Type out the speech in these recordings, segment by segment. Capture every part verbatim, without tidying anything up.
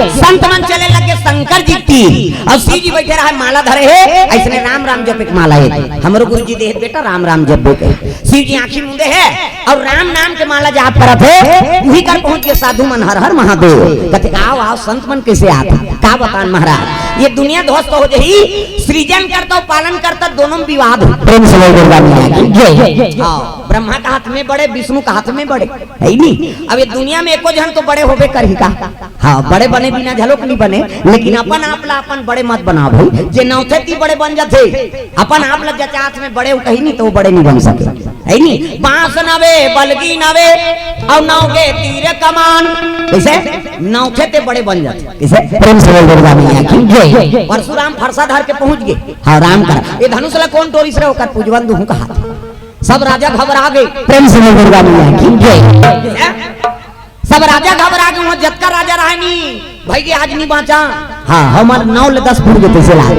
संत मन चले लगे शंकर जी तीर, अउ शिव जी बइठे रहे, माला धरे हे, अइसने राम राम जपे के माला हे। हमरो गुरु जी दे हे, बेटा, राम राम जपे के। शिव जी आँखी मूंदे हे अउ राम नाम के माला जाप करत हे। उही कर पहुँच गे साधु मन, हर हर महादेव। कथे, "आओ, आओ, संत मन कइसे आत हे? का बतान महाराज, ये दुनिया ध्वस्त हो जही, सृजन करता अउ पालन करता दोनों में विवाद हे।" प्रेम से बोल दुर्गा मैया की जय। हाँ, ब्रह्मा का हाथ में बड़े, विष्णु का हाथ में बड़े, हे नी? अब ये दुनिया में एको झन तो बड़े होबे करही का? हाँ, बड़े बने बिना घलोक नहीं बने, लेकिन अपन आप ला अपन बड़े मत बनाओ भाई। जे नौथे ती बड़े बन जाथे, अपन आप ला जचात में बड़े उठही नहीं तो वो बड़े नहीं बन सके, हे नी? बांस नवे, बलगी नवे, अउ नौ के तीर कमान। कइसे? नौथे ते बड़े बन जाथे। कइसे? प्रेम से बोल दुर्गा मैया की जय। परशुराम फरसा धर के पहुंच गे। हाँ, राम करा। ये धनुष ला कोन टोरिस रे, ओकर पूजवन दुहूं कहा। सब राजा घबरा गे। प्रेम से बोल दुर्गा मैया की जय। सब राजा घबरा गे, वहां जतका राजा रहे नी, भाई के आज नहीं बांचा। हाँ, हमर नौ ले दस फुट के तइसे लाग।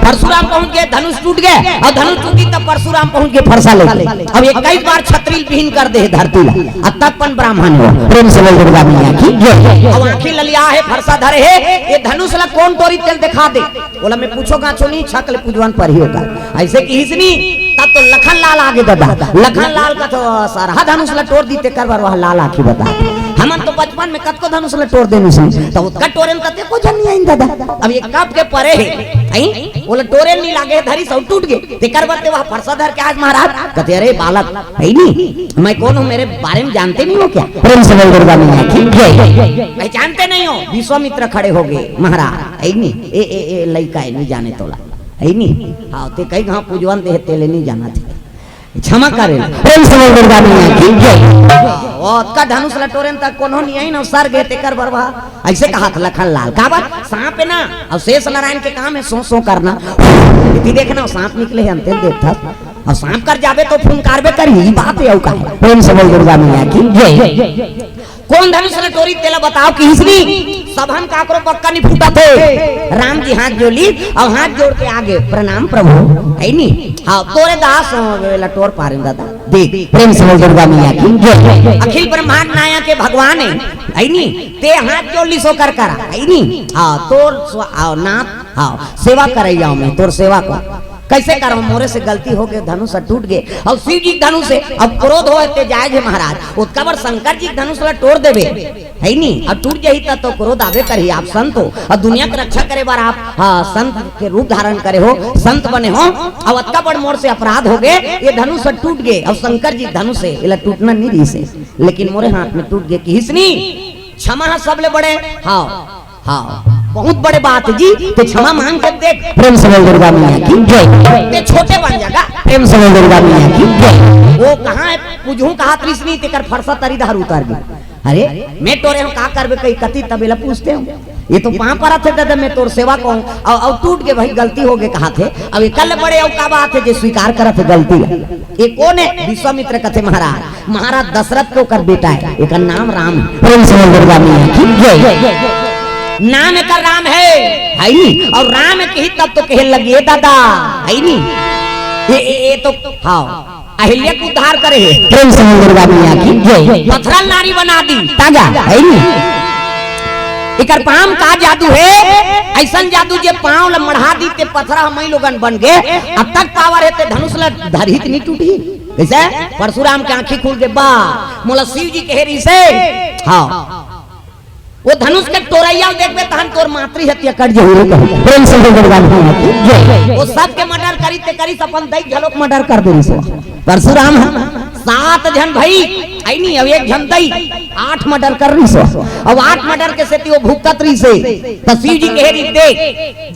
परशुराम पहुंच गे, धनुष टूट गे, अउ धनुष टूटी तब परशुराम पहुंच गे फरसा लेके। अब इक्कीस बार छतरी बिहीन कर दे हे धरती ला, अउ तब पन ब्राह्मण हो। प्रेम से बोल दुर्गा मैया की जय। अब आँखी ललिया हे, फरसा धरे हे, ये धनुष ला कोन टोरी तेल दिखा दे। ओला मैं पूछो गाछो नहीं, छक ले पूजवन पर ही होगा। अइसे किहिस नी, तब तो लखन लाल आगे ददा। लखन लाल का तो सरहा धनुष ला टोर दी, तेकर बर वह लाल आँखी बता। हमन तो बचपन में कतको धनुष ला टोर देन सिन, तो ओतका टोरेन तते को झन नहीं आइन ददा। अब ये कब के परे हे, हैं? ओला टोरेन नहीं लागे, धरिस अउ टूट गे। तेकर बर ते वह फरसा धर के आज महाराज कथे, "अरे बालक, हे नी, मैं कौन हूँ, मेरे बारे में जानते नहीं हो क्या?" प्रेम से बोल दुर्गा मैया की जय। पहचानते नहीं हो? विश्वामित्र खड़े हो गे, "महाराज, हे नी, ए, ए, ए, लइका हे, नहीं जाने तोला, हे नी? हाँ, ते कई घाव पूजवन दे हे, तेले नहीं जाना थे, क्षमा करे।" प्रेम से बोल दुर्गा मैया की जय। ओतका धनुष ला टोरेन तक कोनो नहीं आइन, अउ सर गे तेकर बरवा। अइसे कहा था लखन लाल, का बात? सांप हे ना, अउ शेष नारायण के काम हे सो सो करना। इति देखना, सांप निकले हे, अंते देखत हस। अउ सांप कर जाबे तो फुंकारबे करही, ई बात हे, अउ का हे? प्रेम से बोल दुर्गा मैया की जय। कोन धनुष ला टोरी तेला बताओ किहिस नी, सबहन काकरो पक्का नहीं फूटत हे। राम जी हाथ जोड़ ली, अउ हाथ जोड़ के आगे, "प्रणाम प्रभु," हे नी? हाँ, तोरे दास हो, एला टोर पारेन ददा। देख, प्रेम से बोल दुर्गा मैया की जय। अखिल ब्रह्मांड नायक हे भगवान हे, हे नी? ते हाथ जोड़ लिस ओकर करा, हे नी? हाँ, तोर स्व-, आओ, नाथ, हाँ, सेवा करइया हूँ मैं, तोर सेवा को। कइसे करव? मोरे से गलती हो गे, धनुष टूट गे, अउ शिव जी के धनुष हे, अब क्रोध होय ते जायज हे महाराज, ओतका बर शंकर जी के धनुष ला टोर देबे, हे नी? अउ टूट जाही त तो क्रोध आबे करही, आप संत हो, अउ दुनिया के रक्षा करे बर आप, हाँ, संत के रूप धारण करे हो, संत बने हो, अउ अतका बड़ मोर से अपराध हो गे, ये धनुष टूट गे, अउ शंकर जी के धनुष हे, एला टूटना नहीं रहिस हे, लेकिन मोरे हाथ में टूट गे, किहिस नी, क्षमा ह सबले बड़े, हाँ, हाँ, बहुत बड़े बात जी, ते क्षमा मांग के देख। प्रेम से बोल दुर्गा मैया की जय। ते छोटे बन जागा। प्रेम से बोल दुर्गा मैया की जय। वो कहाँ हे, पूजहूँ कहात रिहिस नी, तेकर फरसा तरी डहर उतर गे। अरे, मैं टोरे हूँ, का करबे कही कती, तब एला पूछते हूँ। ये तो पाँव परत हे ददा, मैं तोर सेवा कहूँ, अउ, अउ टूट गे भाई, गलती हो गे कहाथे, अब एकर ले बड़े अउ का बात हे जे स्वीकार करत हे गलती ला। ये कोन हे? विश्वामित्र कथे महाराज, महाराज दशरथ के ओकर बेटा हे, एकर नाम राम हे। प्रेम से बोल दुर्गा मैया की जय। नाम एकर राम हे, हे नी? अउ राम किही तब तो कहे लगी, "ए दादा," हे नी? ये, ये, ये तो, हाँ, अहिल्या के उद्धार करे हे। प्रेम से बोल दुर्गा मैया की जय। पथरा ल नारी बना दी, ताजा, हे नी? एकर पाँव म का जादू हे? अइसन जादू जे पाँव ल मढ़ा दी ते पथरा ह मई लोगन बन गे, अतक पावर हे ते धनुष ल धरही त नी टूटही। कइसे? परशुराम के आँखी खुल गे, बा, मोला शिव जी कहे रिहिसे। हाँ। वो धनुष के टोरइया ल देखबे तहन तोर मातृ हत्या कट जही रे कही। प्रेम से बोल दुर्गा मैया की जय। वो सबके मर्डर करिस ते करिस, अपन दई घलोक मर्डर कर दे रिहिस। परशुराम ह सात झन भाई, हे नी, अउ एक झन दई, आठ मर्डर कर रिहिस। अउ आठ मर्डर के सेती वो भुगतत रिहिसे। त शिव जी कहे रिहिस, देख,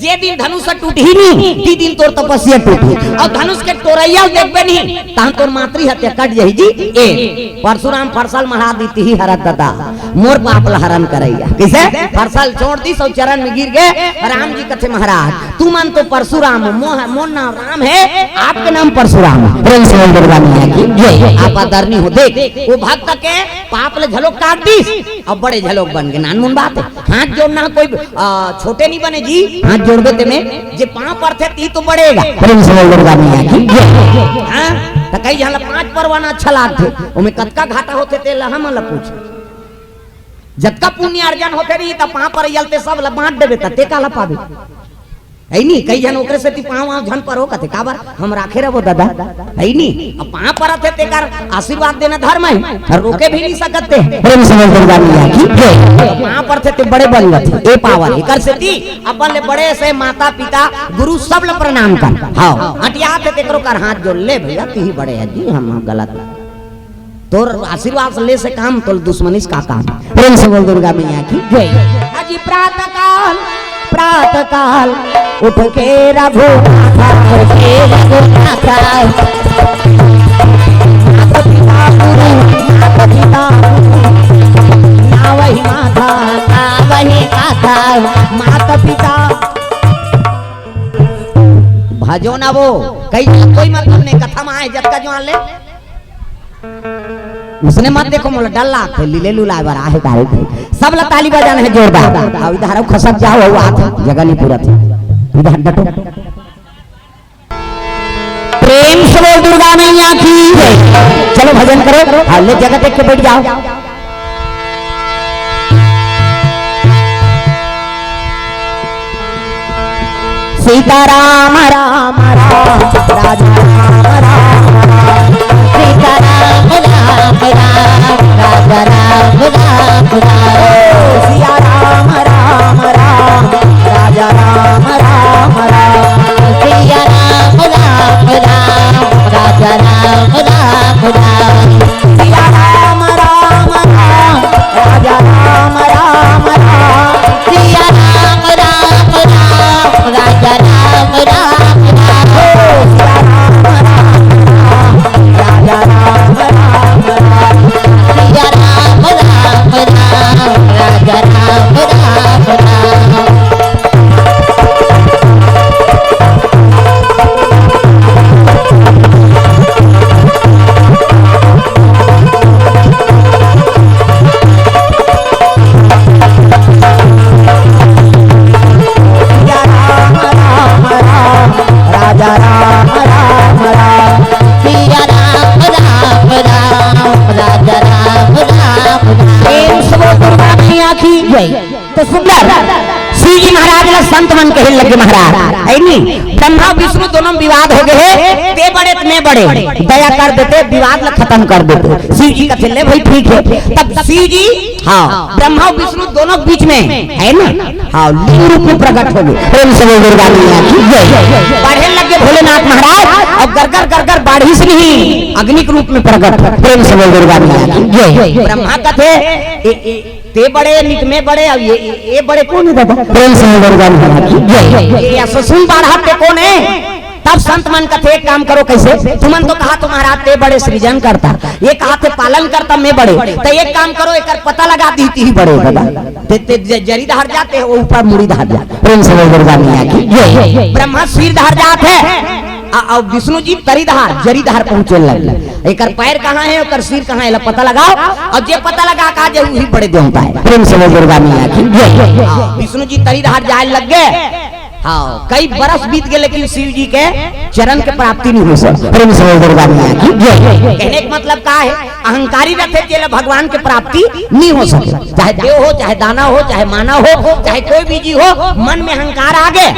जे दिन धनुष टूटही नी, ती दिन तोर तपस्या टूटही। अउ धनुष के टोरइया ल देखबे नी, तहन तोर मातृ हत्या कट जही जी। ए, परशुराम फरसा ल मढ़ा दी, तिही हरत ददा, मोर पाप ल हरन करइया। कइसे? फरसा ल छोड़ दिस अउ चरण में गिर गे। राम जी कथे, महाराज, तुमन तो परशुराम हो, मो-, मोर नाम राम हे, आपके नाम परशुराम हे। प्रेम से बोल दुर्गा मैया की जय। आप आदरणीय हो। देख, वो भक्त के पाप ल घलोक काट दिस, अउ बड़े घलोक बन गे। नानमुन बात हे, हाथ जोड़ना कोई, आ, छोटे नहीं बने जी। हाथ जोड़बे ते में जे पाँव परथे ती तो बड़ेगा। प्रेम से बोल दुर्गा मैया की जय। हाँ, त कई झन ल पाँच परवाना अच्छा लागथे, ओमे कतका घाटा होथे तेला हमन ल पूछ। जतका पुण्य अर्जन होथे रही, त पाँव परइया ल ते सब ल बांट देबे, त ते काला पाबे? है नी, कई झन ओकरे सेती पाँव वाँव झन परो कथे, काबर? हम राखे रहो ददा, है नी? अब पाँव परत हे, तेकर आशीर्वाद देना धर्म हे, अउ रोके भी नहीं सकत ते। प्रेम से बोल दुर्गा मैया की जय। पाँव परथे ते बड़े बन जाथे, ए पावर, एकर सेती अपन ले बड़े से माता पिता गुरु सब ल प्रणाम कर। हाँ, अटियाथे तेकरो कर हाथ जोड़ ले, भैया तू ही बड़े है जी, हम, हम गलत। तोर आशीर्वाद ले से काम, तोर दुश्मनी से का काम? प्रेम से बोल दुर्गा मैया की जय। अजी प्रातः काल, प्रातः काल, उठ के रघुनाथा, उठ के रघुनाथा। माता पिता गुरु, माता पिता गुरु, ना वही माथा, ना वही माथा, माता पिता। भजो ना वो, कई कोई मतलब नहीं, कथा में आए जतका जो आन ले। उसने मत देखो, मोला डर लागथे, लीले लुलाए बर आहे तारे। सब ला ताली बजाना है जोरदार। अब इधर आओ, खसक जाओ, वो आत जगह नहीं पूरा थी। इधर डटो। प्रेम से बोल दुर्गा मैया की जय। चलो भजन करो, हाँ, ले जगह देख के बैठ जाओ। सीता राम राम राम, राजा राम राम राम। सीता राम राम राम, राजा राम राम राम। ओ सिया राम राम राम, राजा राम राम राम। सिया राम राम राम, राजा राम राम राम। सिया राम राम राम, राजा राम राम राम। सिया राम राम राम, राजा राम राम राम। ओ सिया राम राम राम, राजा राम राम राम। सिया राम राम राम, राजा राम राम राम। सिया राम राम राम, राजा राम राम राम। सिया राम राम राम, राजा राम राम राम। प्रेम से बोल दुर्गा मैया की जय। तो सुंदर शिव जी महाराज ला संत मन कहे लगे, महाराज, है नी? ब्रह्मा विष्णु दोनों में विवाद हो गए हे, ते बड़े त मैं बड़े, दया कर देते, विवाद ला खत्म कर देते। शिव जी कथे, ले भाई, ठीक है। तब शिव जी, हाँ, ब्रह्मा विष्णु दोनों के बीच में, है ना? हाँ, लिंग रूप में प्रकट हो गए। प्रेम से बोल दुर्गा मैया की जय। बढ़े लगे भोलेनाथ महाराज, अउ गरगर गरगर बाढ़िस नहीं, अग्नि के रूप में प्रकट। प्रेम से बोल दुर्गा मैया की जय। ब्रह्मा कथे, ए, ए, ते बड़े, नित में बड़े, अब ये, ये, ये बड़े कोन हे दादा? प्रेम से बोल दुर्गा मैया की जय। ये अससुन बाढ़ा ते कोन हे? तब संत मन कथे, एक काम करो, कइसे? तुमन तो कहा तो महाराज ते बड़े सृजन करता, ये कहा ते पालन करता, मैं बड़े। तो एक काम करो, एकर पता लगा दी, ती ही बड़े दादा। ते, ते ज-, जरी धार जाते हो, ऊपर मुड़ी धार जा। प्रेम से बोल दुर्गा मैया की जय। ब्रह्मा सिर धार जात हे, आ, अउ विष्णु जी तरी धार, जरी धार पहुंचे लगे। एकर पैर कहाँ हे, ओकर सिर कहाँ हे, एला पता लगाओ। अउ जे पता लगा के आ जाही, उही बड़े देवता हे। प्रेम से बोल दुर्गा मैया की जय। हाँ, विष्णु जी तरी धार जाए लग गए। हाँ, कई बरस बीत गए, लेकिन शिव जी के चरण के प्राप्ति नहीं हो सके। प्रेम से बोल दुर्गा मैया की जय। कहने का मतलब का हे? अहंकारी रथे, तेला भगवान के प्राप्ति नहीं हो सके। चाहे देव हो, चाहे दानव हो, चाहे मानव हो, चाहे कोई भी जीव हो, मन में अहंकार आ गए,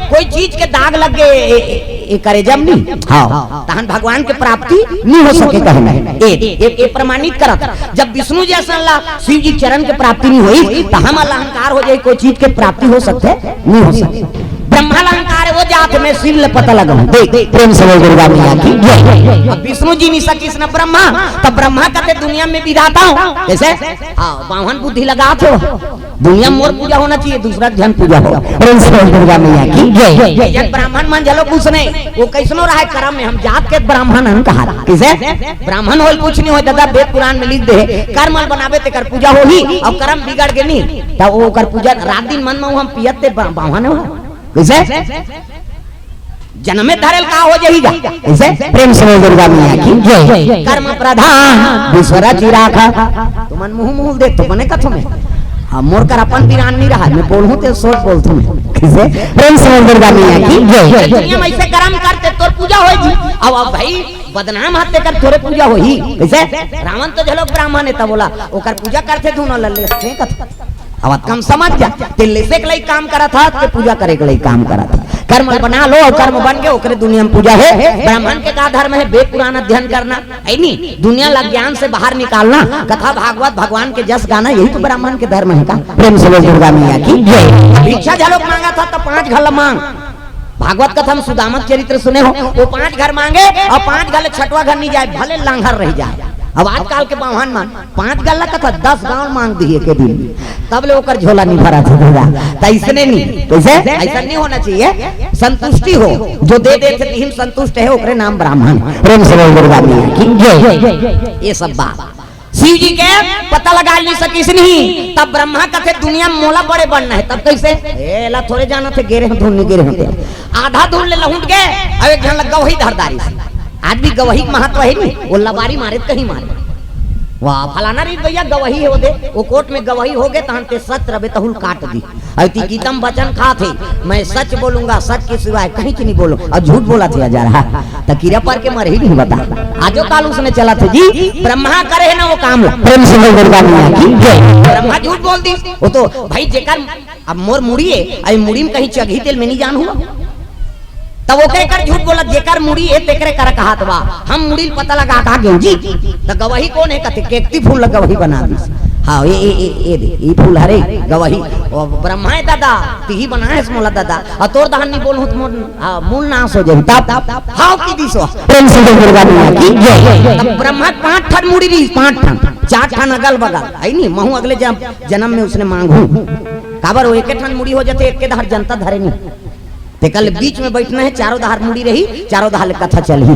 कोई चीज के दाग लग गए, ए, ए, ए, करे जब नहीं, हाँ, तहन भगवान के प्राप्ति नहीं हो सके। कहना ए, ए, ए प्रमाणित करत, जब विष्णु जी असन ला शिव जी चरण के प्राप्ति नहीं होई, त हमन ला अहंकार हो जाई, कोई चीज के प्राप्ति हो सकथे? नहीं हो सकथे। ब्रह्मा ला अहंकार हे, वो जात में शिव ले पता लगा। देख, प्रेम से बोल दुर्गा मैया की जय। अब विष्णु जी नहीं सकिस न ब्रह्मा, तब ब्रह्मा कथे दुनिया में विधाता हूँ। कैसे? हाँ, बावन बुद्धि लगात हो। दुनिया में मोर पूजा होना चाहिए, दूसरा के झन पूजा हो। प्रेम से बोल दुर्गा मैया की जय। जब ब्राह्मण मन झलो कुछ नहीं, वो कैसनो रहे, करम में हम जात के ब्राह्मण हन कहा। किसे? ब्राह्मण होल कुछ नहीं हो दादा, वेद पुराण में लिख दे, कर्म ल बनाबे तेकर पूजा होही, अउ कर्म बिगड़ गे नहीं, त वो ओकर पूजा रात दिन मन में हम पियत ते बा-, बावन हो। कैसे? जनमे धरेल का हो जाही गा? कैसे? प्रेम से बोल दुर्गा मैया की जय। कर्म प्रधान विश्व रचि राखा। तुमन मुंह मुंह देख तो मने कथो में। हाँ, मोर कर अपन पिरान नहीं रहा, मैं बोलूं ते सोच बोलथो मैं। कैसे? प्रेम से बोल दुर्गा मैया की जय। दुनिया में ऐसे कर्म करते तोर पूजा होय जी। अब, अब भाई, बदनाम हाथ तेकर थोरे पूजा होही। कइसे? रावण तो झलोक ब्राह्मण हे, तब बोला, ओकर पूजा करथे धुनो लल्ले, ठीक हे। अब कम समझ जा, ते लेसे के लई काम करत हा, ते पूजा करे के लई काम करत हा। कर्म बना लो, अउ कर्म बन के ओकरे दुनिया में पूजा हे। ब्राह्मण के का धर्म हे? वेद पुराण अध्ययन करना, हे नी? दुनिया ला ज्ञान से बाहर निकालना, कथा भागवत भगवान के जस गाना, यही तो ब्राह्मण के धर्म हे का? प्रेम से बोल दुर्गा मैया की जय। भिक्षा झलोक मांगत हा, त पांच घर ला मांग। भागवत कथा में सुदामा के चरित्र सुने हो, वो पांच घर मांगे अउ पांच घर ले छठवां घर नहीं जाय, भले लांघर रह जाय। अब आजकल के बाम्हन मन पांच घर ला कथा दस गांव मांग दिही एके दिन, तब ले ओकर झोला नहीं भरत हे दादा। त अइसने नहीं, कइसे? अइसन नहीं होना चाहिए। संतुष्टि हो, जो दे देथे तिही म संतुष्ट हे, ओकरे नाम ब्राह्मण। प्रेम से बोल दुर्गा मैया की जय। ये सब बात शिव जी के पता लगा नहीं सकिस नहीं। तब ब्रह्मा कथे, दुनिया में मोला बड़े बनना हे। तब कइसे? ए, एला थोरे जानत हे, गे रहे हो धुन, नहीं गे रहे हो। आधा धुन ले लहुट गे, अउ एक झन ला गवही धर डारिस। आज भी गवही के महत्व हे नहीं, वो लबारी मारे त कहीं मारे। वाह, फलाना रीत भैया गवही हे, वो दे, वो कोर्ट में गवही होगे, तहन ते सच रबे, तहूं ल काट दी। अउ ती गीतम वचन खाथे, मैं सच बोलूंगा, सच के सिवाय कहीं की नहीं बोलूं, अउ झूठ बोलथे हजार। त कीरा पर के मरही नहीं बता। आजो काल उसने चलथे जी, ब्रह्मा करे हे ना वो काम ला। प्रेम से बोल दुर्गा मैया की जय। ब्रह्मा झूठ बोल दिस, वो तो भाई जेकर, अब मोर मुड़ी हे, अउ मुड़ी में कहीं चघही तेल मैं नहीं जान हूं। तब ओके कर झूठ बोला, जेकर मुड़ी हे तेकरे कर कहात बा। हम मुड़ी ल पता लगा का गेंव जी। त गवही कोन हे कथे, केकती फूल ल गवही बना दिस। हाँ, ए, ए, ए, ए दे, ई फूल हरे गवही। ओ ब्रह्मा हे दादा, तिही बनाए हस मोला दादा। अउ तोर दहन नहीं बोलहूं त मोर, हाँ, मूल नाश हो जाही। तब, हाँ, की दिस हो। प्रेम से बोल दुर्गा मैया की जय। तब ब्रह्मा के पांच ठन मुड़ी रहिस, पांच ठन, चार ठन अगल बगल। हे नहीं, महूं अगले जन-, जनम में उसने मांगहूं। काबर वो एके ठन मुड़ी हो जाथे, एके डहर जनता धरे नहीं। तेकर ले बीच में बइठना हे, चारों डहर मुड़ी रही, चारों डहर ले कथा चलही।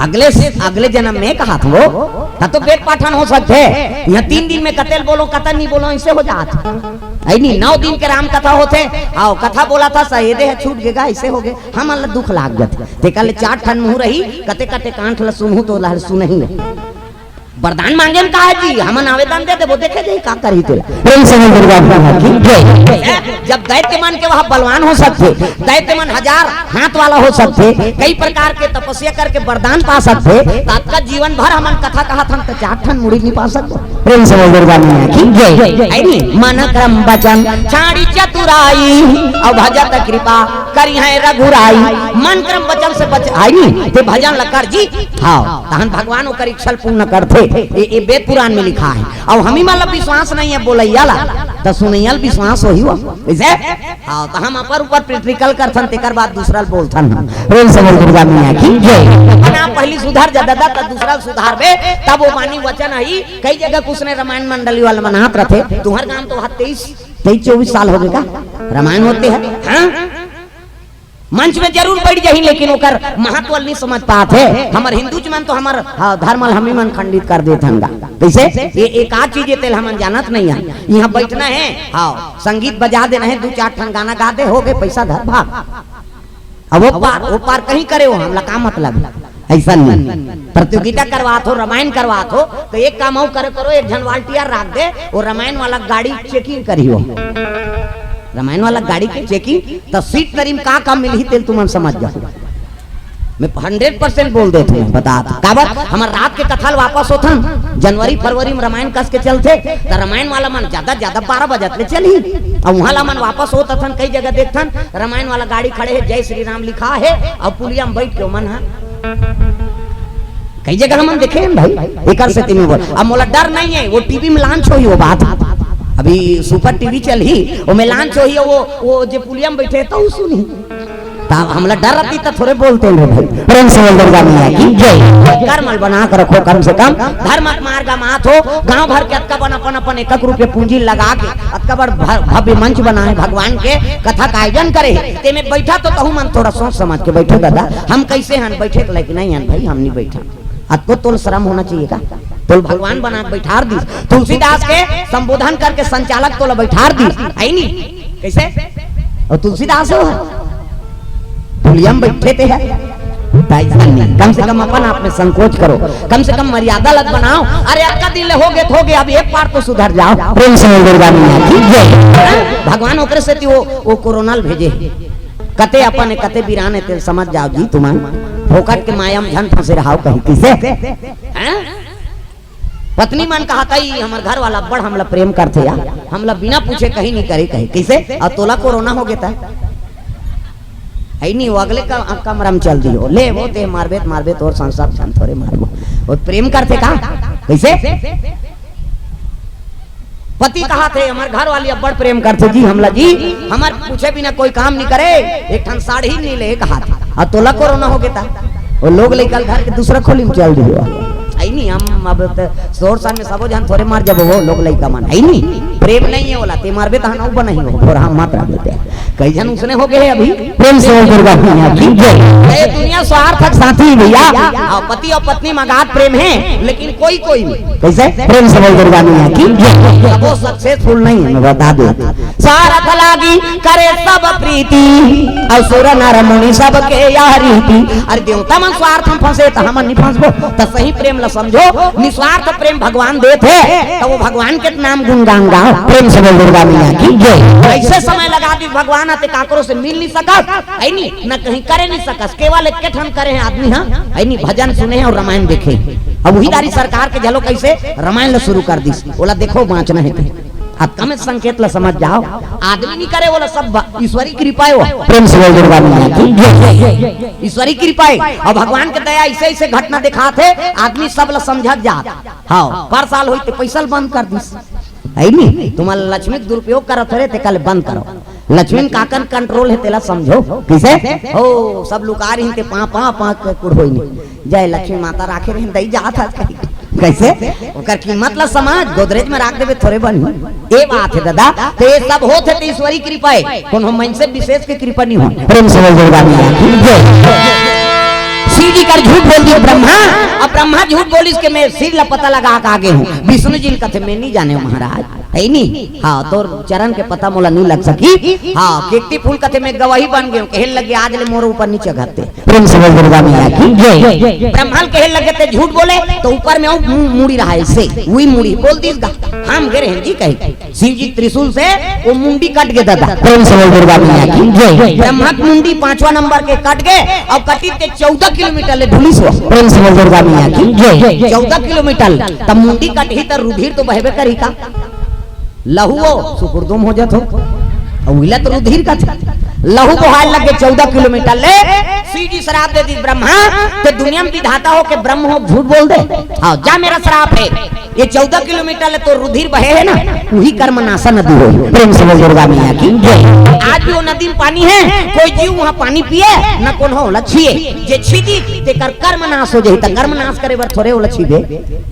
अगले से, अगले जनम में कहात हों, त तो बेट पाठन हो सकथे। इहां तीन दिन में कते ल बोलों, कते ल नहीं बोलों, अइसे हो जात। हे नहीं, नौ दिन के राम कथा होथे, अउ कथा बोलत हा, सहेदे हे छूट गे गा, अइसे हो गे, हमन ला दुख लाग जाथे। तेकर ले चार ठन मुंह रही, कते कते कांठ ला सुनहूं त ओला सुनही। वरदान मांगे म का हे जी, हमन आवेदन दे देबो, देखे जाही का करही तेला। प्रेम से बोल दुर्गा मैया की जय। जब दैत्य मन के वहां बलवान हो सकथे, दैत्य मन हजार हाथ वाला हो सकथे, कई प्रकार के तपस्या करके वरदान पा सकथे, त अतका जीवन भर हमन कथा कहत हन त चार ठन मुड़ी नहीं पा सकबो। प्रेम से बोल दुर्गा मैया की जय। हे नहीं, मन क्रम वचन छाड़ी चतुराई, अउ भजत कृपा करिहैं रघुराई। मन क्रम वचन से बच, हे नहीं, ते भजन ल कर जी। हाँ, तहन भगवान ओकर इच्छा ल पूर्ण करथे। ए, ए वेद पुराण में लिखा हे। अउ हमी मन ला विश्वास नहीं हे बोलइया ला, त सुनइया ल विश्वास होही वो। कइसे? हाँ, त हम अपन ऊपर practical करथन, तेकर बाद दूसरा ल बोलथन हम। प्रेम से बोल दुर्गा मैया की जय। अपन आप पहिली सुधर जा दादा, त दूसरा ल सुधारबे, तब वो बानी वचन आही। कई जगह कुछ ने रामायण मंडली वाला मनात रथे, तुम्हर गांव तो वहां तेईस, तेईस चौबीस साल हो गे का रामायण होते हे? हाँ? मंच में जरूर बइठ जाही, लेकिन ओकर महत्व ल नहीं समझ पात हे। हमर हिंदू मन तो हमर, हाँ, धर्म ल हमी मन खंडित कर देथन गा। कइसे? ये एक आध चीज हे तेला हमन जानत नहीं हन। इहां बइठना हे, हाँ, संगीत बजा देना हे, दू चार ठन गाना गा दे, हो गे, पइसा धर भाग। अब वो पार, वो पार कहीं करे हो, हमला का मतलब? अइसन नहीं। प्रतियोगिता करवात हो, रामायण करवात हो, त एक काम अउ करे करो, एक झन volunteer राख दे, वो रामायण वाला गाड़ी checking करही वो। रामायण वाला गाड़ी के checking, त seat तरी म का का मिलही तेल तुमन समझ जाहू। मैं hundred percent बोल देत हूं, बतात हूं। काबर? हमर रात के कथा ल वापस होथन, जनवरी फरवरी में रामायण कस के चलथे, त रामायण वाला मन ज्यादा ज्यादा बारह बजत ले चलही। अउ उहां ला मन वापस होत हथन, कई जगह देखथन, रामायण वाला गाड़ी खड़े हे, जय श्री राम लिखा हे, अउ पुलिया में बइठ के ओमन ह, कई जगह हमन देखे हन भाई, एकर सेती में बोल। अब मोला डर नहीं हे, वो टीवी में launch होही वो बात। अभी Super टीवी चलही, ओमे launch होही, वो, वो जे पुलिया में बइठे हे, त ऊ सुनही। त हमला डर रहितिस त थोरे बोलतेन रे भाई। प्रेम से बोल दुर्गा मैया की जय। कर्म ल बना के रखो, कम से कम धर्म के मार्ग म आत हो। गांव भर के अतका बन अपन अपन एक एक रुपये पूंजी लगा के अतका बड़ भ-, भव्य मंच बनाए, भगवान के कथा का आयोजन करे हे। तेमे बइठा तो तहू मन थोड़ा सोच समझ के बइठो दादा, हम कइसे हन, बइठे के लायक नहीं हन भाई, हम नहीं बइठन। अतको तोल शर्म होना चाहिए का? तोल भगवान बना के बइठार दिस, तुलसीदास के संबोधन करके संचालक तोला बइठार दिस, हे नहीं? कइसे? अउ तुलसीदास हो, पुलिया में बइठे ते हे, त अइसन नहीं। कम से कम अपन आप में संकोच करो, कम से कम मर्यादा ल त बनाओ। अरे, अतका दिन ले हो गे, हो गे, अब एक बार तो सुधर जाओ। प्रेम से बोल दुर्गा मैया की जय। भगवान ओकरे सेती वो, वो कोरोना ल भेजे हे। कते अपन हे, कते बिरान हे, तेन समझ जाव जी तुमन। फोकट के माया म झन फंसे रहाव कहीं। कइसे? हैं? पत्नी मन कहत हे, "हमर घर वाला अब्बड़ हमला प्रेम करथे या, हमला बिना पूछे कहीं नहीं करे," कहीं। कइसे? अउ तोला कोरोना हो गे त? हे नहीं, वो अगले का-, कमरा म चल दियो। ले, वो ते मारबे त मारबे, तोर संसार झन थोरे मारबो। वो प्रेम करथे का? कइसे? पति कहत हे, "हमर घर वाली अब्बड़ प्रेम करथे जी, हमला जी, हमर पूछे बिना कोई काम नहीं करे, एक ठन साड़ी नहीं ले," कहत हे। अउ तोला कोरोना हो गे त? वो लोग लइका ल धर के दूसरा खोली म चल दियो। हे नहीं, हम अब त सोर सान में सबो झन थोरे मर जबो, वो लोग लइका मन। हे नहीं, प्रेम नहीं हे ओला, ते मरबे तहन अउ बनही हो, थोरा हम मत रह देते। कई झन उसने हो गे हे अभी। प्रेम से बोल दुर्गा मैया की जय। ये दुनिया स्वार्थ के साथी भैया। हाँ, पति अउ पत्नी म अगाध प्रेम हे, लेकिन कोई कोई में। कइसे? प्रेम से बोल दुर्गा मैया की जय। अब वो सक्सेसफुल नहीं हे, मैं बता दूं। स्वार्थ लागी करे सब प्रीति, अउ सुर नर मुनि सबके यह रीति। अरे देवता मन स्वार्थ म फंसे त हमन नहीं फंसबो? त सही प्रेम ला समझो, निस्वार्थ प्रेम भगवान देथे, त वो भगवान के नाम गुणगान गाओ। प्रेम से बोल दुर्गा मैया की जय। अइसे समय लगा दी भगवान ह ते काकरो से मिल नहीं सकस, हे नहीं, न कहीं करे नहीं सकस, केवल एक ठन करे हे आदमी ह, हे नहीं, भजन सुने हे अउ रामायण देखे। अब उही दारी सरकार के झलो कइसे रामायण ला शुरू कर दिस, ओला देखो बांचना हे ते। अब कम संकेत ला समझ जाव, आदमी नहीं करे, ओला सब ब-, ईश्वरी कृपा हे वो। प्रेम से बोल दुर्गा मैया की जय। ईश्वरी कृपा हे। अउ भगवान के दया, अइसे अइसे घटना देखात हे, आदमी सब ला समझत जात। हाँ, पर साल होई ते पइसा ल बंद कर दिस। हे नहीं, तुमन लक्ष्मी के दुरुपयोग करत हो रे, ते कल बंद करो। लक्ष्मी म काकर कंट्रोल हे, तेला समझो। कइसे? हो, सब लुका रही ते पा, पा, पा के कुड़ होई नहीं। जय लक्ष्मी माता राखे रहे, दई जात हे कहीं। कइसे? ओकर कीमत ला समझ, गोदरेज म राख देबे, थोरे बन। ए बात हे दादा, ते सब होत हे ते ईश्वरी कृपा हे, कोनो मनसे विशेष के कृपा नहीं हो। प्रेम से बोल दुर्गा मैया की जय। शिव जी कर झूठ बोल दिस ब्रह्मा, अउ ब्रह्मा झूठ बोलिस के मैं शिव ला पता लगा के आगे हूँ। विष्णु जी ल कथे, "मैं नहीं जाने हूँ महाराज, हे नहीं, हाँ, तोर चरण के पता मोला नहीं लग सकी।" हाँ, कीर्ति फूल कथे, "मैं गवाही बन गे हूँ।" कहे लगे, "आज ले मोर ऊपर नहीं चघाते।" प्रेम से बोल दुर्गा मैया की जय। ब्रह्मा ल कहे लगे, "ते झूठ बोले, त ऊपर में वो मु-, मुड़ी रहा हे अइसे, वही मुड़ी बोल दिस गा, हम गे रहेन जी," कहे। शिव जी त्रिशूल से वो मुंडी कट गे दादा। प्रेम से बोल दुर्गा मैया की जय। ब्रह्मा के मुंडी पांचवा नंबर के कट गे, अउ कटिस ते चौदह किलोमीटर ले ढुलिस वो। प्रेम से बोल दुर्गा मैया की जय। चौदह किलोमीटर, त मुंडी कटही त रुधिर तो बहबे करही का? लहू वो सुकुरदुम हो जात हो, अउ इला तो रुधिर कथे। लहू बोहाय लगे चौदह किलोमीटर ले। शिव जी श्राप दे दिस ब्रह्मा, ते दुनिया म विधाता हो के ब्रह्म हो झूठ बोल दे। हाँ, जा, मेरा श्राप हे। ये चौदह किलोमीटर ले तो रुधिर बहे हे ना, उही कर्मनाशा नदी हो। प्रेम से बोल दुर्गा मैया की जय। आज भी वो नदी म पानी हे, कोई जीव वहाँ पानी पिए, न कोनो ओला छीए। जे छीही, तेकर कर्मनाश हो जाही। त कर्मनाश करे बर थोरे ओला छीबे,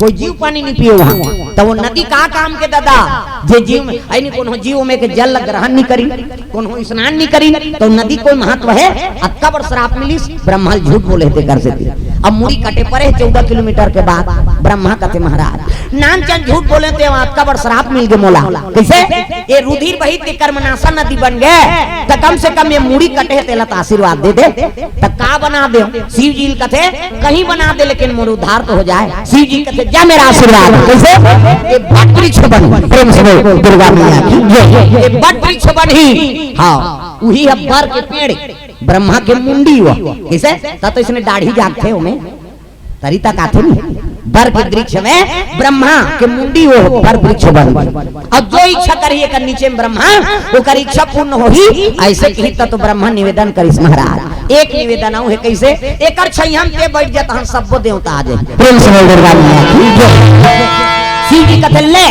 कोई जीव पानी नहीं पिए वहाँ। त वो नदी का काम के दादा, जे जीव में, हे नहीं, कोनो जीव में के जल ला ग्रहण नहीं करी, कोनो स्नान नहीं करी, त नदी कोई महत्व हे? अतका बड़ श्राप मिलिस, ब्रह्मा ल झूठ बोले हे तेकर सेती। अब मुड़ी कटे परे हे चौदह किलोमीटर के बाद। ब्रह्मा कथे, "महाराज, नानचन झूठ बोले ते अतका बड़ श्राप मिल गे मोला।" कइसे? ये रुधिर बही ते कर्मनाशा नदी बन गे, त कम से कम ये मुड़ी कटे हे तेला त आशीर्वाद दे दे। त का बना देव? शिव जी ल कथे, "कहीं बना दे, लेकिन मोर उद्धार तो हो जाए।" शिव जी कथे, "जा, मेरा आशीर्वाद।" कइसे? ये बट वृक्ष बन, प्रेम से बोल, दुर्गा मैया की जय। ये बट वृक्ष बनही। हाँ, उही ह बर के पेड़, ब्रह्मा के मुंडी वो। कइसे? त तो इसने दाढ़ी जागथे ओमे, तरी तक आथे नहीं। बर के वृक्ष में ब्रह्मा के मुंडी वो बर वृक्ष बन। अब जो इच्छा करही एकर नीचे में ब्रह्मा, ओकर इच्छा पूर्ण होही। अइसे कही त तो ब्रह्मा निवेदन करिस, "महाराज, एक निवेदन अउ हे।" कइसे? "एकर छइहां म ते बइठ जा, तहन सब्बो देवता आ जाही।" प्रेम से बोल दुर्गा मैया की जय। शिव जी कथे, "ले,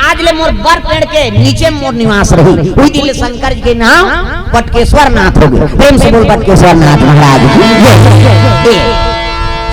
आज ले मोर बर पेड़ के नीचे मोर निवास रही।" उही दिन ले शंकर जी के नाम बटकेश्वर नाथ हो गे। प्रेम से बोल, बटकेश्वर नाथ महाराज की जय। ए,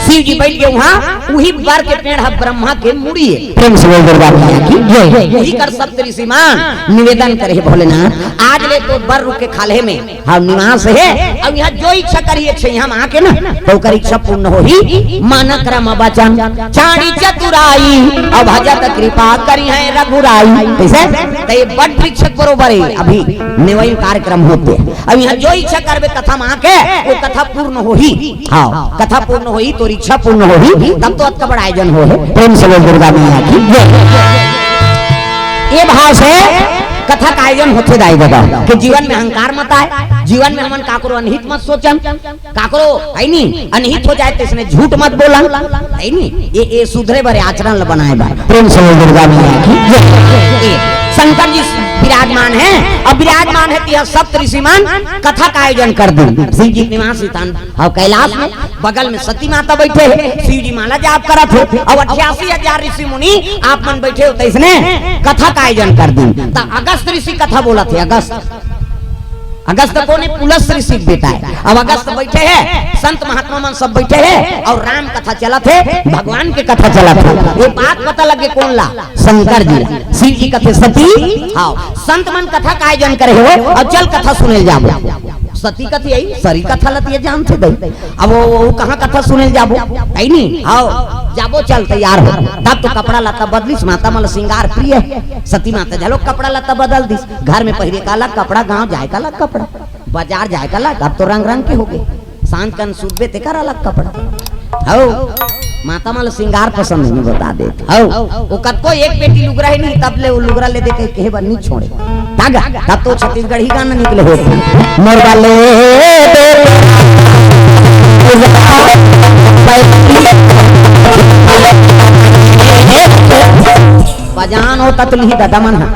शिव जी बइठ गे वहाँ, उही बर के पेड़ ह ब्रह्मा के मुड़ी हे। प्रेम से बोल दुर्गा मैया की जय। उही कर सप्त ऋषि मन निवेदन करे हे, "भोलेनाथ, आज ले तो बर रुख के खाल्हे में, हाँ, निवास हे, अउ यहाँ जो इच्छा करही छइहां म आके ना, त ओकर इच्छा पूर्ण होही। मन क्रम वचन चारि चतुराई, अउ भजत कृपा करिहैं रघुराई।" कइसे? त ये बट वृक्ष के बरोबर हे, अभी नेवई म कार्यक्रम होथे। अब यहाँ जो इच्छा करबे कथा म आके, वो कथा पूर्ण होही। हाँ, कथा पूर्ण होही, तोर इच्छा पूर्ण होही, तब तो अतका बड़ा आयोजन होहे। प्रेम से बोल दुर्गा मैया की जय। ये भाव से कथा का आयोजन होथे दाई ददा, कि जीवन में अहंकार मत आए, जीवन में हमन काकरो अनहित मत सोचन, काकरो, है नी, अनहित हो जाए तो इसने झूठ मत बोलन, है नी। ये, ये सुधरे बर, आचरण ल बनाए बर। प्रेम से बोल दुर्गा मैया की जय। ये शंकर जी विराजमान है, अब विराजमान है तो यह सप्त ऋषि मन कथा का आयोजन कर दी। शिव जी निवास स्थान और कैलाश में, बगल में सती माता बैठे हैं, शिव जी माला जाप करत हो, और अट्ठासी हजार ऋषि मुनि आप मन बैठे हो, तो इसने कथा का आयोजन कर दी। तो अगस्त ऋषि कथा बोलत हे, अगस्त, अगस्त कोन हे? पुलस ऋषि के बेटा हे। अब अगस्त बैठे हे, संत महात्मा मन सब बैठे हे और राम कथा चलत हे, भगवान के कथा चलत हे। ये बात पता लगे कोन ला? शंकर जी ला। शिव जी कथे सती, हाँ, संत मन कथा का आयोजन करे हो, अब चल कथा सुने ल जाबो। सती कथे, "यही सरी कथा लतिया जानथे दई।" अब वो, वो कहाँ कथा सुने ल जाबो? है नी? आओ, जाबो, चल, तैयार हो। तब तो कपड़ा लत्ता बदलिस, माता मन ल श्रृंगार प्रिय। सती माता झलो कपड़ा लत्ता बदल दिस। घर में पहिरे का अलग कपड़ा, गांव जाए का अलग कपड़ा, बाजार जाए का अलग। अब तो रंग रंग के हो गए। सांझ कन सुतबे तेकर अलग कपड़ा। हौ, माता मन ल श्रृंगार पसंद नहीं, बता देत हौ। वो कतको एक पेटी लुगरा हे नहीं, तब ले वो लुगरा ले दे के कहे बर नहीं छोड़े। तब तो छत्तीसगढ़ी गाना निकले होत हे। मोर वाले बजान हो ततली ही दादा मन हा।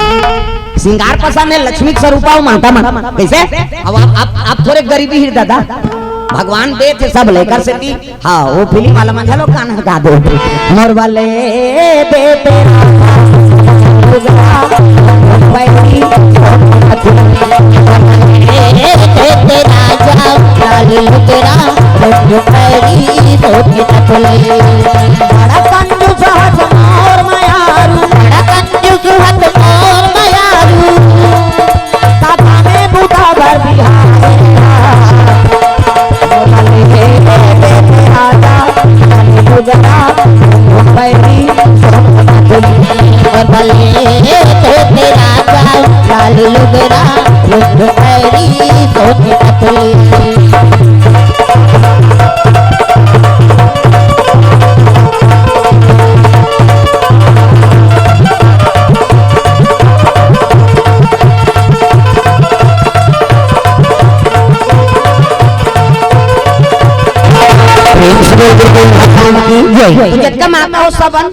श्रृंगार पसंद हे, लक्ष्मी के स्वरूपा हो माता मन। कैसे? अब आप, आप, आप थोरे गरीबी ही दादा। भगवान देथे सब लेकर से दी। हाँ, वो फिल्म वाला मन झलो गाना गा दो। मोर वाले दे दे राजा, बैठी बैठी राजा, लाल लुगरा, बैठी बैठी बड़ा कंजूस हस मोर मयारू, बड़ा कंजूस हस मोर मयारू। काथा में बूता भर बिहार। प्रेम से बोल दुर्गा भगवान की जय। तो जतका माता हो सबन,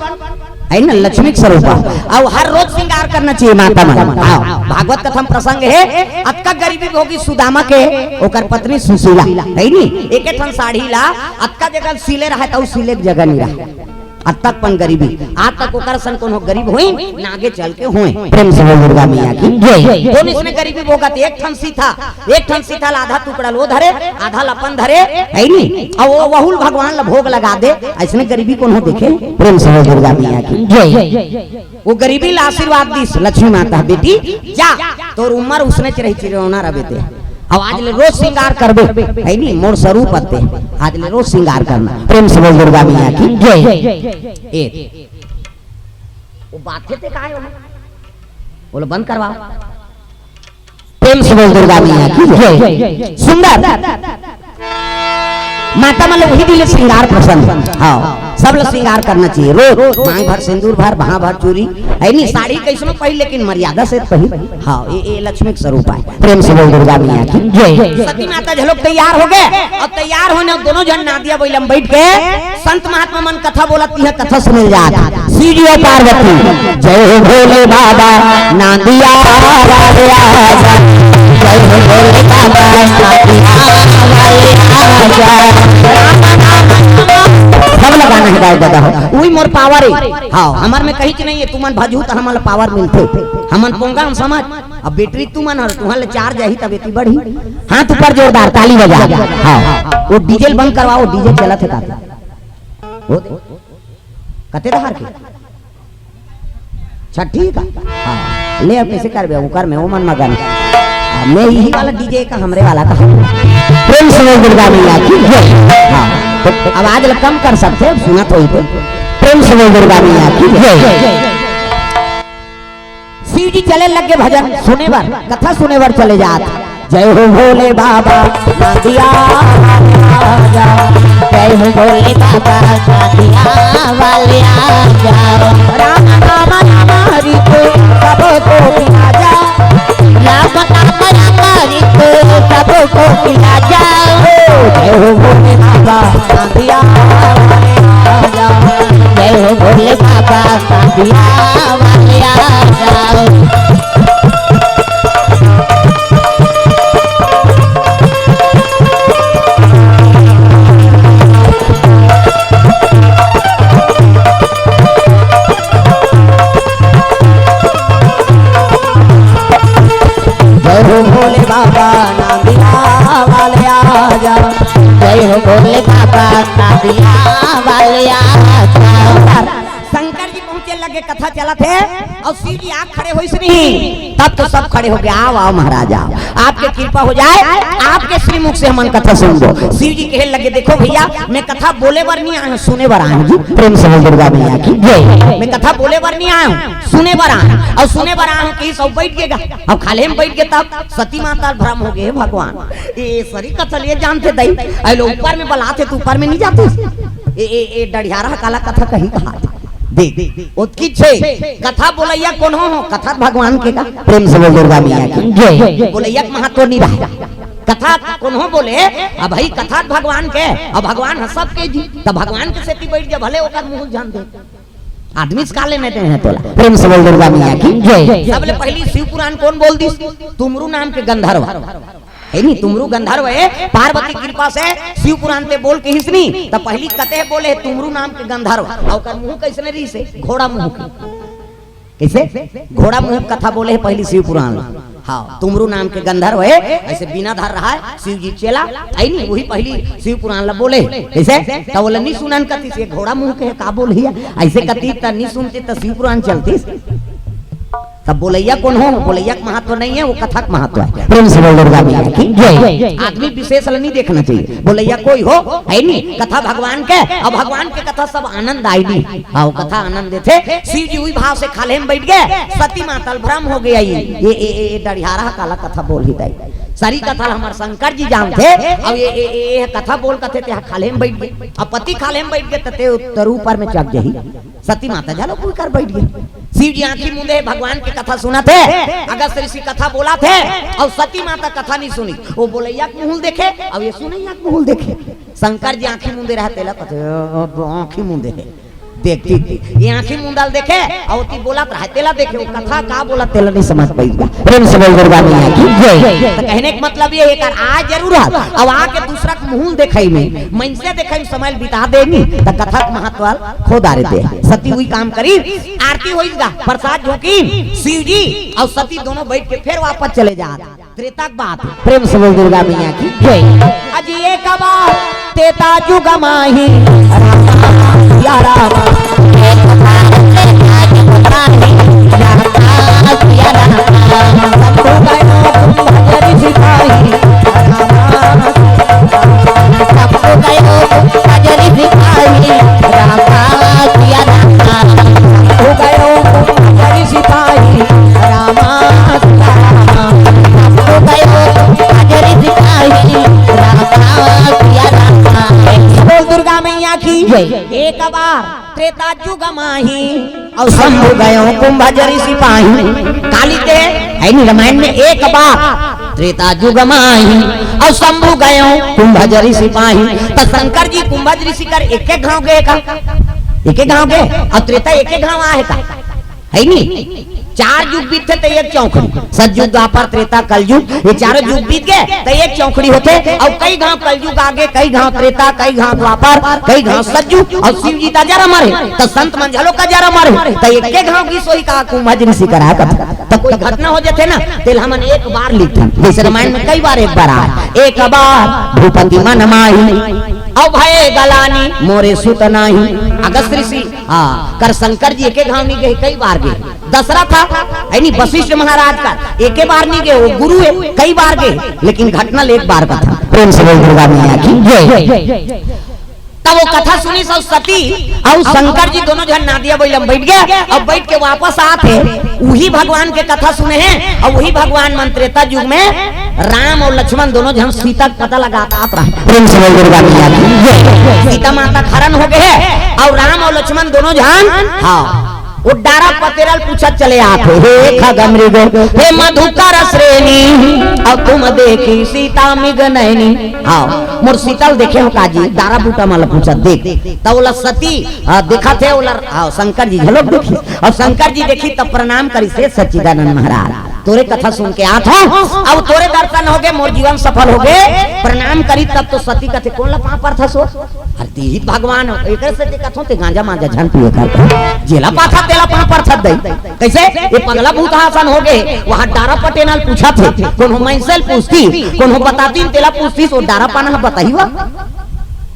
है ना, लक्ष्मी के स्वरूप। और हर रोज श्रृंगार करना चाहिए माता मन। आओ, भागवत कथा में प्रसंग हे, अतका गरीबी भोगी सुदामा के, ओकर पत्नी सुशीला, है नी, एके ठन साड़ी ला अतका जगह सिले रहे, तो सिले के जगह नहीं रहे। अतक पन गरीबी, आज तक ओकर सन कोनो गरीब होई, ना आगे चल के होई। प्रेम से बोल दुर्गा मैया की जय। कोन इसने गरीबी भोगत? एक ठन सीता, एक ठन सीता ला आधा टुकड़ा लो धरे, आधा लपन धरे, है नी? और वो वहुल भगवान ला भोग लगा दे, ऐसने गरीबी कोनो देखे? प्रेम से बोल दुर्गा मैया की जय। वो गरीबी ला आशीर्वाद दीस लक्ष्मी माता, "बेटी जा, तोर उम्र उसने च रही, चिरौना रह बेटे।" अब आज ले रोज श्रृंगार करबे, है नी, मोर स्वरूप अते, आज ले रोज श्रृंगार करना। प्रेम से बोल दुर्गा मैया की जय। ए, वो बात हे ते काय बोले? बोलो, बंद करवाओ। प्रेम से बोल दुर्गा मैया की जय। सुंदर माता मन ल वही दिन ले श्रृंगार पसंद। हाँ, सब ल श्रृंगार करना चाहिए। रोज मांग भर सिंदूर भर, बहा भर चूरी, है नी, साड़ी कैसनो पहिर, लेकिन मर्यादा से पहिर। हाँ, ये, ये लक्ष्मी के स्वरूप आय। प्रेम से बोल दुर्गा मैया की जय। सती माता झलोक तैयार हो गए, अब तैयार होने दोनों झन नांदिया बइला म बैठ के संत महात्मा मन कथा बोलत हे, कथा सुने जात। शिव जी और पार्वती, जय हो भोले बाबा, नांदिया वाले आजा, जय हो भोले बाबा, नांदिया वाले आजा। सब लगाना है गाय दादा हो, उही मोर पावर है। हाँ, हमर में कहीं नहीं है, तुमन भजहू त हमन ला पावर मिलथे, हमन पोंगा हम समझ। अब बैटरी तुमन हर, तुहन ले चार्ज आही तब एती बढ़ी। हाथ ऊपर जोरदार, ताली बजा। हाँ, वो डीजे ल बंद करवाओ, डीजे चलत हे ताते। वो दे। कते डहार के? अच्छा, ठीक है। हाँ, ले अब कैसे करबे? ओकर में, ओमन मगन। हाँ, मैं यही वाला डीजे का, हमरे वाला का। प्रेम से बोल दुर्गा मैया की जय। हाँ, तो अब आज ल कम कर सकथे, सुनत होई तो। प्रेम से बोल दुर्गा मैया की जय। शिव जी चले लगे भजन सुने बर, कथा सुने बर चले जात। जय हो भोले बाबा, नांदिया राजा। जय जय हो भोले बाबा, कांदिया वाले आ जाओ। राम नाम राम हरि को सबको खिला जाओ। राम नाम राम हरि को सबको खिला जाओ। जय हो भोले बाबा, कांदिया वाले आ जाओ। जय हो भोले बाबा, कांदिया वाले आ जाओ। जय हो भोले बाबा, नांदिया वाले आ जा। जय हो भोले बाबा, नांदिया वाले आ जा। शंकर जी पहुंचे लगे, कथा चलत हे अउ शिव जी आके खड़े होइस नहीं, तब तो सब खड़े हो गए, "आओ, आओ महाराज, आओ, आपके कृपा हो जाए, आपके श्रीमुख से हमन कथा सुनबो।" शिव जी कहे लगे, "देखो भैया, मैं कथा बोले बर नहीं आया हूँ, सुने बर आया हूँ जी।" प्रेम से बोल दुर्गा मैया की जय। "मैं कथा बोले बर नहीं आया हूँ, सुने बर आया हूँ।" अउ सुने बर आया हूँ कि सब बैठ गए गा, अउ खाल्हे में बैठ गए, तब सती माता भ्रम हो गए, "हे भगवान, ये सरी कथा ले जानते दई, अइ लो ऊपर में बलाते तो ऊपर में नहीं जाते।" ए, ए, ए डढ़ियारा काला कथा कही कहा। देख, ओतकी छे, कथा बोलैया कोनो हो, कथा भगवान के का? प्रेम से बोल दुर्गा मैया की जय। बोलैया के महत्व नहीं रहा। कथा कोनो बोले, अब भाई कथा भगवान के, अब भगवान ह सबके जी, त भगवान के सेती बैठ जा, भले ओकर मुंह जान दे। आदमी से का लेने देने हे तोला? प्रेम से बोल दुर्गा मैया की जय। सबले पहली शिव पुराण कौन बोल दिस? तुमरू नाम के गंधर्व। हे नी, तुमरू गंधर्व हे, पार्वती कृपा से शिव पुराण ते बोल कहिस नी, त पहली कते बोले, "तुमरू नाम के गंधर्व।" अउ ओकर मुंह कैसने रहिस हे? घोड़ा मुंह के। कैसे? घोड़ा मुंह के कथा बोले हे पहली शिव पुराण। हाँ, "तुमरू नाम के गंधर्व हे, ऐसे बिना धर रहा है, शिव जी चेला।" आई नी, वही पहली शिव पुराण ला बोले हे। कैसे? त बोले, "नी सुनन कतिस, ये घोड़ा मुंह के हे, का बोलही?" ऐसे कतिस त नी सुनतिस त शिव पुराण चलतिस। तब बोलैया कौन हो? बोलैया के महत्व नहीं है, वो कथा के महत्व है। प्रेम से बोल दुर्गा मैया की जय। आदमी विशेष ला नहीं देखना चाहिए। बोलैया कोई हो, हे नी, कथा भगवान के, अउ भगवान के कथा सब आनंद आय नी। हाँ, वो कथा आनंद देथे। शिव जी उही भाव से खाल्हे में बैठ गए, सती माता ल भ्रम हो गया, ये, ये, ये, ये डढ़ियारा काला कथा बोलही दाई। सरी कथा ल हमर शंकर जी जानथे, अउ ये, ये, ये, ये कथा बोल कथे ते खाल्हे में बैठ गए। अब पति खाल्हे में बैठ गए, त ते उत्तर ऊपर में चढ़ जाही। सती माता घलो कोई कर बैठ गई। शिव जी आंखी मूंदे हे, भगवान के कथा सुनत हे, अगस्त ऋषि कथा बोलत हे, अउ सती माता कथा नहीं सुनी। वो बोलैया के मुंह ल देखे, अउ ये सुनैया के मुंह ल देखे। शंकर जी आंखी मूंदे रहे, तेला कथे, "अब आंखी मूंदे हे।" देखती थी, ये आंखी मूंदल देखे, अउ ओती बोलत रहे, तेला देखे, वो कथा का बोलत, तेला नहीं समझ पाई। प्रेम से बोल दुर्गा मैया की जय। त कहने के मतलब ये हे, एकर आय जरूर हे, अउ आके दूसरा के मुंह ल देखई में, मनसे देखई में समय ल बिता देनी, त कथा के महत्व ल खो डारे दे। सती उही काम करी, आरती होइस गा, प्रसाद झोंकी, शिव जी अउ सती दोनों बैठ के फेर वापस चले जात। त्रेता के बात, प्रेम से बोल दुर्गा मैया की जय। अजी एक बार त्रेता जुग माही, रामा सिया रामा। एक बार त्रेता जुग माही, रामा सिया रामा। शंभु गयो कुंभज ऋषि पाही, रामा। शंभु गयो कुंभज ऋषि पाही, रामा सिया रामा। शंभु गयो कुंभज ऋषि पाही, रामा सिया रामा। शंभु गयो कुंभज ऋषि पाही, रामा सिया रामा। बोल दुर्गा मैया की जय। एक बार त्रेता जुग माही, अउ शंभु गयो कुंभज ऋषि पाही। काली के हे नी रामायण में, एक बार त्रेता जुग माही, अउ शंभु गयो कुंभज ऋषि पाही। त शंकर जी कुंभज ऋषि कर एक एक घांव गए का? एक एक घांव गए, अउ त्रेता एक एक घांव आहे का? हे नी, चार जुग बीतथे त एक चौखड़ी, सतजुग, द्वापर, त्रेता, कलजुग, ये चारों जुग बीत गए त एक चौखड़ी होथे। अउ कई घांव कलजुग आगे, कई घांव त्रेता, कई घांव द्वापर, कई घांव सतजुग, अउ शिव जी त अजर अमर हे, त संत मन घलो का अजर अमर हे, त एके घांव गिस होही का कुंभज ऋषि करा कथा। त कोई घटना हो जाथे ना, तेला हमन एक बार लिखथन, जैसे रामायण में कई बार एक बार आय, एक बार भूपति मन माही, अउ भए गलानी मोरे सुत नाही। अगस्त ऋषि हाँ, कर शंकर जी एके घांव नहीं गए, कई बार गए। दशरथ हे नी, वशिष्ठ महाराज कर एके बार नहीं गए, वो गुरु हे, कई बार गए, लेकिन घटना ल एक बार कथा। प्रेम से बोल दुर्गा मैया की जय। तब वो कथा सुनिस अउ सती अउ शंकर जी दोनों झन नांदिया बइला म बैठ गए। अब बैठ के वापस आत हे, उही भगवान के कथा सुने हे अउ उही भगवान मन त्रेता जुग में राम अउ लक्ष्मण दोनों झन सीता के पता लगात रहे। प्रेम से बोल दुर्गा मैया की जय। सीता माता के हरन हो गे हे अउ राम अउ लक्ष्मण दोनों झन, हाँ, वो डारा पतेरा ल पूछत चले आत हे, हे खग मृग, हे मधुकर श्रेणी, अउ तुम देखी सीता मृग नैनी। हाँ, मोर सीता ल देखे हो का जी, डारा बूटा मन ल पूछत देख। त ओला सती, हाँ, देखत हे ओला, हाँ, शंकर जी घलोक देखिस। अउ शंकर जी देखिस त प्रणाम करिस, हे सच्चिदानंद महाराज, तोरे कथा सुन के आत हंव, अउ तोरे दर्शन हो गे, मोर जीवन सफल हो गे। प्रणाम करिस तब तो सती कथे, कोन ला पाँव परथस ओ? अरे तिही त भगवान हो, एकरे सेती कथंव ते गांजा मांजा झन पिए कर। जेला पाथस तेला पाँव परथस दई। कइसे? ये पगला भूत असन हो गे, वहां डारा पटेना ल पूछत हे, कोनो मइनसे ल पूछतिस, कोनो बतातिस तेला पूछतिस, ओ डारा पाना ह बताही वा।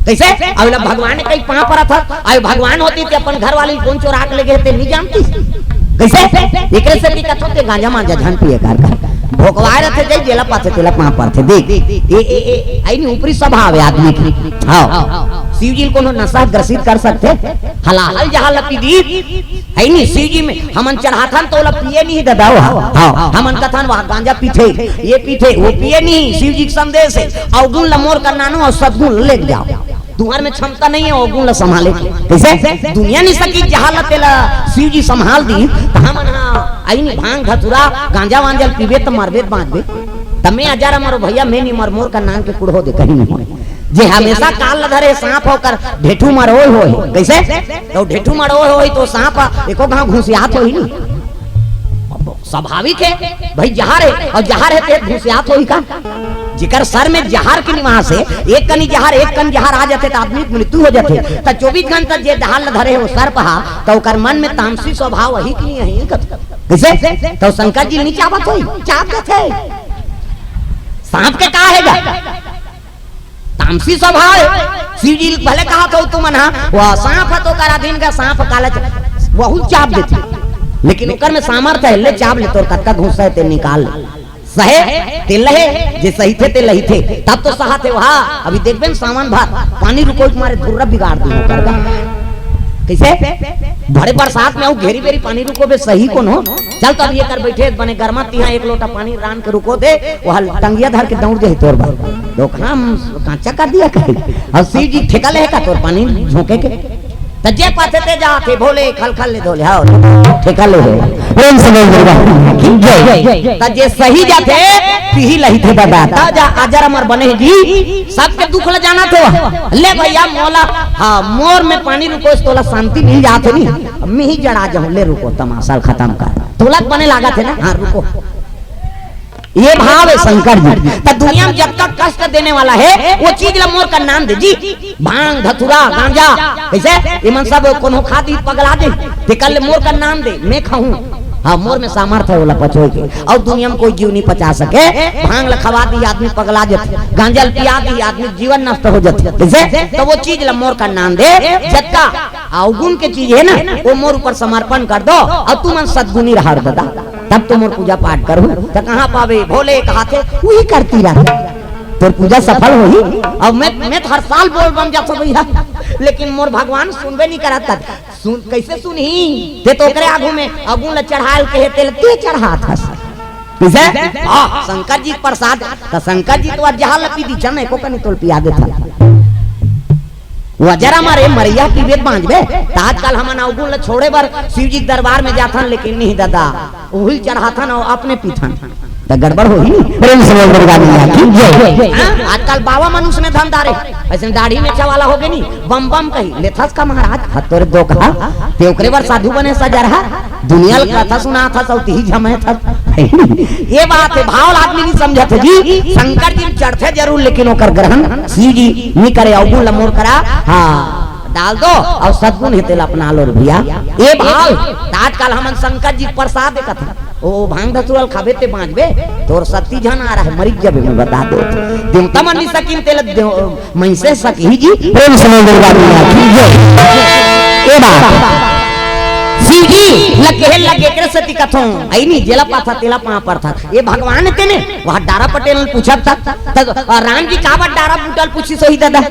कइसे? अब एला भगवान कहि पाँव परथस, अउ भगवान होतिस ते अपन घर वाली ल कोन चोरा के ले गे हे ते नइ जानतिस। कइसे? एकरे सेती कथंव ते गांजा मांजा झन पिए कर कर। भोकवाए रथे जई, जेला पाथे तेला पाँव परथे। देख, ए, ए, ए, अइनी ऊपरी स्वभाव हे आदमी के। हाँ। शिव जी ल कोनो नशा ग्रसित कर सकथे? हलाहल जहां ल पी दिस, अइनी शिव जी में हमन चढ़ाथन त ओला पिए नइ ददा हो। हाँ। हमन कथन वह गांजा पीथे, ये पीथे, वो पिए नइ। शिव जी के संदेश हे, अवगुण ल मोर करा नानो अउ सदगुण ल लेके जाव। तुम्हर में क्षमता नइ हे अवगुण ल संभाले के। कइसे? दुनिया नइ सकिस जहां ल तेला शिव जी संभाल दिस, त हमन हा अइनी भांग धतूरा गांजा वांजा ल पीबे त मरबे त बांचबे। त मैं अजर अमर हों भइया, मैं नइ मरों, मोर करा नान के कुड़हो दे, कहीं नइ होय। जे हमेशा काल ल धरे सांप हो ओकर ढेठू मरोय होही। कइसे? त ढेठू मरोय होही त सांप एको घांव घुसियात होही नी। स्वाभाविक हे भई, जहर हे, अउ जहर हे ते घुसियात होही का? जेकर सर में जहर के निवास हे, एक कनी जहर, एक कन जहर आ जाथे त आदमी के मृत्यु हो जाथे। त चौबीस घंटा जे जहर ल धरे हे ओ सर्प हा, त ओकर मन में तामसी स्वभाव होही कि नइ होही? कइसे? त शंकर जी नइ चाबत होही, चाब देथे। सांप के का हे गा? तामसी स्वभाव हे। शिव जी भले कहत हो तुमन हा, वह सांप ह तो करा दिन का सांप काला च-, वहू चाब देथे। लेकिन ओकर में सामर्थ्य हे, ले चाब ले, तोर कतका घुसा हे ते निकाल ले। सहे ते लहे, जे सहिथे ते लहिथे, तब तो सहत हे वहा। अभी देखबे न सावन भर पानी रुकोय के मारे धुर्रा बिगाड़ दिही ओकर गा। कइसे? बड़े बरसात में अउ घेरी बेरी पानी रुकोबे सही कोनो? चल तो अभी एकर बइठे बने गरमा तिहा एक लोटा पानी रान के रुको दे, वह टंगिया धर के दौड़ जाही तोर बर। लोग हम कांचा कर दिया कहे। अउ शिव जी ठेका ले हे का तोर पानी झोंके के? त जे पाथे ते जाथे, भोले खलखल ले धोले, हाँ, ठेका ले हे। प्रेम से बोल दुर्गा की जय। त जे सही जाथे, तिही लहिथे दादा। त जा अजर अमर बने हे जी, सबके दुख ल जानत हे। ले भइया मोला, हाँ, मोर में पानी रुकोय त तोला शांति मिल जाथे नी। मैं ही जड़ा जाहूं, ले रुको, तमाशा ल खतम कर। तोला बने लागत हे ना? हाँ, रुको। ये भाव हे शंकर जी। त दुनिया में जतका कष्ट देने वाला हे, वो चीज ल मोर करा नान दे जी। भांग, धतूरा, गांजा, कइसे? एमन सब कोनो खातिस पगला दे, तेकर ले मोर करा नान दे, मैं खाहूं। हाँ, मोर में सामर्थ्य हे ओला पचोय के। अउ दुनिया में कोई जीव नइ पचा सके। भांग ल खवा दिही, आदमी पगला जाथे। गांजा ल पिया दिही, आदमी जीवन नष्ट हो जाथे। कइसे? त वो चीज ल मोर करा नान दे, जतका अवगुण के चीज हे ना, वो मोर ऊपर समर्पण कर दो, अउ तुमन सदगुणी रहव दादा, तब तो मोर पूजा पाठ करहूं। त कहां पाबे? भोले कहाथे, उही करती रहथे। तोर पूजा सफल होही। अब मैं, मैं तो हर साल बोल बम जाथों भइया, लेकिन मोर भगवान सुनबे नइ करत। सुन, कइसे सुनही? ते तो ओकरे आगू में अवगुण ल चढ़ाय ल कहे, तेला ते चढ़ात हस। कइसे? हाँ, शंकर जी के प्रसाद, त शंकर जी तो अजहर ल पी दिस, चल न एको कनी तोला पिया देथन। वो अजर अमर हे, मरइया पीबे त बांचबे। त आजकल हमन अवगुण ल छोड़े बर शिव जी के दरबार में जाथन, लेकिन नहीं दादा, उही ल चढ़ाथन अउ अपने पीथन, त गड़बड़ होही। प्रेम से बोल दुर्गा मैया की जय। हाँ, आजकल बाबा मन उसने धंधा रे, अइसने दाढ़ी मेछा वाला हो गे नी, बम बम कही, लेथस का महाराज? हत तोरे दोखा, ते ओकरे बर साधु बने सजरहा, दुनिया ल कथा सुनाथस अउ तिही झमेथस। ये बात हे, भाव ल आदमी नइ समझत हे जी। शंकर जी चढ़थे जरूर, लेकिन ओकर ग्रहण शिव जी नइ करे। अवगुण ल मोर करा, हाँ, डाल दो अउ सदगुण हे तेला अपना लो रे भइया। ये भाव, त आजकल हमन शंकर जी के प्रसाद कथा ओ भांग धतूरा ल खाबे ते बांचबे, तोर शक्ति झन आ रहा हे, मरिच जबे मैं बता दो। देवता मन नइ सकिन तेला देव-, मइनसे सकही जी। प्रेम से बोल दुर्गा मैया की जय। ए बात, शिव जी ल कहे लगे, एकरे सेती कथों, अइनी जेला पाथा तेला पांव परथा। ये भगवान तेने वह डारा पटेल ल पूछत था, त राम जी काबर डारा बूटा ल पूछिस होही दादा?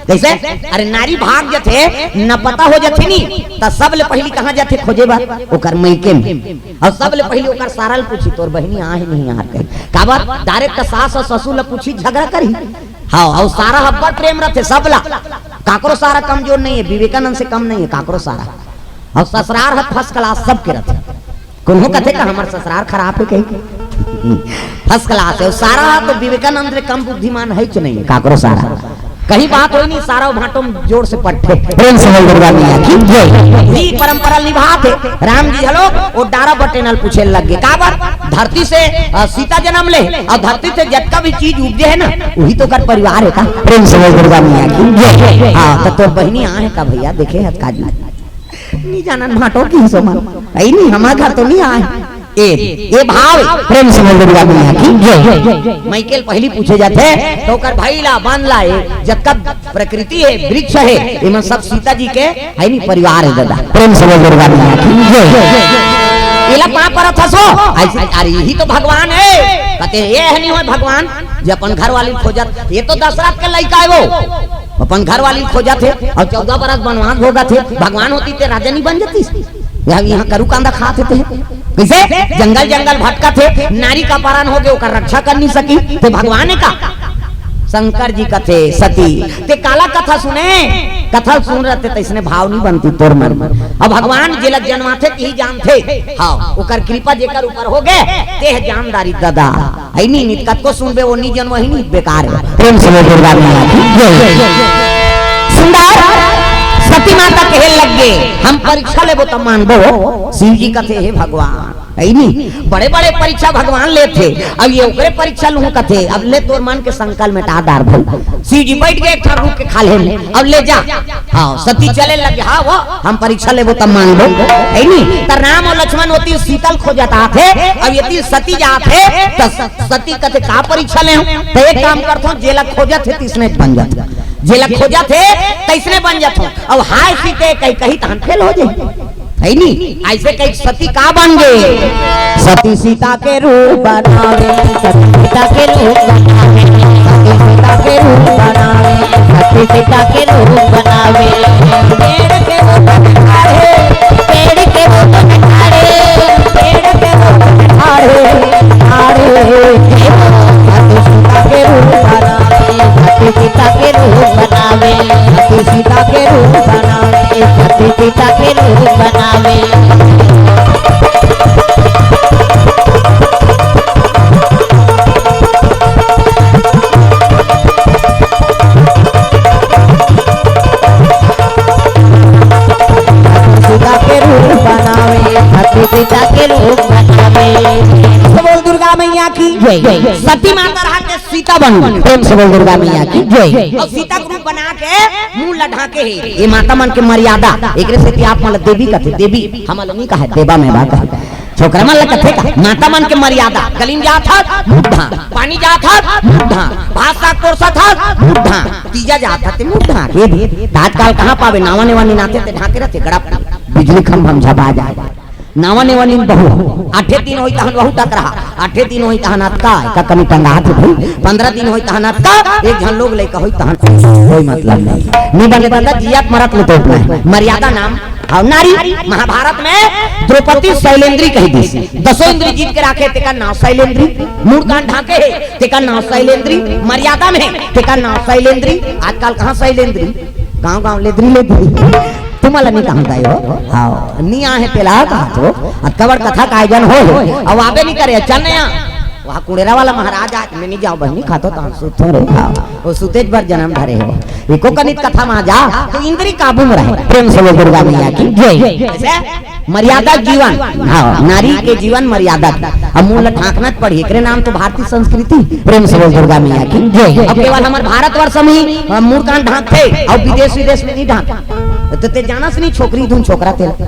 कइसे? अरे नारी भाग जथे, न पता हो जथे नी, त सबले पहिली कहां जथे खोजे बर? ओकर मइके में। अउ सबले पहिली ओकर सारा ल पूछी, "तोर बहिनी आहे नहीं यार?" कही, काबर? डायरेक्ट सास अउ ससुर ल पूछी, झगरा करही। हां, अउ सारा अब्बड़ प्रेम रथे सबला, काकरो सारा कमजोर नहीं हे, विवेकानंद से कम नहीं हे काकरो सारा। अउ ससुरार ह फर्स्ट क्लास सबके रथे। कोनो कथे का हमर ससुरार खराब हे कही? फर्स्ट क्लास हे। अउ सारा ह तो विवेकानंद ले कम बुद्धिमान हेच नहीं हे काकरो सारा। कहीं बात होय नहीं, सारा भांटो में जोर से पट्ठे। प्रेम से बोल दुर्गा मैया की जय। ही परंपरा निभात हे। राम जी घलो ओ डारा बटेन ल पूछे लग गे, काबर? धरती से, अ, सीता जन्म ले अउ धरती से जतका भी चीज उपजे हे ना, उही तो ओकर परिवार हे का? प्रेम से बोल दुर्गा मैया की जय। हां, त तोर बहिनी आहे का भैया? देखे हस का जी? नी जानन भांटो किहिस ओमन। अइनी हमर घर तो नी आय। ए, ए भाव, प्रेम से बोल दुर्गा मैया की जय। मइके ल पहिली पूछे जाथे, त ओकर भाई ला, बन ला, ए, जतका प्रकृति हे, वृक्ष हे, एमन सब सीता जी के, हे नी, परिवार हे दादा। प्रेम से बोल दुर्गा मैया की जय। एला पांव परत हस ओ, अइसे, अरे, इही तो भगवान हे। कथे, "ए ह नी होय भगवान, जे अपन घरवाली ल खोजत, ये तो दशरथ के लइका हे वो।" अपन घरवाली ल खोजत हे अउ चौदह बरस बनवास भोगत हे। भगवान होतिस ते राजा नी बन जतिस? यहां, यहां करू कांदा खात हे ते। कइसे? जंगल जंगल भटकत हे, नारी का अपहरण हो गे, ओकर रक्षा कर नी सकी, ते भगवान हे का? शंकर जी कथे, "सती, ते काला कथा सुने?" कथा सुन रहे ते, तइसने भाव नी बनतिस तोर मन में। अउ भगवान जेला जनवाथे, तिही जानथे। हां, ओकर कृपा जेकर ऊपर हो गे, ते ह जानदारी दादा। अइनी नी, कतको सुनबे, ओ नी जनवही नी, बेकार हे। प्रेम से बोल दुर्गा मैया की जय। सुंदर सती माता कहे लग गे, "हम परीक्षा लेबो त मानबो।" शिव जी कथे, "हे भगवान, अइनी बड़े-बड़े परीक्षा भगवान लेथे, अब ये ओकरे परीक्षा लूं," कथे, "अब ले तोर मन के संकल्प मेटा डार भाई।" शिव जी बइठ गे एक ठन रूख के खाल्हे में, "अब ले जा।" हां, सती चले लगे, "हां वो, हम परीक्षा लेबो तब मानबो।" अइनी, त राम अउ लक्ष्मण ओती सीता ल खोजत आथे, अउ एती सती जाथे, त सती कथे, "का परीक्षा लेहूं?" त एक काम करथों, जेला खोजत हे, तइसने बन जाथों। जेला खोजत हे, तइसने बन जाथों। अउ हाय सीते कही, कही तहन फेल हो जाही। हे नी? अइसे कही सती का बन गे? सती सीता के रूप बनावे, सती सीता के रूप बनावे, सती सीता के रूप बनावे, सती सीता के रूप बनावे। पेड़ के वो बन ठाढ़े, पेड़ के वो बन ठाढ़े, पेड़ के वो बन ठाढ़े, ठाढ़े। सती सीता के रूप बनावे, सती सीता के रूप बनावे, सती सीता के रूप बनावे, सती सीता के रूप बनावे। सीता के रूप बनावे, सती सीता के रूप बनावे। तो बोल दुर्गा मैया की जय। सती माता रहा के सीता बन गई। प्रेम से बोल दुर्गा मैया की जय। अउ सीता के रूप बना के मुंह ला ढांके हे। ये माता मन के मर्यादा, एकरे सेती आप मन ला देवी कथे, देवी हमन ला नी कहे, देवा में बा कहे। छोकरा मन ला कथे का, माता मन के मर्यादा, गली में जात हस, मुंह ढांक, पानी जात हस, मुंह ढांक, भात साग परोसत हस, मुंह ढांक, तीजा जात हस, ते मुंह ढांक, ये भी। त आजकल कहां पाबे, नावा नेवा निनाथे ते ढांके रथे, गड़प, बिजली खंभा में झबा जाय। नावा नेवा नीन बहू, आठे दिन होई तहन वहू टकरा, आठे दिन होई तहन अतका, एका कनी टंगात हे भाई, पंद्रह दिन होई तहन अतका, एक झन लोग लइका होई तहन कोई मतलब नहीं। नी बने दादा, जियत मरत ले तो अपना मर्यादा नाम अउ नारी। महाभारत में द्रौपदी शैलेंद्री कही दिस, दसों इंद्री जीत के राखे, तेकर नाव शैलेंद्री। मुंह कान ढांके हे, तेकर नाव शैलेंद्री। मर्यादा में हे, तेकर नाव शैलेंद्री। आजकल कहां शैलेंद्री? गांव गांव लेद्री लेद्री। तुमला नी कहंव दाई हो। हां, नी आहे तेला कहा तो। अतका बड़ कथा का आयोजन होय हे। अउ आबे नी करे, चल नइ आ। वहां कुड़ेरा वाला महाराज आज मैं नी जांव बहिनी, खातो तहन सुतों रे। हां, ओ सुतेच बर जनम धरे हो। एको कनित कथा मा जा, त इंद्री काबू में रहे। प्रेम से बोल दुर्गा मैया की जय। जैसे मर्यादा जीवन, हां, नारी के जीवन मर्यादा। अब मुंह ला ढांकना पड़ही, एकरे नाम तो भारतीय संस्कृति। प्रेम से बोल दुर्गा मैया की जय। अब केवल हमर भारतवर्ष में ही, अ, मुंह कान ढांकथे, अउ विदेश विदेश में नी ढांक। त ते जानस नी छोकरी धुन छोकरा तेला।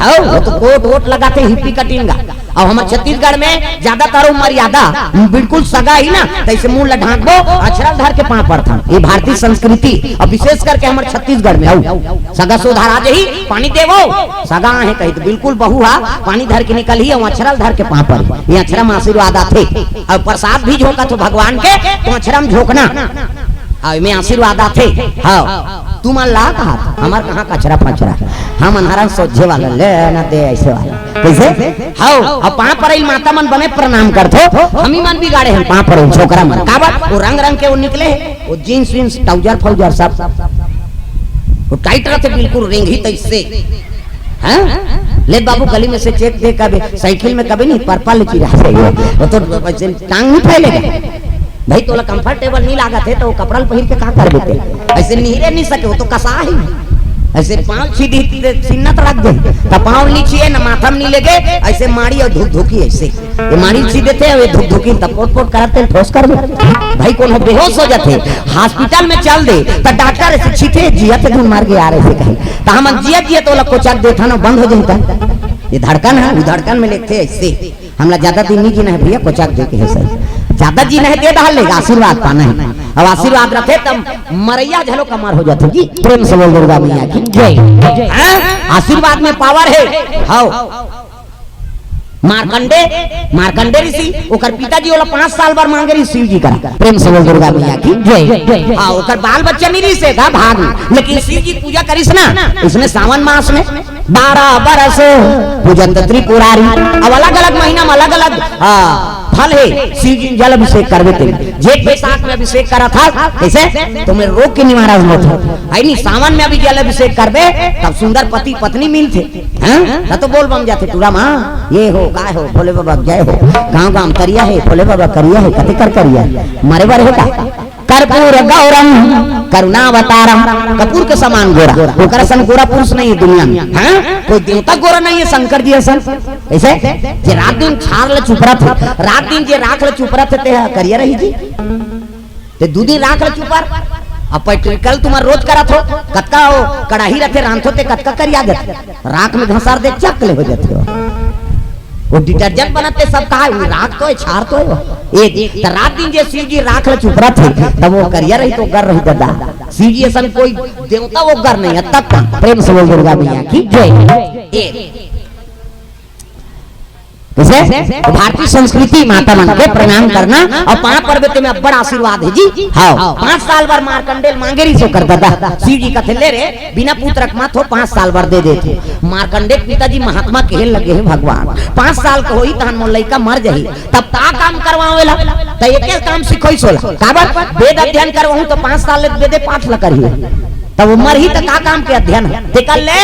हां, वो तो कोट वोट लगाथे, हिप्पी कटिंग। अब हमर छत्तीसगढ़ में ज्यादातर वो मर्यादा बिल्कुल सगा ही ना, तैसे मुंह ला ढांकबो, अछरल धर के पांव परथन। ये भारतीय संस्कृति, अब विशेष करके हमर छत्तीसगढ़ में अउ सगा सोधार आ जही, पानी देवो, सगा आहे कही तो बिल्कुल बहू हा पानी धर के निकलही, अउ अछरल धर के पांव पर, ये अछरा में आशीर्वाद आथे। अब प्रसाद भी झोंकत हो भगवान के, तो अछरा में झोंकना, अउ एमे आशीर्वाद आथे। हाँ, तुमन ला कहा, हमर कहाँ कचरा फचरा, हम अनहरन सोझे वाला, ले ना दे ऐसे वाला। कैसे? हव, अब पांव परइल माता मन बने प्रणाम करथो, हमी मन बिगाड़े हन पांव परइल छोकरा मन। काबर? वो रंग रंग के वो निकले हे, वो जींस वींस, ट्राउजर फाउजर सब। वो टाइट रहथे बिल्कुल, रेंगही तैसे। हाँ? ले बाबू, गली में से चेक दे कबे, साइकिल में कबे नहीं, पर्पल चिरा से वो। वो तो वैसे टांग नहीं फैलेगा। भाई, तोला कंफर्टेबल नहीं लागत हे, तो वो कपड़ा ल पहिर के का कर देते? ऐसे निहरे नहीं सके, वो तो कसा ही। ऐसे पाँव छीदी, सीना त रख दे, त पाँव नहीं छिए, न माथा में नहीं लेगे, ऐसे माड़ी अउ धुकधुकी ऐसे। ये माड़ी छीदे थे, ये धुकधुकी त पोट पोट करत तेल ठोस कर दे। भाई, कोनो बेहोश हो जाथे, हॉस्पिटल में चल दे, त डॉक्टर ऐसे छीते, जियत धुन मार के आ रहे से कहीं। त हमन जियत जियत ओला कोचक देथन, बंद हो जाही त। ये धड़कन है, वो धड़कन में लेथे ऐसे। हमला ज्यादा दिन नहीं जीना है भैया, कोचक दे के है सही। ज्यादा जीना है, दे डाल लेगा, आशीर्वाद पाना है। अब आशीर्वाद रथे तब मरैया झलो कमर हो जाथे जी। प्रेम से बोल दुर्गा मैया की जय। हाँ? आशीर्वाद में पावर है। हव। मार्कंडे, मार्कंडे ऋषि, ओकर पिताजी ओला पाँच साल बर मांगे रहिस शिव जी करा। प्रेम से बोल दुर्गा मैया की जय। हाँ, ओकर बाल बच्चा नहीं रहिस, था भाग में। लेकिन शिव जी पूजा करिस ना, इसने सावन मास में बारह बरस पूजत त्रिपुरारी। अब अलग-अलग महीना में अलग-अलग, आ, फल हे। शिव जी जल अभिषेक करबे ते, जेठ बैसाख में अभिषेक करत हस, कैसे? तुम्हें रोग के निवारण होत हे। है नी, सावन में अभी जल अभिषेक करबे, तब सुंदर पति पत्नी मिलथे। हैं? त तो बोल बम जाथे टूरा माँ, ये हो, काय हो, भोले बाबा जय हो। गाँव गाँव तरिया हे, भोले बाबा करिया हे, कते कर करिया हे। मरे बर हे का? कर्पूर गौरम करुणावतारम, कपूर के समान गोरा, ओकर असन गोरा पुरुष नहीं है दुनिया में। हाँ? कोई देवता गोरा नहीं है शंकर जी असन। ऐसे जे रात दिन छार ल चुपरत हे, रात दिन जे राख ल चुपरत हे, ते ह करिया रही जी। ते दू दिन राख ल चुपर, अब पेट्रिकल तुम्हार रोज करत हो, कतका हो कड़ाही रथे रांधो ते कतका करिया जाथे, राख में घसार दे चक ले हो जाथे हो। वो डिटर्जेंट बनत ते सब कहा, वो राख तो है, छार तो है वो। ए, त रात दिन जे शिव जी राख ल चुपरत हे, तब वो करिया रही तो गर रही दादा। शिव जी असन कोई देवता वो गर नहीं है, तब का। प्रेम से बोल दुर्गा मैया की जय। ए, कैसे? तो भारतीय संस्कृति माता मन के प्रणाम करना और पाँव परबे ते में अब्बड़ आशीर्वाद है जी। हाँ, पाँच साल बर मार्कंडेल मांगे रहिस ओकर दादा। शिव जी कथे, ले रे, बिना पूत रख मत हो, पाँच साल बर दे देथे। मार्कंडे के पिताजी महात्मा कहे लगे हे, भगवान, पाँच साल के होही तहन मोर लइका मर जाही, तब का काम करवावे ला? त एके काम सिखोइस ओला। काबर? वेद अध्ययन करवाहूं त पाँच साल ले वेदे पाठ ल करही। तब वो मरही त का काम के अध्ययन हे? तेकर ले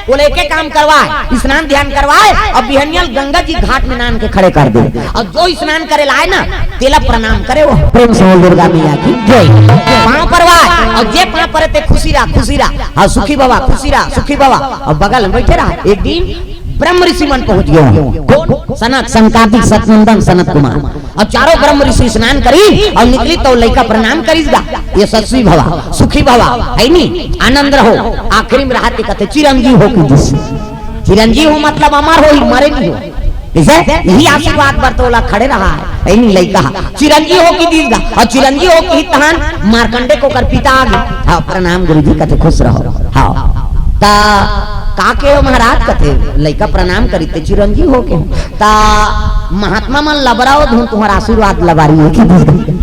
ओला एके काम करवाए, स्नान ध्यान करवाए और बिहनिया ल गंगा जी घाट में नान के खड़े कर दे। और जो स्नान करे ला आए ना, तेला प्रणाम करे वो। प्रेम से बोल दुर्गा मैया की जय। पाँव परवाए और जे पाँव परे ते खुशी रहा, खुशी रहा। हाँ, सुखी बाबा, खुशी रहा, सुखी बाबा। और बगल में बैठे रहा। एक दिन ब्रह्म ऋषि मन पहुंच गए हों। कौन? सनक, सनकादिक, सनंदन, सनत कुमार। और चारों ब्रह्म ऋषि स्नान करी और निकली तो लइका प्रणाम करिस गा, यशस्वी भवा, सुखी भवा, है नी, आनंद रहो। आखिरी में रहा ते कथे, चिरंजीव हो की दिस। चिरंजीव हो मतलब अमर हो ही, मरे नहीं हो। इसे यही आशीर्वाद बर तो ओला खड़े रहा है, है नी, लइका चिरंजीव हो की दिस गा, और चिरंजीव हो की ही तहान मार्कंडे के ओकर पिता आ गे। हाँ, प्रणाम गुरुजी, कथे खुश रहो। हाँ, त का के हो महाराज? कथे लइका प्रणाम करी ते चिरंजीव हो के। त महात्मा मन लबराओ धुन, तुम्हारा आशीर्वाद लबारी है कि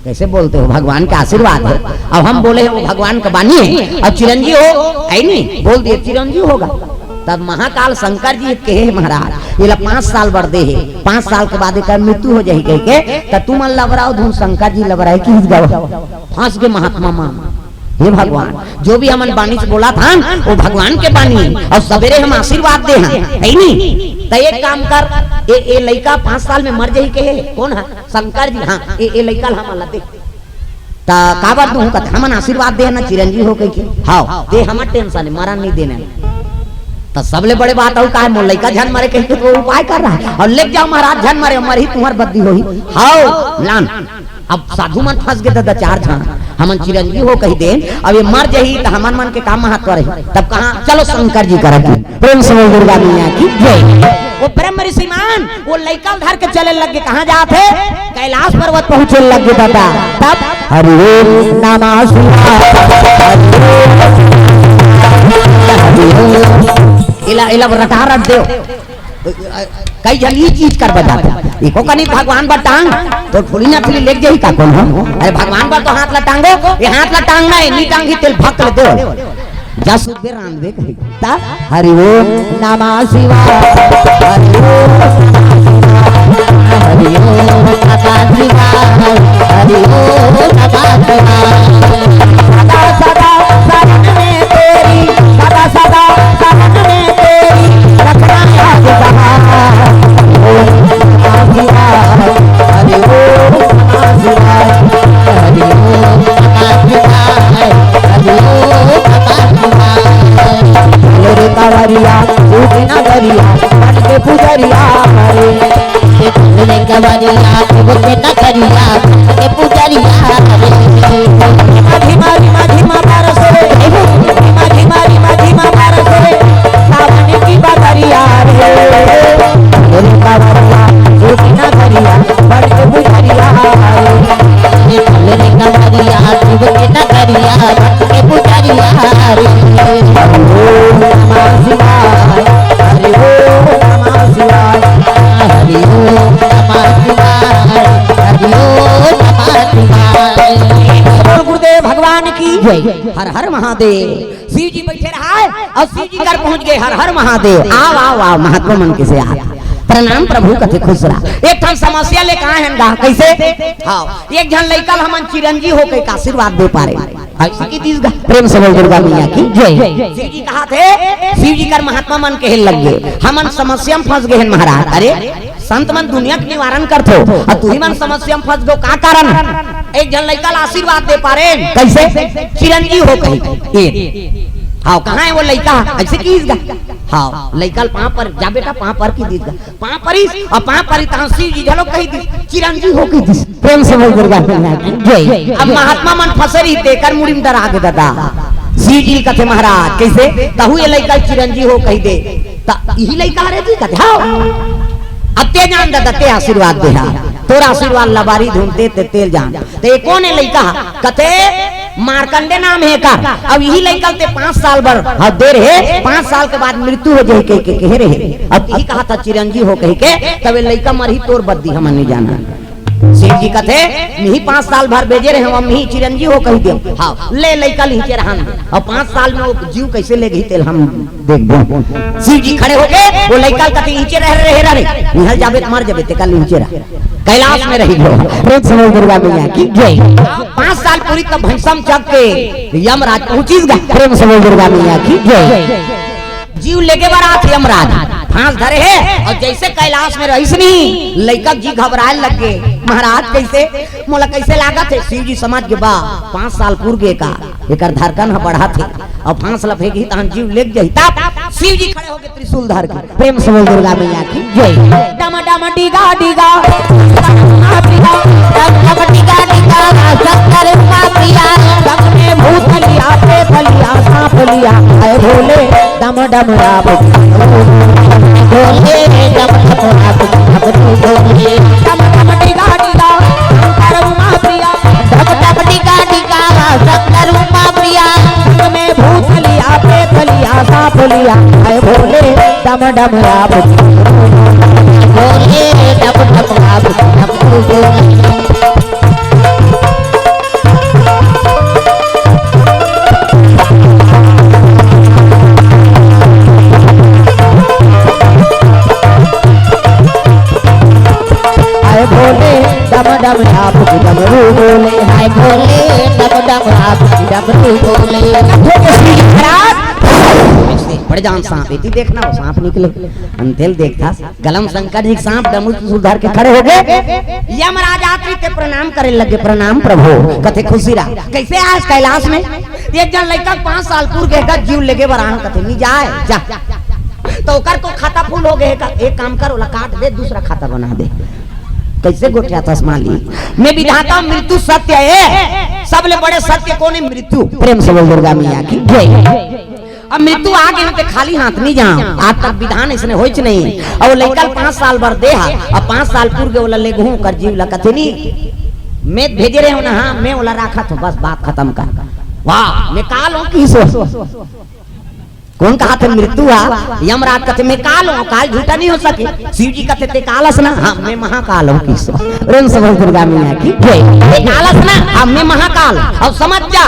कैसे बोलते हो? भगवान का आशीर्वाद है। अब हम बोले हैं, वो भगवान का बानी है। अब चिरंजीव हो, है नी, बोल दिए चिरंजीव होगा। तब महाकाल शंकर जी कहे, महाराज, ये ला पाँच साल बर दे है, पाँच साल के बाद एकर मृत्यु हो जाही कह के, त तुमन लबराओ धुन, शंकर जी लबराए कि गवा। फंस गए महात्मा मन। हे भगवान, जो भी हमन बानी से बोला था, वो भगवान के बानी है, और सवेरे हम आशीर्वाद दे हैं, है नी? त एक काम कर, ए, ए लइका पाँच साल में मर जाही कहे, कौन है? शंकर जी। हाँ, ए, ए लइका ला हमन ला दे। त काबर दूं? कथे हमन आशीर्वाद दे ना चिरंजीव हो कह के। हाँ, ते हमर टेंशन है, मरन नहीं देना। त सबले बड़े बात अउ का है, मोर लइका झन मरे कह के तो उपाय कर रहा है। और ले जाओ महाराज, झन मरे, मरही तुम्हार बद्दी होही। हाँ, लान। अब साधु मन फंस गए दादा, चार झन, हमन चिरंजीव हो कही देन, अब ये मर जाही त हमन मन के काम महत्व रही। तब कहा, चलो शंकर जी करा की। प्रेम से बोल दुर्गा मैया की जय। वो ब्रह्म ऋषि मान, वो लइका धर के चले लग गे। कहाँ जात हे? कैलाश पर्वत पहुँचे लग गे दादा। तब हरि ओम नमः शिवाय, हरि ओम, हरि ओम। इला, इला रटा रट देव। कई झन ई चीज कर बजाते। इको कनी भगवान बर टांग, तो थोड़ी ना थोड़ी लेग जाही का कोनो? अरे भगवान बर तो हाथ ला टांगो, ये हाथ ला टांगना हे, नी टांगही तेल भक्त ले दो। जस उबे रांधबे कही। ता हरि ओम नमः शिवाय, हरि ओम नमः शिवाय, हरि ओम नमः शिवाय, हरि ओम नमः शिवाय। सदा सदा शरण में तेरी, सदा सदा शरण में तेरी, रखना याद सदा। ओम नमः शिवाय, हरि ओम नमः शिवाय, हरि ओम नमः शिवाय, हरि ओम नमः शिवाय। बोलो रे कांवरिया, तू बिना गरिया, बन के पुजरिया रे। बोलो रे कांवरिया, तू बिना गरिया, बन के पुजरिया रे। धीमा, धीमा, धीमा, धीमा बरस रे। धीमा, धीमा, धीमा, धीमा बरस रे। सावन की बदरिया रे। बोलो रे कांवरिया, तू बिना गरिया, बन के पुजरिया रे। बोलो रे कांवरिया, तू बिना गरिया, बन के पुजरिया रे। हरि ओम नमः शिवाय, हरि ओम नमः शिवाय, हरि ओम नमः शिवाय, हरि ओम नमः शिवाय। बोल गुरुदेव भगवान की जय। हर हर महादेव। शिव जी बैठे रहा हे अउ शिव जी कर पहुंच गे। हर हर महादेव। आव, आव, आव, महात्मा मन कइसे आव। प्रणाम प्रभु, कथे खुश रहा। एक ठन समस्या लेके आए हन गा, कइसे? हाँ, एक झन लइका ल हमन चिरंजी हो के आशीर्वाद दे पारे। अइसे कहि दिस गा। प्रेम से बोल दुर्गा मैया की जय। शिव जी कहाथे, शिव जी कर महात्मा मन कहे लग गे, हमन समस्या में फंस गे हन महाराज। अरे, संत मन दुनिया के निवारण करथे, अउ तुही मन समस्या में फंस गो, का कारण? एक झन लइका ल आशीर्वाद दे पारेन, कइसे? चिरंजी हो कहि। ए, हाँ, कहाँ हे वो लइका? अइसे कहिस गा। हाँ, लइका ल पाँव पर, जा बेटा, पाँव पर कहि दिस गा। पाँव परिस, अउ पाँव परिस तहाँ शिव जी घलो कहि दिस, चिरंजी हो कहि दिस। प्रेम से बोल दुर्गा मैया की जय। अब महात्मा मन फंसे रही, तेकर मुड़ी में दरा गे दादा। शिव जी कथे महाराज, कइसे? तहूँ ये लइका ल चिरंजी हो कहि दे। त इही लइका हरे जी कथे, हाँ। अब ते जान दादा, ते आशीर्वाद दे हा। तोर आशीर्वाद लबारी धुनते ते तेल जान। त ये कोन हे लइका? कथे मार्कंडे नाम हे एकर। अब इही लइका ल ते पाँच साल बर, हाँ, दे रहे, पाँच साल के बाद मृत्यु हो जाही कहि के कहे रहे। अब इही कहाथा चिरंजी हो कहि के, तब ये लइका मरही तोर बद्दी हमन नइ जानन। शिव जी कथे, "मिही पाँच साल भर भेजे रहे हँव, मिही चिरंजी हो कहि देव।" हाँ, ले लइका ल इहिंचे रहन दे। अब पाँच साल में वो जीव कइसे लेगही तेला हम देखबो। शिव जी खड़े होके वो लइका ल कथे, "इहिंचे रह, रह, रह, रह। इहाँ जाबे त मर जाबे, तेकर ले इहिंचे रह।" कैलाश में रहि गयो। प्रेम से बोल दुर्गा मैया की जय। पाँच साल पूरी तब भैंसम चक के यमराज पहुँचिस गा। प्रेम से बोल दुर्गा मैया की जय। जीव लेगे बर आत हे यमराज, फांस धरे हे, अउ जइसे कैलाश में रहिस नहीं, लइका जी घबराए लग गे। महाराज, कइसे? मोला कइसे लागत हे? शिव जी समझ गे, बा, पाँच साल पूर गे का, एकर धड़कन ह बढ़त हे, अउ फांस ल फेंकही तहन जीव लेग जाही। तब शिव जी खड़े होके त्रिशूल धर के, प्रेम से बोल दुर्गा मैया की जय। डम डम डिगा डिगा, डम डम डिगा डिगा, डम डम डिगा डिगा, शंकर उमा प्रिया। डम में भूत लिया, प्रेत लिया, सांप लिया, ऐ भोले। डम डम राम, भोले डम डम राम, डम डम भोले। डम डम डिगा डिगा, शंकर उमा प्रिया। डम डम डिगा डिगा, शंकर उमा प्रिया। डम में भूत लिया, प्रेत लिया, सांप लिया, ऐ भोले। डम डम राम, भोले डम डम राम, डम डम भोले। हाय भोले डम डम आप डमरू बोले, हाय भोले डम डम आप डमरू बोले। महाराज, बड़े जान सांप, इति देखना हो, सांप निकले, अंधेल देखता। गलम शंकर जी के सांप डमरू त्रिशूल धर के खड़े हो गए। यमराज आत रहिथे, प्रणाम करे लगे, "प्रणाम प्रभु।" कथे, "खुशी रहा।" कइसे आय कैलाश में? एक झन लइका पाँच साल पूर गे गा, जीव लेगे बर आहन, कथे, "नी जाय, जा।" त ओकर तो खाता फुल हो गे हे का, एक काम कर, ओला काट दे, दूसरा खाता बना दे। कइसे गोठियाथस मालिक? मैं विधाता हूँ, मृत्यु सत्य हे। सबले बड़े सत्य कोन हे? मृत्यु। प्रेम से बोल दुर्गा मैया की जय। अब मृत्यु आ गे हों ते खाली हाथ नहीं जाओं। आज तक विधान इसने होइच नहीं। अउ लइका ल पाँच साल बर दे हा, अब पाँच साल पूर गे ओला लेगहूं कर जीव ला कथे नहीं। मैं भेजे रहे हों ना, हाँ, मैं ओला राखत हों, बस बात खतम कर। वाह, मैं काल हों किहिस। कोन कहाथे मृत्यु हा? यमराज कथे, "मैं काल हों, काल झूठा नहीं हो सके।" शिव जी कथे, "ते काल अस ना?" "हाँ, मैं महाकाल हों किहिस।" प्रेम से बोल दुर्गा मैया की जय। "ते काल अस ना?" "हाँ, मैं महाकाल।" "अब समझ जा,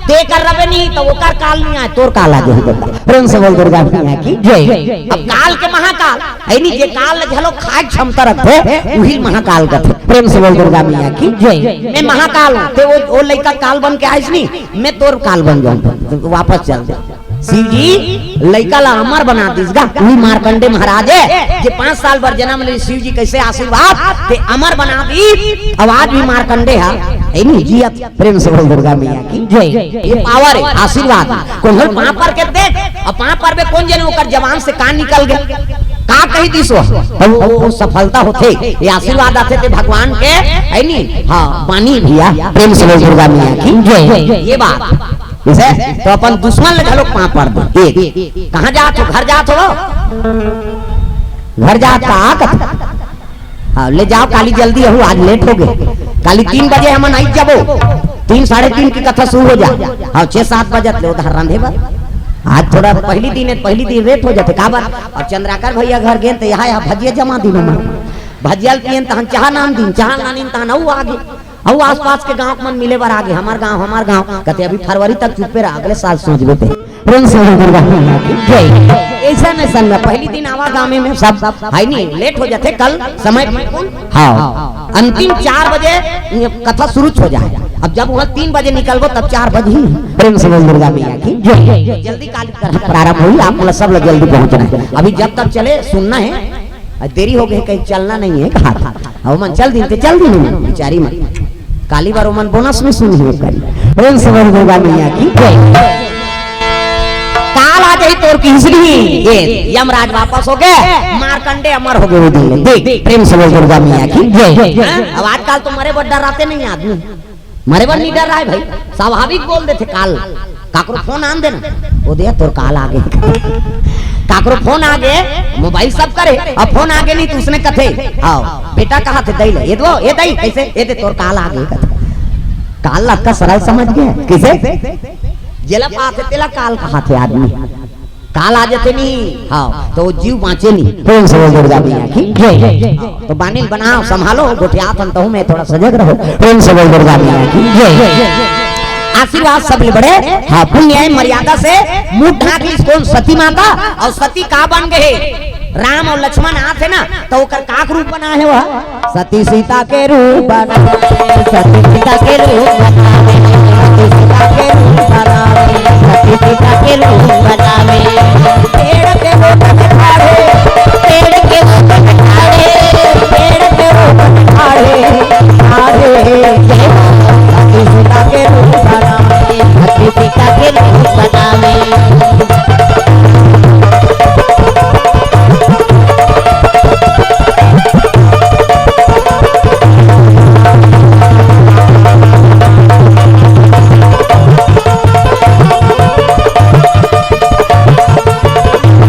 ते कर रबे नहीं तो ओकर काल नहीं आय, तोर काल आ जाही।" प्रेम से बोल दुर्गा मैया की जय। अब काल के महाकाल, है नहीं, जे काल ल घलो खाए क्षमता रखथे, उही महाकाल कथे। प्रेम से बोल दुर्गा मैया की जय। "मैं महाकाल हों, ते वो, वो लइका काल बन के आइस नहीं, मैं तोर काल बन जाऊं, तो वापस चल दे।" शिव जी लइका ला अमर बना दिस गा, उही मार्कंडे महाराज हे, जे पाँच साल बर जनम ले। शिव जी कइसे आशीर्वाद, ते अमर बना दिस। अब आज भी मार्कंडे हा, है नहीं, जियत। प्रेम से बोल दुर्गा मैया की जय। ये पावर हे, आशीर्वाद। कोनो ल पाँव पर के देख, अब पाँव पर में कोन जने ओकर जबान से का निकल गे, का कहि दिस वो, तब वो, वो सफलता होथे। ये आशीर्वाद आथे ते भगवान के, है नहीं? हाँ, बानी भैया, प्रेम से बोल दुर्गा मैया की जय। ये बात। जइसे तो अपन दुश्मन ल घलो पाँव पर दे। एक, कहाँ जात हो? घर जात हो? घर जात का आ कथे? हाँ, ले जाव, काली जल्दी आहू, आज लेट हो गे। काली तीन बजे हमन आई जाबो, तीन, साढ़े तीन के कथा शुरू हो जा। हाँ, छह सात बजत ले उधार रांधे बर। आज थोड़ा पहिली दिन हे, पहिली दिन लेट हो जाथे, काबर? अब चंद्राकर भैया घर गेन त यहाँ, यहाँ भजिया जमा दिन हमन। भजिया ल पियेन तहन चाह नान दिन, चाह नानिन तहन अउ आगे। अउ आसपास के गांव के मन मिले बर आगे, "हमर गांव, हमर गांव।" कथे, "अभी फरवरी तक चुप्पे रह, अगले साल सोचबे ते।" प्रेम से बोल दुर्गा मैया की जय। अइसन, अइसन में पहिली दिन आवागमन में सब, है नहीं, लेट हो जाथे, कल समय बिल्कुल, हाँ, अंतिम चार बजे ये कथा शुरू हो जाए। अब जब वहाँ तीन बजे निकलबो तब चार बजे ही। प्रेम से बोल दुर्गा मैया की जय। जल्दी काली कथा प्रारंभ होही, आप मन ला सब ला जल्दी पहुँचना हे। अभी जब तक चले सुनना हे, अउ देरी हो गे कहीं चलना नहीं हे, कहा था। अउ मन चल दिन ते चल दिन मन, बिचारी मन। काली बर ओमन बोनस में सुनही करी। प्रेम से बोल दुर्गा मैया की जय। काल आ जाही तोर किहिस नहीं। ये यमराज वापस हो गे, मार्कंडे अमर हो गे वो दिन ले। देख, प्रेम से बोल दुर्गा मैया की जय। हाँ? अब आजकल तो मरे बर डर्राथे नहीं आदमी। मरे बर नहीं डर्राय भाई, स्वाभाविक बोल देथे काल। काकरो फोन आन देना, ओ दे तोर काल आ गे। काकरो फोन आ गे, मोबाइल सब करे, अब फोन आ गे नहीं त उसने कथे, आओ, बेटा कहाथे, दई ले, ये दो, ये दई, कइसे? ये दे तोर काल आ गे, कथे। काल ला अतका सरल समझ गे, कइसे? जेला पाथे तेला काल कहाथे आदमी। काल आ जाथे नहीं, हाँ, त वो जीव बाँचे नहीं। प्रेम से बोल दुर्गा मैया की जय। हाँ, त बानी ल बनाव, संभालो, गोठियात हन तहू में थोड़ा सजग रहो। प्रेम से बोल दुर्गा मैया की जय। आशीर्वाद सबले बड़े, हाँ, पुण्य हे, मर्यादा से मुँह ढाँक लिस कोन? सती माता। अउ सती का बन गे हे? राम अउ लक्ष्मण आथे ना, त ओकर का रूप बना हे वह? सती सीता के रूप बनावे, सती सीता के रूप बनावे, सती सीता के रूप बनावे, सती सीता के रूप बनावे। पेड़ के ओट में ठाढ़े, पेड़ के ओट में ठाढ़े, पेड़ के ओट में ठाढ़े, ठाढ़े। सती सीता के रूप बनावे, सती सीता के रूप बनावे।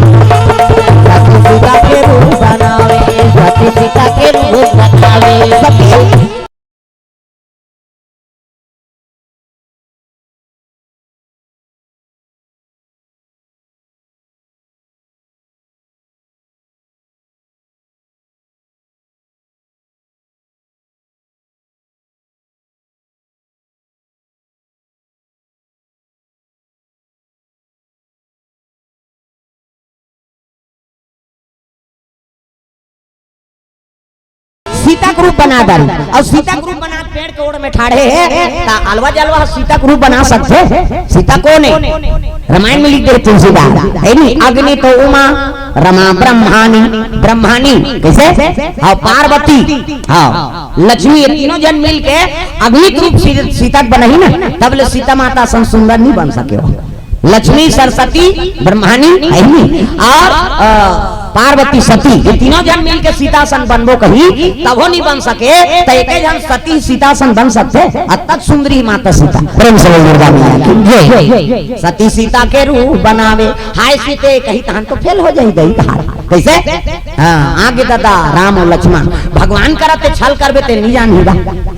सती सीता के रूप बनावे, सती सीता के रूप बनावे। सती सीता के रूप बना डारी। अउ सीता के रूप बना के पेड़ के ओड़ में ठाढ़े हे, त अलवा जलवा सीता के रूप बना सकथे? सीता कोन हे? रामायण में लिख दे तुलसीदास, हे नहीं? अग्नि तो उमा, रमा ब्रह्मानी, ब्रह्मानी कइसे? हाँ, पार्वती, हाँ, लक्ष्मी, ये तीनों जन मिल के अग्नि के रूप सी-, सीता के बनाही ना, तब ले सीता माता सन सुंदर नहीं बन सके हो। लक्ष्मी, सरस्वती, ब्रह्मानी, हे नहीं? अउ, अ, पार्वती, सती, ये तीनों झन मिल के सीता सन बनबो कही, तभो नहीं बन सके, त एके झन सती सीता सन बन सकथे? अतक सुंदरी माता सीता। प्रेम से बोल दुर्गा मैया की जय। सती सीता के रूप बनावे, हाय सीते कही तहन तो फेल हो जाही दई कहा। कैसे? हाँ, आगे दादा राम और लक्ष्मण, भगवान करत ते छल करबे ते नहीं जान ही बा।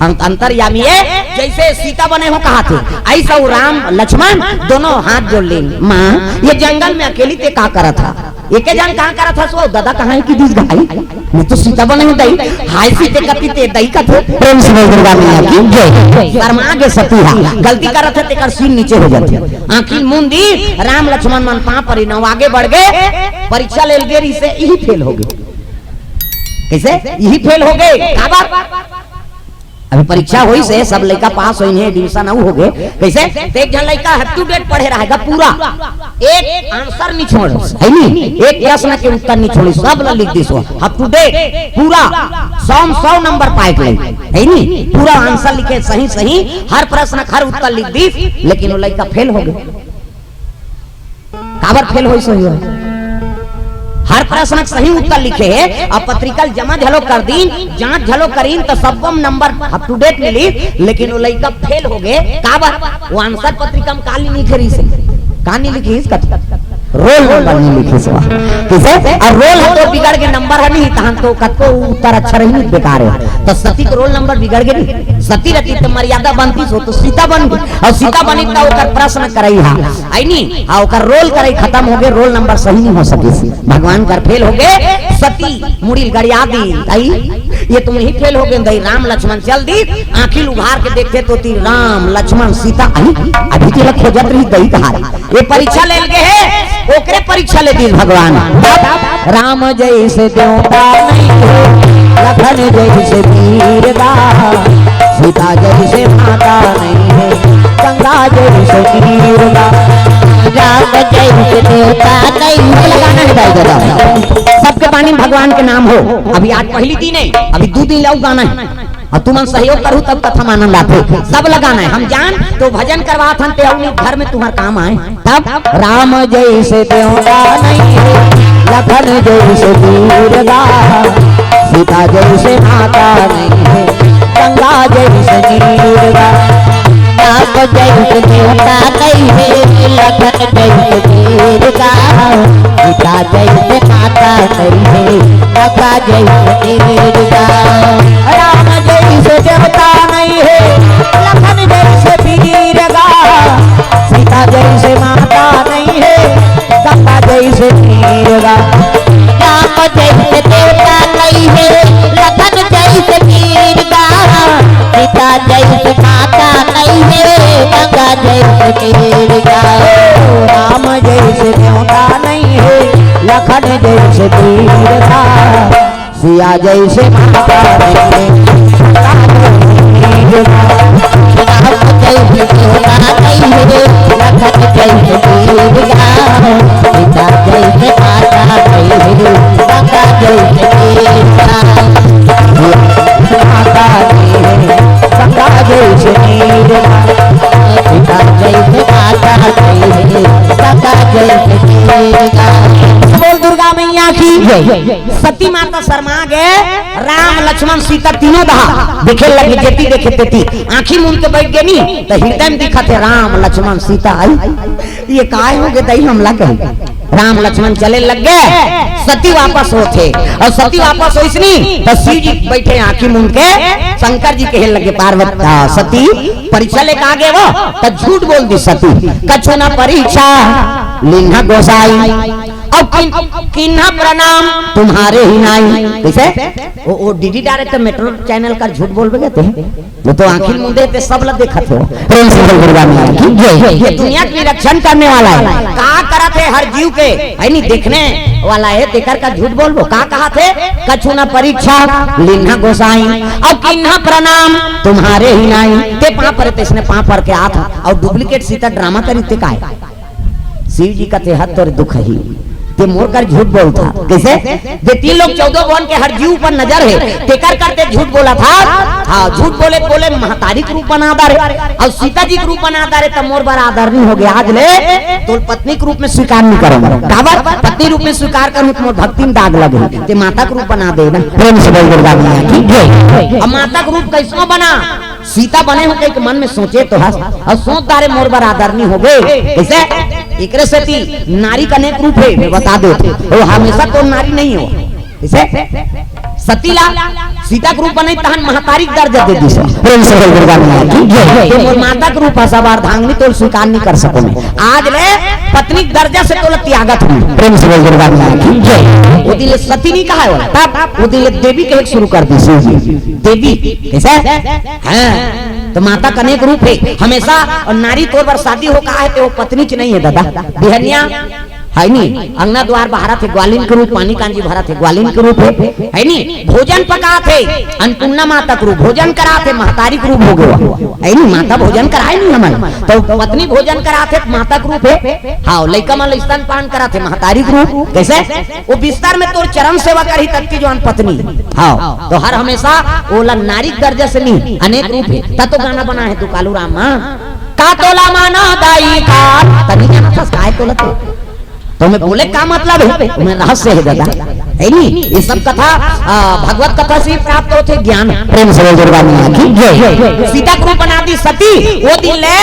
अंत-, अंतर्यामी ये जैसे सीता बने हो कहा थे, ऐसा वो राम लक्ष्मण दोनों हाथ जोड़ लेंगे। माँ, ये जंगल में अकेली ते का करत हा? एके जन कहाँ करत हस वो? दादा कहाँ है कि दिस गाई? मैं तो सीता बने हूँ दई। हाय सीते कति ते दई कथे। प्रेम से बोल दुर्गा मैया की जय। शर्मा के सती हा, गलती करत है तेकर सीन नीचे हो जाथे। आँखी मुंदी राम लक्ष्मण मन पाँव परी नव आगे बढ़ गए, परीक्षा लेल गे रही से यही फेल हो गए। कैसे? यही फेल हो गए। काबर? अभी परीक्षा होइस हे, सब लइका पास होइस हे, admission अउ होगे। कैसे? तो एक झन लइका up to date पढ़े रहेगा पूरा, एक answer नहीं छोड़े, है नी? एक प्रश्न के उत्तर नहीं छोड़े, सब ला लिख दिस वो, up to date, पूरा सौ में सौ नंबर पाए के लइका, है नी? पूरा answer लिखे सही सही, हर प्रश्न के हर उत्तर लिख दिस, लेकिन वो लइका फेल हो गए। काबर फेल होइस होही? हर प्रश्न के सही उत्तर लिखे हे, अब पत्रिका ल जमा घलो कर दीन, जांच घलो करीन, त सब्बो म नंबर up to date मिली, लेकिन वो लइका फेल हो गए। काबर? वो answer पत्रिका म का नहीं लिखे रहिस हे? का नहीं लिखिस? कत-, roll number नहीं लिखिस हे। किसे? और roll ह तो बिगड़ के नंबर ह नहीं, तहन तो कतको उत्तर अच्छा रही नहीं, बेकार हे। तो सती के roll number बिगड़ गए नहीं, सती रहती तो मर्यादा बनती, सो तो सीता बन गई, और सीता बनी तो ओकर प्रश्न करई हा। आई नी? हाँ, ओकर roll करई खत्म हो गए, roll number सही नहीं हो सकिस। भगवान कर फेल हो गए, सती मुड़ी ल गड़िया दी, आई, ये तुम ही फेल हो गए, दई राम लक्ष्मण चल दी, आँखी ल उघार के देखते तो ती राम लक्ष्मण सीता, आई, अभी तिलक खोजत रही दई कहा। ये परीक्षा ले गए है, ओकरे परीक्षा ले दी भगवान। राम जैसे देवता नहीं है, लखन जैसे वीर गा, सीता जैसे माता नहीं है, गंगा जैसे वीर गा। राम जैसे देवता नहीं है। लगाना है भाई दादा, सबके पानी भगवान के नाम हो। अभी आज पहली दिन है, अभी दो दिन लाऊ गाना है। और तुमन सहयोग करू तब कथा म आनंद आथे। सब लगाना है, हम जान तो भजन करवात हन ते अउ नहीं घर में तुम्हार काम आए। तब राम जैसे देवता नहीं है, लखन जैसे वीर गा, सीता जैसे माता नहीं है, गंगा जैसे वीर गा। राम जैसे देवता नहीं है, लखन जैसे वीर गा, सीता जैसे माता नहीं है, गंगा जैसे वीर गा। राम जैसे देवता नहीं है, लखन जैसे वीर गा, सीता जैसे माता नहीं है, गंगा जैसे वीर गा। राम जैसे देवता नहीं है, लखन जैसे वीर गा, सीता जैसे माता नहीं है, गंगा जैसे वीर गा। राम जैसे देवता नहीं है, लखन जैसे वीर गा, सिया जैसे माता नहीं है, राम जैसे देवता नहीं है, लखन जैसे वीर गा, सीता जैसे माता नहीं है, गंगा जैसे वीर गा। माता नहीं है, गंगा जैसे वीर गा, सीता जैसे माता नहीं है, गंगा जैसे वीर गा। बोल दुर्गा मैया की जय। सती माता शर्मा गए, राम लक्ष्मण सीता तीनों दहा देखे लगे, जेती देखे तेती आँखी मूंद के बैठ गए नी, तो हृदय में दिखत हे राम लक्ष्मण सीता आई। ये काय हो गए दई हमला कही। राम लक्ष्मण चले लग गए, सती वापस होथे, और सती वापस होइस नी, तो शिव जी बैठे आँखी मूंद के, शंकर जी कहे लगे पार्वती, आ, सती परीक्षा ले कहा गए वो, तो झूठ बोल दी सती, कछु ना परीक्षा लिन्हा गोसाई, अब किन, किन्हा प्रणाम तुम्हारे ही नाई। कैसे? वो, वो डीडी डायरेक्टर मेट्रो चैनल का झूठ बोल बे कहते हैं, वो तो आँखी मूंदे ते सब ला देखत हो। प्रेम से बोल दुर्गा मैया की जय। ये दुनिया के निरीक्षण करने वाला है, का करत है हर जीव के, है नी, देखने वाला है, तेकर का झूठ बोलबो, का कहा थे? कछु ना परीक्षा लिन्हा गोसाई, अब किन्हा प्रणाम तुम्हारे ही नाई। ते पाँव परे, तेसने पाँव पर के आत और डुप्लीकेट सीता ड्रामा करी ते काय? शिव जी कथे हत तोर दुख ही, ते मोर कर झूठ बोलथा। कइसे? जे तीन लोक चौदह भुवन के हर जीव ऊपर नजर हे, तेकर कर ते झूठ बोलथा। हाँ, झूठ बोले बोले महतारी के रूप बना डारे, अउ सीता जी के रूप बना डारे, त मोर बर आदर नहीं होगे। आज ले तोल पत्नी के रूप में स्वीकार नहीं करूंगा। काबर? पत्नी रूप में स्वीकार करूं त मोर भक्ति में दाग लगे। ते माता के रूप बना दे ना। प्रेम से बोल दुर्गा मैया की जय। अब माता के रूप कइसनो बना, सीता बने हो कहिके मन में सोचे तो हस, अउ सोच डारे मोर बर आदर नहीं होगे। कइसे? एकरे सेती नारी के अनेक रूप हे, मैं बता देथों, वो हमेशा तो नारी नहीं हो। कइसे? सती ला सीता के रूप बनाइस तहन महतारी के दर्जा दे दिस। प्रेम से बोल दुर्गा मैया की जय। तो मोर माता के रूप हस, अर्धांगिनी तोल स्वीकार नहीं कर सकों मैं। आज ले पत्नी के दर्जा से तोला त्यागत हूं। प्रेम से बोल दुर्गा मैया की जय। वो दिन ले सती नहीं कहाय ओला, तब वो दिन ले देवी कहे शुरू कर दिस जी। देवी। कइसे? हाँ, त माता के अनेक रूप हे। हमेशा अउ नारी तोर बर शादी हो का हे, ते वो पत्नीच नहीं हे दादा। बिहनिया हे नी, अंगना द्वार बहारथे, ग्वालिन के रूप, पानी कांजी भरथे, ग्वालिन के रूप हे, हे नी, भोजन पकाथे, अन्नपूर्णा माता के रूप, भोजन कराथे, महतारी के रूप होगे। हे नी, माता भोजन कराय नी हमन, त पत्नी भोजन कराथे, माता के रूप हे। हाँ, लइका मन ल स्तनपान कराथे, महतारी के रूप। कइसे? वो बिस्तर में तोर चरण सेवा करही ततकी जोन पत्नी। हाँ, तो हर हमेशा ओला नारी के दर्जा से नहीं, अनेक रूप हे। त तो गाना बनाय हे तू कालू राम मा, का तोला माना दाई का, त नहीं जानथस काय तोला तो। त मैं बोले का मतलब हे, मैं रहस्य हे दादा। हे नी, ये सब कथा, आ, भगवत कथा से ही प्राप्त होथे ज्ञान। प्रेम से बोल दुर्गा मैया की जय। सीता के रूप बना दिस सती, वो दिन ले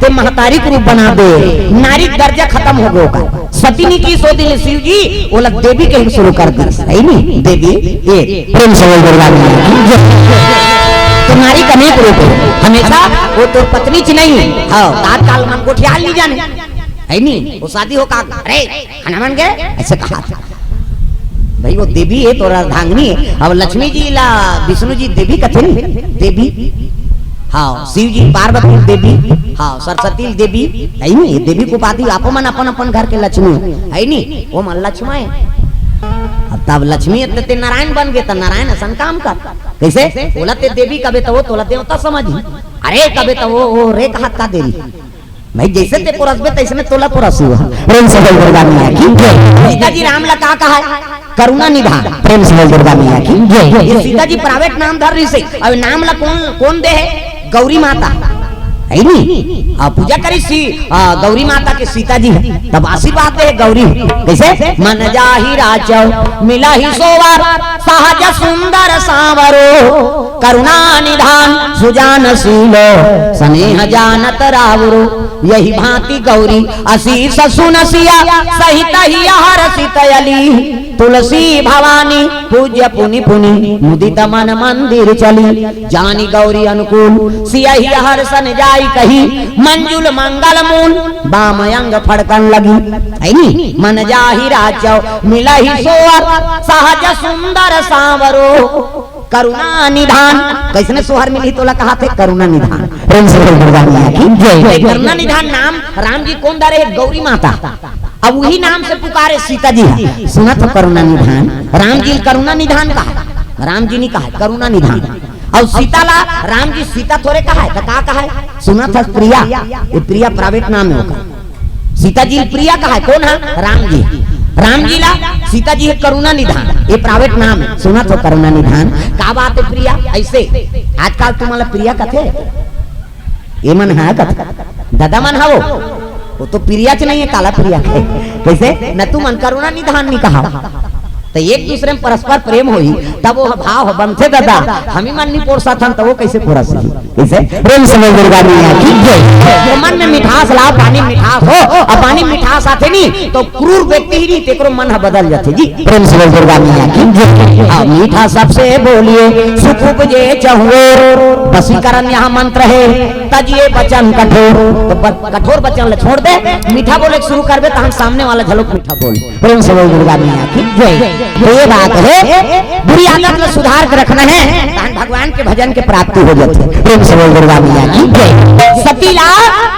ते महतारी के रूप बना दे, नारी के दर्जा खतम होगे ओकर। सती नहीं किहिस ओ दिन ले शिव जी, ओला देवी कहे शुरू कर दिस, हे नी? देवी, ये प्रेम से बोल दुर्गा मैया की जय। तो नारी के अनेक रूप हे, हमेशा वो तोर पत्नीच नहीं हे। हाँ, तत्काल मन गोठियाल नहीं जाने, हे नी? वो शादी हो का, अरे, खाना बन गे, अइसे कहा था। भाई, वो देवी हे, तोर अर्धांगिनी हे। अब लक्ष्मी जी ला विष्णु जी देवी कथे नी, देवी। हाँ, शिव जी पार्वती देवी, हाँ, सरस्वती देवी, हे नी? ये देवी के उपाधि, आपो मन अपन अपन घर के लक्ष्मी हो, हे नी? वो मन लक्ष्मा हे। अब तब लक्ष्मी हे त ते नारायण बन गे, त नारायण असन काम कर। कइसे? ओला ते देवी कबे त वो तोला देवता समझही। अरे कबे त वो, वो रे कहत का देरी। भाई, जइसे ते पोरसबे, तइसने तोला पोरसही। प्रेम से बोल दुर्गा मैया की जय। सीता जी राम ला का कहाय? करुणा निधान। प्रेम से बोल दुर्गा मैया की जय। ये सीता जी private नाम धर रहिस हे, अब नाम ला कोन, कोन दे हे? गौरी माता, हे नी? हाँ, पूजा करिस हे, आ, गौरी माता के सीता जी हे, तब आशीर्वाद दे हे गौरी। कइसे? मन जाहि राचउ मिलहि सोवर, सहज सुंदर सांवरो। करुणा निधान सुजान शीलो, स्नेह जानत रावरो। यहि भांति गौरी असीस सुन सिय, सहित हिय हरषित अली। तुलसी भवानी पूज्य पुनि पुनि, मुदित मन मंदिर चली। जानि गौरी अनुकूल सियहि हरषन जाइ कही, मंजुल मंगल मूल बाम अंग फड़कन लगी। हे नी? मन जाहि राचउ मिलहि सोवर, सहज सुंदर सांवरो। करुणा निधान, कइसने सोहर मिलही तोला कहाथे? करुणा निधान। प्रेम से बोल दुर्गा मैया की जय। करुणा निधान नाम राम जी कोन धरे हे? गौरी माता। अब उही नाम से पुकारे सीता जी हे। सुनत हो करुणा निधान, राम जी करुणा निधान कहाय, राम जी नहीं कहाय, करुणा निधान। अउ सीता ला राम जी सीता थोरे कहाय, त का कहाय? सुनत हस प्रिया, ये प्रिया private नाम हे ओकर। सीता जी प्रिया कहाय, कोन हे? राम जी। राम जी ला सीता जी हे करुणा निधान, ये private नाम हे। सुनत हो करुणा निधान, का बात हे प्रिया? अइसे आजकल तुमन ला प्रिया कथे, ये मन हे कथे, दादा मन हे वो, वो तो प्रियाच नहीं हे, काला प्रिया हे। कइसे? न तुमन करुणा निधान नहीं कहा, त एक दूसरे में परस्पर प्रेम होही, तब वो भाव बनथे दादा। हमी मन नहीं पोरसत हन, त वो कइसे पोरसही? कइसे? प्रेम से बोल दुर्गा मैया की जय। जो मन में मिठास ला, पानी मिठास हो, अउ पानी मिठास आथे नी, त क्रूर व्यक्ति ही नहीं, तेकरो मन ह बदल जाथे जी। प्रेम से बोल दुर्गा मैया की जय। हाँ, मीठा सबसे बोलिए, सुख उपजे चहुओर। वशीकरण यहाँ मंत्र हे, तजिए वचन कठोर। त ब-, कठोर वचन ला छोड़ दे, मीठा बोले के शुरू करबे, तहन सामने वाला घलोक मीठा बोल। प्रेम से बोल दुर्गा मैया की जय। त ये बात हे, बुरी आदत ला सुधार के रखना हे, तहन भगवान के भजन के प्राप्ति हो जाथे। प्रेम से बोल दुर्गा मैया की जय। सती ला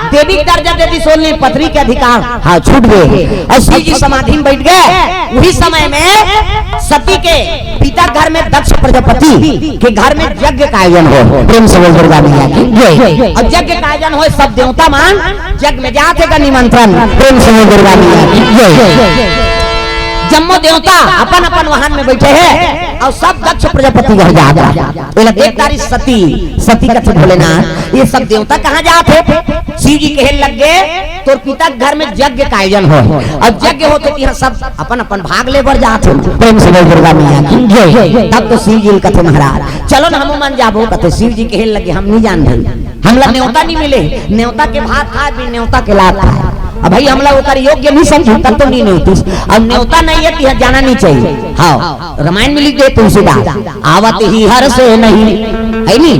देवी के दर्जा दे दिस, ओला पत्नी के अधिकार, हाँ, छूट गे। अउ शिव जी समाधि में बइठ गे। उही समय में सती के पिता घर में दक्ष प्रजापति के घर में यज्ञ का आयोजन होय। प्रेम से बोल दुर्गा मैया की जय। अउ यज्ञ का आयोजन होय, सब देवता मन यज्ञ में जाथे का निमंत्रण। प्रेम से बोल दुर्गा मैया की जय। जम्मो देवता अपन अपन वाहन में बैठे हे अउ सब दक्ष प्रजापति घर जात हे। एला देख डारिस सती, सती कथे भोलेनाथ, ये सब देवता कहाँ जात हे? शिव जी कहे लग गे, तोर पिता के घर में यज्ञ का आयोजन होय हे अउ यज्ञ होथे तिहाँ सब अपन अपन भाग ले बर जात हे। प्रेम से बोल दुर्गा मैया की जय। तब तो शिव जी ल कथे महाराज चलो न हमू मन जाबो। कथे शिव जी कहे लग गे हम नहीं जान भाई, हमला नेवता नहीं मिले, नेवता के भात खाए बिन नेवता के लात खाए। अब भाई हमला ओकर योग्य नहीं समझे तब तो नहीं नेवतिस। अब नेवता नहीं हे तिहाँ जाना नहीं चाहिए। हाँ, रामायण में लिख दे तुलसीदास, आवत ही हर्षे नहीं, हे नहीं,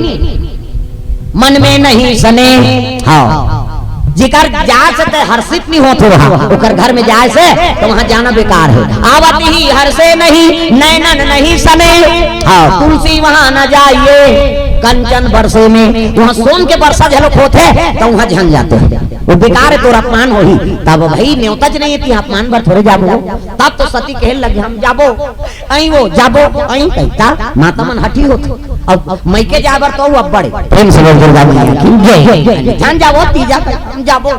मन में नहीं सने। हाँ, जेकर जाए से ते हर्षित नहीं होत हो वहाँ, ओकर घर में जाए से तो वहाँ जाना बेकार हे। आवत ही हर्षे नहीं, नैनन नहीं सने। हाँ, तुलसी वहाँ न जाइए, कंचन बरसे में, वहाँ सोन के बरसा झलक होत हे तो वहाँ झन जाते हे, वो बेकार हे, तोर अपमान होही। तब भाई नेवता च नहीं हे तिहाँ अपमान बर थोरे जाबो। तब तो सती कहे लग गे हम जाबो, अई वो जाबो, अई कहिता माता मन हठी होत। अब मइके जाए बर तो अब्बड़ हे। प्रेम से बोल दुर्गा मैया की जय। झन जाबो तीजा कहिता हम जाबो,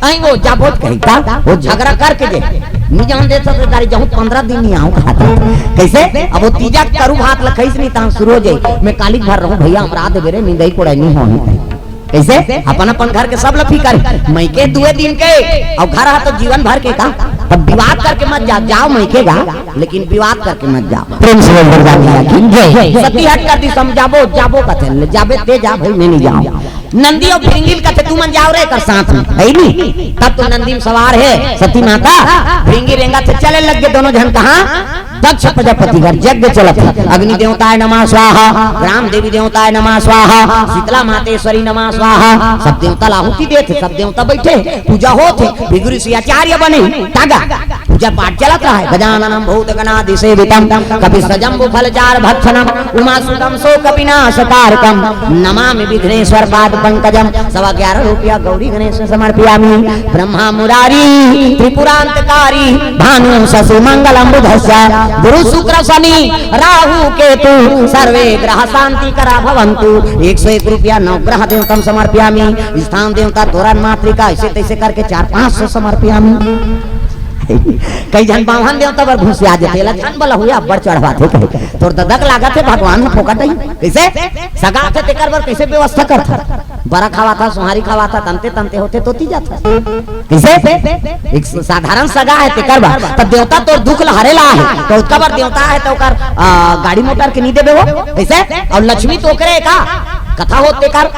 अई वो जाबो कहिता, वो झगड़ा करके जे नहीं जान दे सकते तारी जहूँ पंद्रह दिन नहीं आऊँ कहा था। कैसे? अब वो तीजा करू भात लखईस नहीं तहाँ शुरू हो जाए, मैं काली भर रहूँ भैया, हमरा दे बेरे निंदई कोड़ाई नहीं होनी। कैसे? अपन अपन घर के सब ल फिकर हे। मइके दुए दिन के अउ घर हा तो जीवन भर के का? तब विवाद करके मत जा, जाओ मइके गा, लेकिन विवाद करके मत जाओ। प्रेम से बोल दुर्गा मैया की जय। सती हट कर दी, समझाबो, जाबो कथे, ले जाबे ते जा भाई, मैं नहीं जाऊँ। नंदी अउ भृंगी ल कथे, तू मन जाओ रे एकर साथ में, हे नहीं? तब तो नंदी में सवार हे सती माता, भृंगी रेंगथे, चले लग गे दोनों झन कहाँ? दक्ष प्रजापति घर यज्ञ चलत हे। अग्नि देवताय नमः स्वाहा, ग्राम देवी देवताय नमः स्वाहा, शीतला मातेश्वरी नमः स्वाहा। सब देवता ल आहुति देत हे, सब देवता बैठे हे, पूजा होत हे। भृगु ऋषि आचार्य बने, तागा पूजा पाठ चलत रहा हे। गजाननम भूत गणादि सेवितम, कपि सजम्बु फल चार भक्षणम, उमा सुतम शोक विनाश कारकम, नमामि विघ्नेश्वर पाद पंकजम। सवा ग्यारह रुपया गौरी गणेश समर्पयामी। ब्रह्मा मुरारी त्रिपुरांतकारी, भानु शशि मंगलम बुधस्य, गुरु शुक्र शनि राहु केतु, सर्वे ग्रह शांति करा भवंतु। एक सौ एक रुपया नवग्रह देवतम समर्पयामी। स्थान देवता तोरण मातृका, ऐसे तैसे करके चार पाँच सौ समर्पयामी। कई झन बाम्हन देवता बर घुसिया जेथे, एला झन बला हुए अब्बड़ चढ़वाथे कहे। तोर ददक लागत हे भगवान ह फोकट ही। कैसे? सगा थे तेकर बर कैसे व्यवस्था करथा? बरा खावा था, सोहारी खावा था, तंते तंते होथे तो तीजा था। कैसे? एक साधारण सगा हे तेकर बर, त देवता तोर दुख ल हरे ला हे, त ओतका बर देवता हे त ओकर, आ, गाड़ी मोटर के नहीं देबे हो? कैसे? अउ लक्ष्मी तो ओकरे का कथा होत तेकर,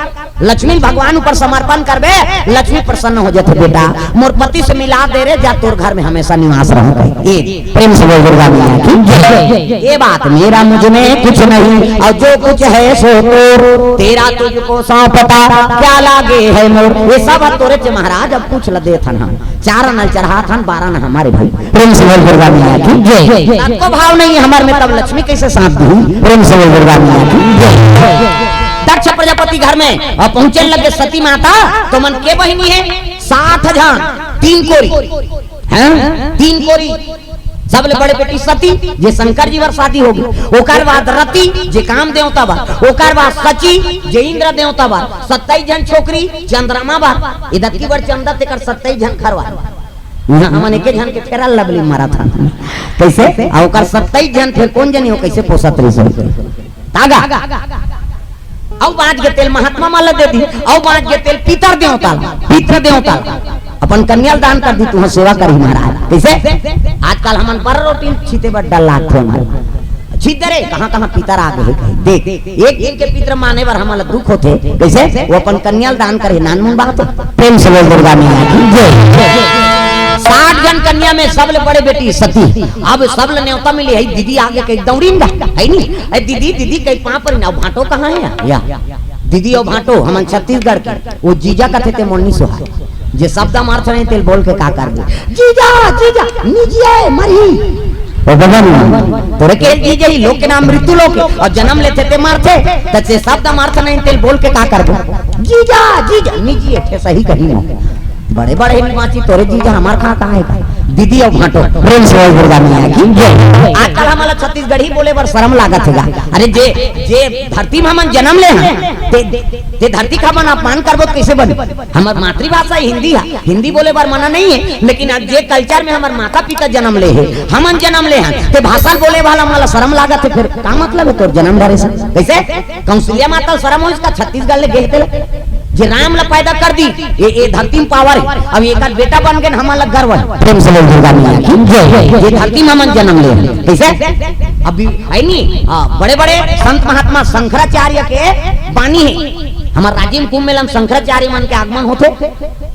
लक्ष्मी भगवान ऊपर समर्पण करबे, लक्ष्मी प्रसन्न हो जाथे। बेटा मोर पति से मिला दे रे, जा तोर घर में हमेशा निवास रहो। ए प्रेम से बोल दुर्गा मैया की जय। ये बात मेरा मुझ में कुछ नहीं, और जो कुछ है सो तोर, तेरा तुझको सौंपता क्या लागे है मोर। ये सब तोरे चे महाराज, अब पूछ ल देथन हम। चार अना ल चढ़ाथन, बारह अना हमारे भाई। प्रेम से बोल दुर्गा मैया की जय। तनको भाव नहीं हमर में, तब लक्ष्मी कैसे साथ दी? प्रेम से बोल दुर्गा मैया की जय। दक्ष प्रजापति घर में अउ पहुंचे लगे सती माता, त ओमन के बहिनी हे? साठ झन, तीन कोरी, हैं? तीन कोरी। सबले बड़े बेटी सती, जे शंकर जी बर शादी होगे, ओकर बाद रति, जे काम देवता बर, ओकर बाद शची, जे इंद्र देवता बर, सत्ताईस झन छोकरी चंद्रमा बर, ए दतकी बर चंदा तेकर सत्ताईस झन खरवा। इहाँ हमन एके झन के फेरा लबली मारत हन। कैसे? आ ओकर सत्ताईस झन फेर कोन जनी हो कैसे पोसत रहिस हो? तागा। अउ बाँच गे तेल महात्मा मन ल दे दी, अउ बाँच गे तेल पितर देवता ल, पितर देवता ल। अपन कन्या ल दान कर दी, तुँहर सेवा करही महाराज। कैसे? आजकल हमन बर रोटी छीते बर डर लागथे हमर। छिद्दरे, कहाँ-कहाँ पितर आ गे हे कहे। देख, एक दिन के पितर माने बर हमन ला दुख होथे। कइसे? वो अपन कन्या ल दान करे, नानमुन बात हे। प्रेम से बोल दुर्गा मैया की जय। साठ झन कन्या में सबले बड़े बेटी सती। अब सबले नेवता मिले, "हे दीदी आगे कहि दौड़िन गा, हे नी? हे दीदी, दीदी कहि पाँव परिन, अउ भाँटो कहाँ हे?" या, दीदी अउ भाँटो, हमन छत्तीसगढ़ के, वो जीजा कथे ते मोर नी सोहाय। जे शब्द म अर्थ नहीं तेल बोल के का करबे? जीजा, जीजा, निजिए, मरही। ओ बगल में, तोरे के जीजा ही, लोग के नाम मृत्यु लोक हे, अउ जन्म लेथे ते मरथे, त जे शब्द म अर्थ नहीं तेल बोल के का करबे? जीजा, जीजा, निजिए, ठे सही कही ना। बड़े बड़े ही बाँची, तोरे जीजा हमार कहाँ, कहाँ हे? दीदी अउ भांटो, प्रेम से बोल दुर्गा मैया की जय। आजकल हमन ला छत्तीसगढ़ी बोले बर शरम लागत हे गा। अरे जे, जे धरती में हमन जन्म ले हन, ते, ते धरती का हमन अपमान करबो त कइसे बनी? हमर मातृभाषा हिंदी हे, हिंदी बोले बर मना नहीं हे, लेकिन आज जे culture में हमर माता पिता जन्म ले हे, हमन जन्म ले हन, ते भाषा बोले वाला हमन ला शरम लागत हे, फिर का मतलब हे तोर जन्म धरे से? कइसे? कौशल्या माता ल शरम होइस का छत्तीसगढ़ ले गे हे तेला? जे राम ला पैदा कर दिस, ए, ए धरती में power हे। अब एकर बेटा बन गे, हमन ला गर्व हे। प्रेम से बोल दुर्गा मैया की जय। ये धरती में हमन जन्म ले हन। कइसे? अभी हे नी, हाँ, बड़े-बड़े संत महात्मा शंकराचार्य के बानी हे। हमर राजिम कुंभ मेला में शंकराचार्य मन के आगमन होथे।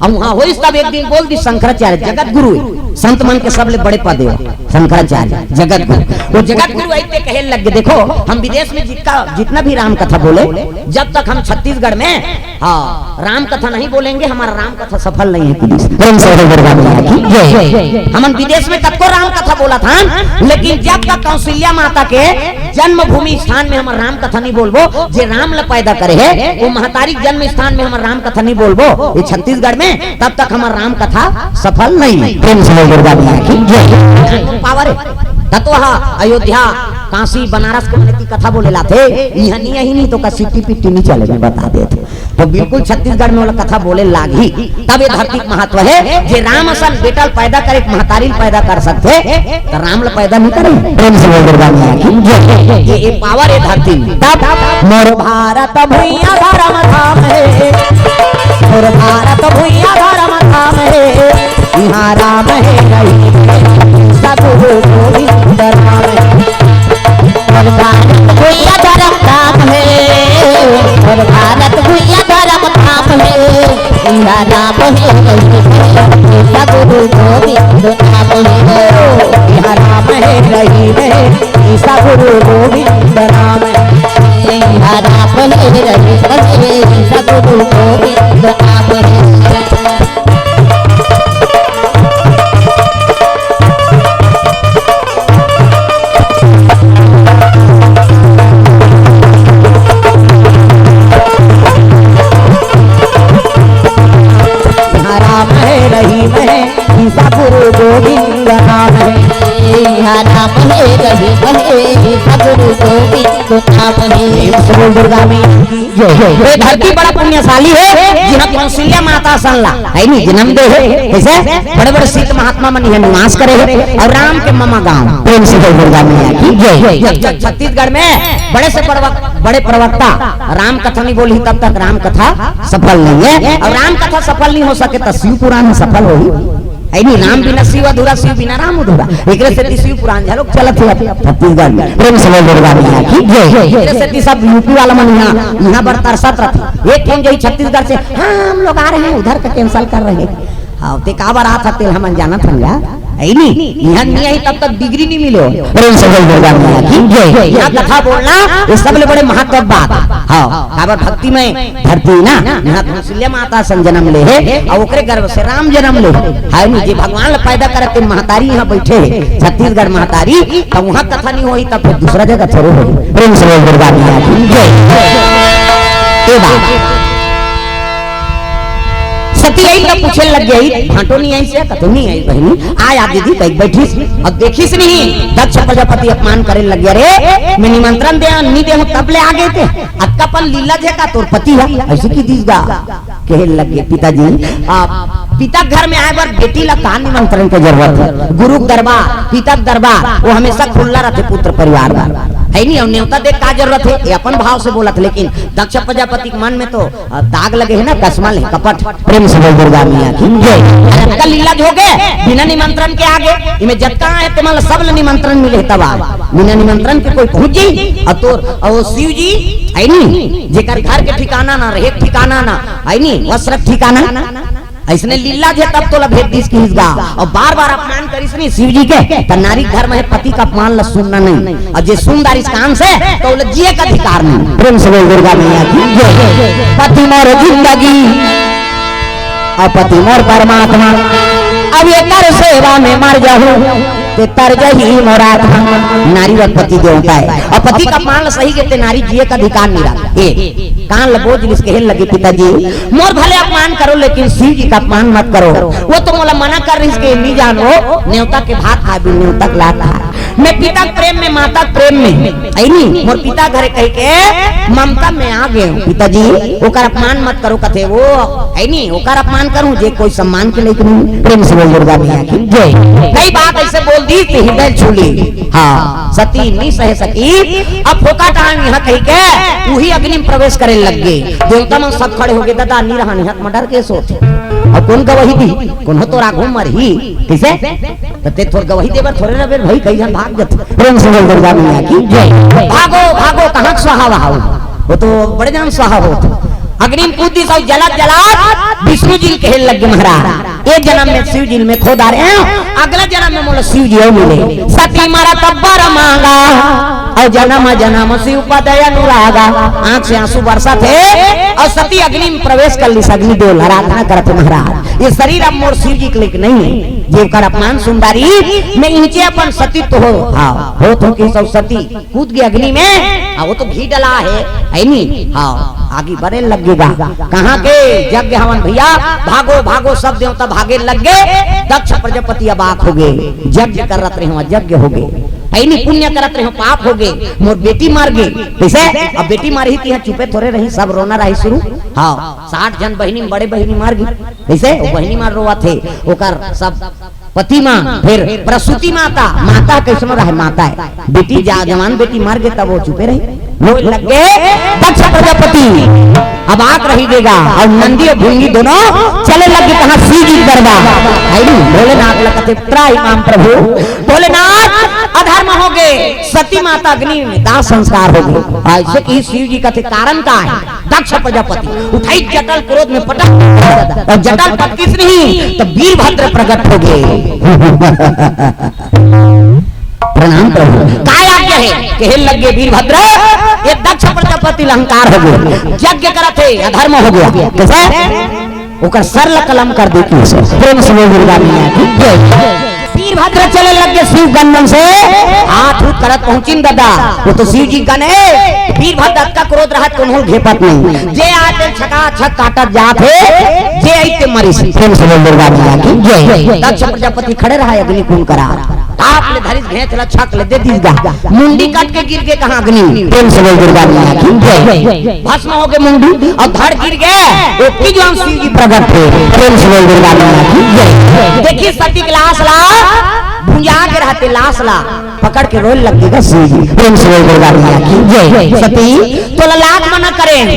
अब वहाँ होइस तब एक दिन बोल दिस शंकराचार्य, जगत गुरु हे, संत मन के सबले बड़े पद हे शंकराचार्य, जगत गुरु। वो जगत गुरु अइसे कहे लग गे, देखो, हम विदेश में जितना, जितना भी राम कथा बोले, जब तक हम छत्तीसगढ़ में, हाँ, राम कथा नहीं बोलेंगे, हमारा राम कथा सफल नहीं हे। पुलिस प्रेम से बोल दुर्गा मैया की जय। हमन विदेश में कतको राम कथा बोलत हन, लेकिन जब तक कौशल्या माता के जन्मभूमि स्थान में हमर राम कथा नहीं बोलबो, जे राम ला पैदा करे हे, वो महतारी के जन्म स्थान में हमर राम कथा नहीं बोलबो, ये छत्तीसगढ़ में, तब तक हमर राम कथा सफल नहीं हे। प्रेम से बोल दुर्गा मैया की जय। Power हे। कतको हा अयोध्या, काशी, बनारस के मन के कथा बोले ला थे, इहाँ नहीं, यही नहीं तो का सिट्टी पिट्टी नहीं चले, मैं बता देत हूँ। तो बिल्कुल छत्तीसगढ़ में वो लोग कथा बोले लागही, तब ये धरती के महत्व हे। जे राम असन बेटा ल पैदा करे, एक महतारी ल पैदा कर सकथे, तो राम ल पैदा नहीं करे। प्रेम से बोल दुर्गा मैया की जय। ये, ये power हे धरती में। तब मोर भारत भुइयां धर्म धाम हे, मोर भारत भुइयां धर्म धाम हे, इहाँ राम हे रहीम हे, सतगुरु गोविंद राम हे। मोर भारत भुइयां धर्म धाम हे, मोर भारत भुइयां धर्म धाम हे, इहाँ राम हे रहीम हे, सतगुरु गोविंद नाम हे। इहाँ राम हे रहीम हे, सतगुरु गोविंद नाम हे। इहाँ राम हे रहीम हे, सतगुरु गोविंद नाम हे। इहाँ राम हे रहीम हे, ईसा गुरु गोविंद नाम हे। इहाँ राम हे रहीम हे, ईसा गुरु गोविंद नाम हे। प्रेम से बोल दुर्गा मैया की जय। ये धरती बड़ा पुण्यशाली हे, जिहाँ कौशल्या माता असन ला, हे नी, जन्म दे हे। कइसे? बड़े-बड़े सिद्ध महात्मा मन इहाँ निवास करे हे। अउ राम के ममा गाँव। प्रेम से बोल दुर्गा मैया की जय। जब, जब छत्तीसगढ़ में बड़े से बड़वा-, बड़े प्रवक्ता राम कथा नहीं बोलही, तब तक राम कथा सफल नहीं हे। अउ राम कथा सफल नहीं हो सके, त शिव पुराण सफल होही? हे नी, राम बिना शिव अधूरा, शिव बिना राम अधूरा। एकरे सेती शिव पुराण घलोक चलत हे अब छत्तीसगढ़ में। प्रेम से बोल दुर्गा मैया की जय। एकरे सेती सब यूपी वाला मन इहाँ, इहाँ बर तरसत रथे। एक ठन जही छत्तीसगढ़ से, "हाँ, हम लोग आ रहे हैं, उधर का cancel कर रहे हैं।" हाँ, ते काबर आत हस तेला हमन जानत हन गा। हे नी, इहाँ नहीं आई तब तक degree नहीं मिले हो। प्रेम से बोल दुर्गा मैया की जय। इहाँ कथा बोलना, ये सबले बड़े महत्व बात। हाँ, काबर भक्ति में धरती ना, इहाँ कौशल्या माता असन जनम ले हे, अउ ओकरे गर्भ से राम जनम ले हे। हे नी, जे भगवान ला पैदा करे तेन महतारी इहाँ बइठे हे, छत्तीसगढ़ महतारी, त उहाँ कथा नहीं होही, त फिर दूसरा जगह थोड़े होही। प्रेम से बोल दुर्गा मैया की जय। ए बात। सती आई त पूछे लग गई, "भांटो नहीं आई से?" कथे, "नहीं आई बहिनी।" "आय आ दीदी," कहिके बइठिस। अब देखिस नहीं, दक्ष प्रजापति अपमान करे लग गया, "रे, मैं निमंत्रण दे, नहीं दे हूँ, तब ले आ गे ते। अतका पन लीला झेका तोर पति हे, अइसे कहि दिस गा।" कहे लग गे, "पिताजी, आप पिता घर में आय बर बेटी ला का निमंत्रण के जरूरत हे? गुरु के दरबार, पिता के दरबार, वो हमेशा खुल्ला रथे पुत्र परिवार बर। हे नी, अउ नेवता दे का जरूरत हे?" ये अपन भाव से बोलत, लेकिन दक्ष प्रजापति के मन में तो अ, दाग लगे हे ना, कसमल हे, कपट। प्रेम से बोल दुर्गा मैया की जय। अरे, अतका लीला झेके, बिना निमंत्रण के आ गे, इमे जतका हे, तेमन ला सब ला निमंत्रण मिले हे, तब आ। बिना निमंत्रण के कोई पहुंच जाही, अउ तोर, अउ वो शिव जी, हे नी, जेकर घर के ठिकाना ना, रहे के ठिकाना ना, हे नी, वस्त्र के ठिकाना, अइसने लीला झेके तब तोला भेज दिस किहिस गा, अउ बार-बार अपमान करिस नहीं शिव जी के, त नारी धर्म हे, पति का अपमान ला सुनना नहीं। अउ जे सुन डारिस कान से, त ओला जिए का अधिकार नहीं। प्रेम से बोल दुर्गा मैया की जय। पति मोर जिंदगी, अउ पति मोर परमात्मा, अब एकर सेवा में मर जाहूं। ते तर जही मोर आत्मा। नारी बर पति देवता हे, अउ पति के अपमान ल सही के ते नारी जिए के अधिकार नइ रखे। ए, कान ल बोज लिस, कहे लगे, "पिताजी, मोर भले अपमान करो, लेकिन शिव जी के अपमान मत करो। वो तो मोला मना कर रिहिस के नइ जान, वो नेवता के भात खाबे, नेवता के लात खाबे। मैं पिता के प्रेम में, माता के प्रेम में, अइनी, मोर पिता घरे कहि के ममता में आ गे हंव। पिताजी, ओकर अपमान मत करो," कथे वो, अइनी, ओकर अपमान करहूं, जे कोई सम्मान के लइक नइ हे। प्रेम से बोल दुर्गा मैया की जय। कई बात अइसे बोल दिस ते हृदय छू लिस। हां, सती नइ सहे सकिस। अब फोकट आंव इहां कहि के उही अग्नि में प्रवेश करे लग गे। देवता मन सब खड़े हो गे, "ददा, नइ रहन, इहां मर्डर केस होथे। अब कोन गवाही दिही? कोनो तोर आघू मरही।" कइसे? त ते तोर गवाही देबर थोरे रहे भाई, कई झन भाग जथे। प्रेम से बोल दुर्गा मैया की जय। भागो, भागो, कहां के स्वाहा वहां? वो तो बड़े झन स्वाहा होथे। अग्नि में कूद दिस अउ जलत जलत विष्णु जी ल कहे लग गे, "महाराज, ए जनम में शिव जी ल मैं खो डारे हंव, अगला जनम में मोला शिव जी अउ मिले।" सती मरत बर मांगा, अउ जनम जनम शिव पद अनुरागा। आंख से आंसू बरसत हे, अउ सती अग्नि में प्रवेश कर लिस, अग्निदेव ल आराधना करत हे, "महाराज, ये शरीर अब मोर शिव जी के लइक नइ हे, जेकर अपमान सुन डारिस, मैं इहिंचे अपन सतीत्व हो, हां, होत हों कहिस सती कूद गे अग्नि में, आ, वो तो घी डला हे, हे नी? हां, आगी बरे लग गे गा। कहां के यज्ञ हवन भइया, भागो, भागो, सब देवता भागे लग गे। दक्ष प्रजापति अबाक हो गे, यज्ञ करत रहेंव, अयज्ञ हो गे, हे नी? पुण्य करत रहेंव, पाप हो गे, मोर बेटी मर गे। कइसे? अब बेटी मरही त इहां चुपे थोरे रही, सब रोना रही शुरू। हां, साठ झन बहिनी में बड़े बहिनी मर गे। कइसे? वो बहिनी मर रोवत हे, ओकर सब पति मां, फेर प्रसूति माता, माता कइसनो रहे, माता हे। बेटी जा, जवान बेटी मर गे, तब वो चुपे रही, रोए लग गे दक्ष प्रजापति। अबाक रहि गे गा, अउ नंदी अउ भृंगी दोनों चले लग गे कहां? शिव जी के दरबार। हे नी? भोलेनाथ ल कथे, "त्राहि मां प्रभु।" भोलेनाथ, अधर्म हो गे, सती माता अग्नि में दाह संस्कार हो गे। अइसे कहिस शिव जी कथे, "कारण का हे?" दक्ष प्रजापति उठइस जटा ल क्रोध में पटक, अउ जटा ल पटकिस नहीं त वीरभद्र प्रगट हो गे। प्रणाम प्रभु। काय आज्ञा हे? कहे लग गे वीरभद्र, ये दक्ष प्रजापति ल अहंकार हो गे, यज्ञ करत हे, अधर्म हो गे। कइसे? ओकर सर ल कलम कर दे कहिस। प्रेम से बोल दुर्गा मैया की जय। वीरभद्र चले लग गे शिव गन मन से, हाथ उठ करत पहुंचिन ददा, वो तो शिव जी गन हे। वीरभद्र अतका क्रोध रहत कोनो ल घेपत नहीं, जे आथे छका छक काटत जात हे, जे अइस ते मरिस। प्रेम से बोल दुर्गा मैया की जय। दक्ष प्रजापति खड़े रहा अग्नि कुंड करा, ताप ले धरिस घेंच ल छक ले दे दिस गा, मुंडी कट के गिर गे कहां? अग्नि। प्रेम से बोल दुर्गा मैया की जय। भस्म हो गे मुंडी अउ धड़ गिर गे, ओतकी जुवार शिव जी प्रगट हे। प्रेम से बोल दुर्गा मैया की जय। देखिस सती के लाश ला, भुंजा गे रहत हे लाश ला, पकड़ के रोए लग गे गा शिव जी। प्रेम से बोल दुर्गा मैया की जय। सती, तोला लाख मना करेंव,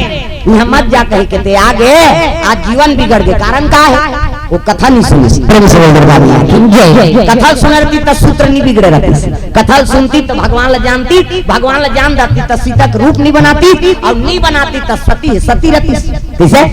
इहां मत जा कहि के ते आ गे, आज जीवन बिगड़ गे। कारण का हे? वो कथा नइ सुनिस। प्रेम से बोल दुर्गा मैया की जय। कथा ल सुने रहतिस त सूत्र नइ बिगड़े रहतिस। कथा ल सुनतिस त भगवान ल जानतिस, भगवान ल जान डारतिस त सीता के रूप नइ बनातिस, अउ नइ बनातिस त सती, सती रहतिस। कइसे?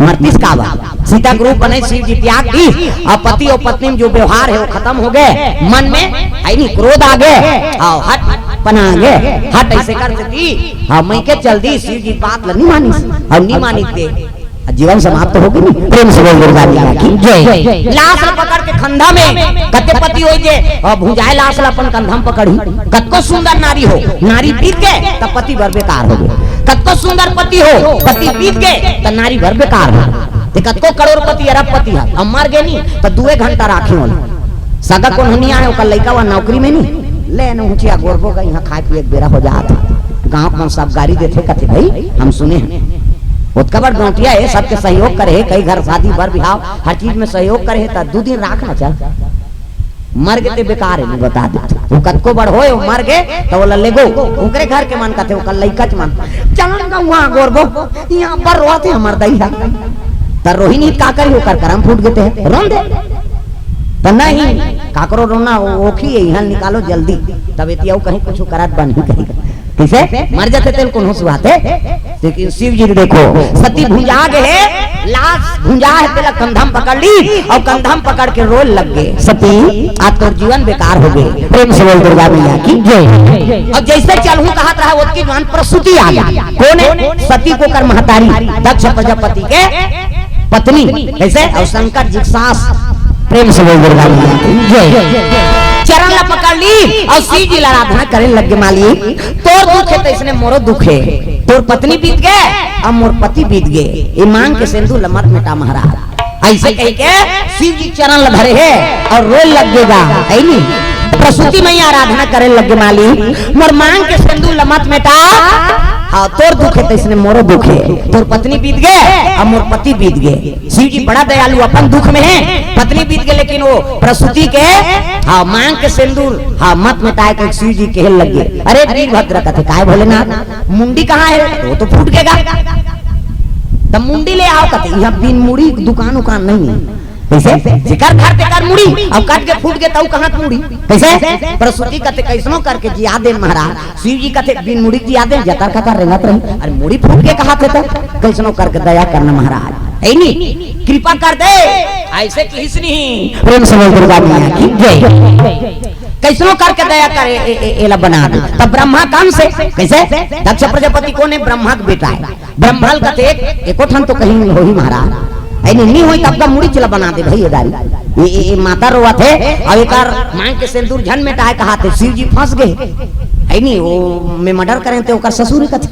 मरतिस काबर? सीता के रूप बनाइस, शिव जी त्याग दिस, अउ पति अउ पत्नी में जो व्यवहार हे वो खतम हो गे। मन में हे नी, क्रोध आ गे, अउ हठ पना गे, हठ अइसे कर देतिस। हां, मइके चल दिस, शिव जी बात ल नइ मानिस, अउ नइ मानिस ते जीवन समाप्त हो गे नी। प्रेम से बोल दुर्गा मैया की जय। लाश ल पकड़ के खंधा में, कते पति होही जे, अ, भुंजाए लाश ल अपन कंधा में पकड़ही। कतको सुंदर नारी हो, नारी बीत गे त पति बर बेकार हो गे। कतको सुंदर पति हो, पति बीत गे त नारी बर बेकार हो। ते कतको करोड़पति, अरबपति हे, अउ मर गे नी त दुए घंटा राखे ओला। सगा कोनो नइ हे, ओकर लइका वा नौकरी में नी, ले न हुंचिया गोरबो गा, इहां खाए पिए के बेरा हो जात हे। गांव के मन सब गारी देथे, कथे, "भाई, हम सुने हन, ओतका बड़ गौंटिया हे, सबके सहयोग करे हे, कई घर शादी बर बिहाव, हर चीज में सहयोग करे हे, त दू दिन राख ना चल। मर गे ते बेकार हे, मैं बता देथंव। वो कतको बड़ होय, वो मर गे, त ओला लेगो।" ओकरे घर के मन कथे, ओकर लइका के मन, "चल न गा उहां गोरबो, इहां बर रोवत हे हमर दई ह।" त रोही नी त का करही, ओकर करम फूट गे ते, रोन दे। त नहीं, काकरो रोना ओ-, ओखी हे, इहां निकालो जल्दी। तब एती अउ कहीं कुछु करत बनही कहीं। कइसे? मर जाथे तेला कोनो सुहाथे। लेकिन शिव जी ल देखो, सती भुंजा गे हे, लाश भुंजा हे, तेला कंधा म पकड़ लिस अउ कंधा म पकड़ के रोए लग गे, "सती, आज तोर जीवन बेकार हो गे।" प्रेम से बोल दुर्गा मैया की जय। अउ जइसे चलहूं कहत रहा, ओतकी जुवार प्रसूति आ गे। कोन हे? सती के ओकर महतारी, दक्ष प्रजापति के पत्नी। कइसे? अउ शंकर जी के सास। प्रेम से बोल दुर्गा मैया की जय। चरण ला पकड़ ली अउ शिव जी ला आराधना करे लग गे, मालिक, तोर दुख हे तइसने मोरो दुख हे, तोर पत्नी बीत गे, अब मोर पति बीत गे, ये मांग के सेंदूर ला मत मिटा महाराज। अइसे कहिके शिव जी चरण ला धरे हे अउ रोए लग गे गा, हे नी? प्रसूति मैया आराधना करे लग गे, मालिक, मोर मांग के सेंदूर ला मत मिटा। हाँ, तोर दुख हे तइसने मोरो दुख हे, तोर पत्नी बीत गे, अब मोर पति बीत गे। शिव जी बड़ा दयालु, अपन दुख में हे, पत्नी बीत गे, लेकिन वो प्रसूति के, हाँ, मांग के सेंदूर, हाँ, मत मिटाए कहिके शिव जी कहे लग गे। अरे वीरभद्र, कथे, "काय भोलेनाथ, मुंडी कहाँ हे?" "वो तो फूट गे गा।" "त मुंडी ले आव," कथे, "इहाँ बिन मुड़ी दुकान उकान नहीं हे।" कइसे? "जेकर घर तेकर मुड़ी, अब कट के फूट गे, त अउ कहाँ के मुड़ी?" कइसे? प्रसूति कथे, "कइसनो करके जिया दे महाराज।" शिव जी कथे, "बिन मुड़ी जिया दे, जतर कतर रेंगत रही।" "अरे मुड़ी फूट गे कहाथे त, कइसनो करके दया करना महाराज, हे नी, कृपा कर दे।" अइसे किहिस नहीं। प्रेम से बोल दुर्गा मैया की जय। कइसनो करके दया करे, ए, ए, एला बना दे। तब ब्रह्मा कम से, कइसे? दक्ष प्रजापति कोन हे? ब्रह्मा के बेटा हे। ब्रह्मा ल कथे, "एको ठन तो कहीं होही महाराज, हे नी, नी होही तब का मुड़ी चला बना दे भई, ये दारी, ये, ये, ये माता रोवत हे, अउ एकर मांग के सेंदूर झन मेटाए कहाथे, शिव जी फंस गे, हे नी, वो मैं मर्डर करें ते ओकर ससुर कथे,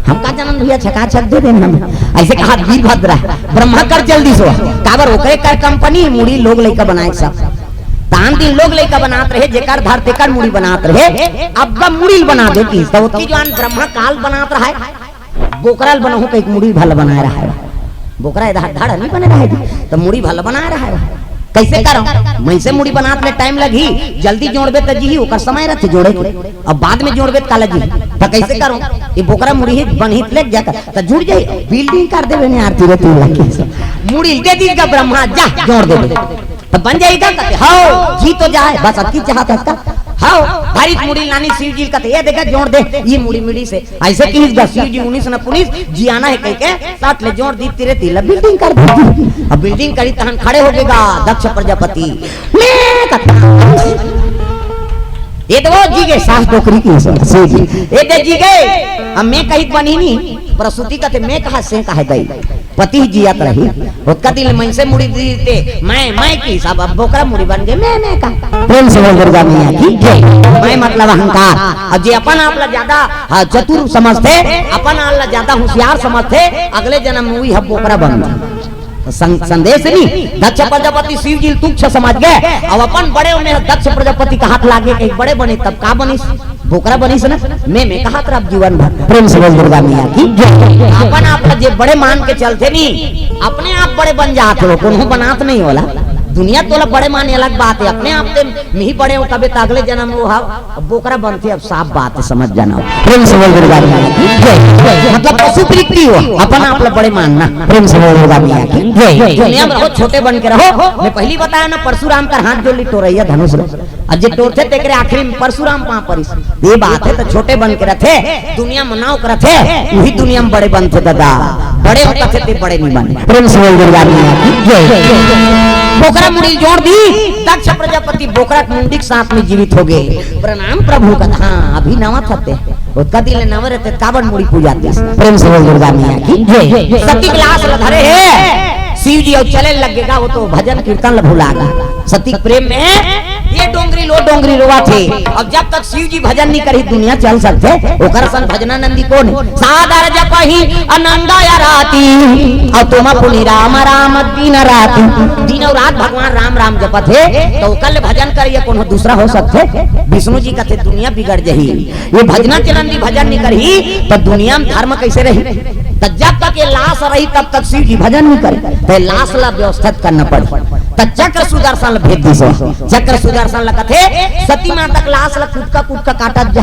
हम का जानन भइया, छकाछक दे देन हम।" अइसे कहा वीरभद्र, ब्रह्मा कर जल्दी से, काबर ओकरे कर कंपनी, मुड़ी लोग लइका बनाए सब। तान दिन लोग लइका बनात रहे, जेकर धर तेकर मुड़ी बनात रहे, अब का मुड़ी ल बना दे किहिस, त ओतकी जुवार ब्रह्मा काल बनात रहे, बोकरा ल बनाहूं कहिके मुड़ी भला बनाए रहे। बोकरा ए धड़ धड़ नहीं बने रहे जी, त मुड़ी भला बनाए रहे। कइसे करंव? मइनसे मुड़ी बनात ले टाइम लगही, जल्दी जोड़बे त जीही, ओकर समय रथे जोड़े के। अब बाद में जोड़बे त काला जीही, त कइसे करंव? ये बोकरा मुड़ी ही बनही त ले जा कर, त जुड़ जाही, बिल्डिंग कर देबे ने आरती रे तीन लाख के। मुड़ी दे दिस गा ब्रह्मा, जा जोड़ देबे। त बन जाही गा, कथे, "हव, जी तो जाए, बस अतकी चाहत हस का?" हव, भारी मुड़ी लानिस शिव जी ल कथे, "ये देखा, जोड़ दे, ये मुड़ी मिड़िस हे।" अइसे किहिस गा शिव जी, उनिस न पुनिस, जियाना हे कहिके, सट ले जोड़ दिस, तीरे तीर ला बिल्डिंग कर दिस। अब बिल्डिंग करिस तहन खड़े हो गे गा दक्ष प्रजापति। मैं कथा, ये दे वो जी गे, सास डोकरी किहिस शिव जी, "ये दे जी गे, अब मैं कहित बनही नी।" प्रसूति कथे, "मैं कहा से कहे दई।" पति जियत रही, ओतका दिन ले मइनसे मुड़ी दीस ते, मैं, मैं किहिस, अब बोकरा मुड़ी बन गे, मैं, मैं का। प्रेम से बोल दुर्गा मैया की जय। मैं मतलब अहंकार। अउ जे अपन आप ला जादा, हाँ, चतुर समझथे, अपन आप ला जादा होशियार समझथे, अगले जनम में उही ह बोकरा बनथे। सं-, संदेश नी, दक्ष प्रजापति शिव जी ल तुच्छ समझ गे, अउ अपन बड़े होय में दक्ष प्रजापति के हाथ लागे, कहिके बड़े बनिस, तब का बनिस? बोकरा बनिस ना, मैं, मैं कहात रहब जीवन भर। प्रेम से बोल दुर्गा मैया की जय। अपन आप ला जे बड़े मान के चलथे नी, अपने आप बड़े बन जात हे, कोनो बनात नहीं ओला। दुनिया तोला बड़े माने अलग बात हे, अपने आप ते मैं ही बड़े हों कबे त अगले जनम वो ह बोकरा बनथे, अब साफ बात हे, समझ जाना। प्रेम से बोल दुर्गा मैया की जय। मतलब पशु वृत्ति हो, अपन आप ला बड़े मानना। प्रेम से बोल दुर्गा मैया की जय। दुनिया में रहो, छोटे बन के रहो। मैं पहिली बताया ना, परशुराम कर हाथ जोड़ ली, टोरइया धनुष लो। अब जे टोरथे तेकरे आखिरी में परशुराम पांव परिस। ये बात हे, त छोटे बन के रथे, दुनिया में नाव करथे, उही दुनिया में बड़े बनथे दादा। बड़े हों कथे ते बड़े नहीं बने। प्रेम से बोल दुर्गा मैया की जय। बोकरा मुड़ी जोड़ दिस, दक्ष प्रजापति बोकरा के मुंडी के साथ में जीवित हो गे। प्रणाम प्रभु कथा, हाँ, अभी नवा थते। ओतका दिन ले नवा रहते, काबर मुड़ी पूजा दिस। प्रेम से बोल दुर्गा मैया की जय। सती के लाश ल धरे हे शिव जी अउ चले लग गे गा, वो तो भजन कीर्तन ल भुला गे। सती के प्रेम में ये डोंगरी लो डोंगरी रोवत हे। अब जब तक शिव जी भजन नहीं करही, दुनिया चल सकथे? ओकर संग भजनानंदी कोन हे? सादर जपहि अनंद अराती, अउ तुम पुनि राम राम दिन राती। दिन अउ रात भगवान राम राम जपत हे, त ओकर ले भजन करइया कोनो दूसरा हो सकथे? विष्णु जी कथे दुनिया बिगड़ जही। ये भजनानंदी भजन नहीं करही, त दुनिया में धर्म कइसे रही? त जब तक ये लाश रही, तब तक शिव जी भजन नहीं करे। त लाश ला व्यवस्थित करना पड़ी। त चक्र सुदर्शन ला भेज दिस। चक्र सुदर्शन ला कथे, सती माता के लाश ला कुटका कुटका काटत जा।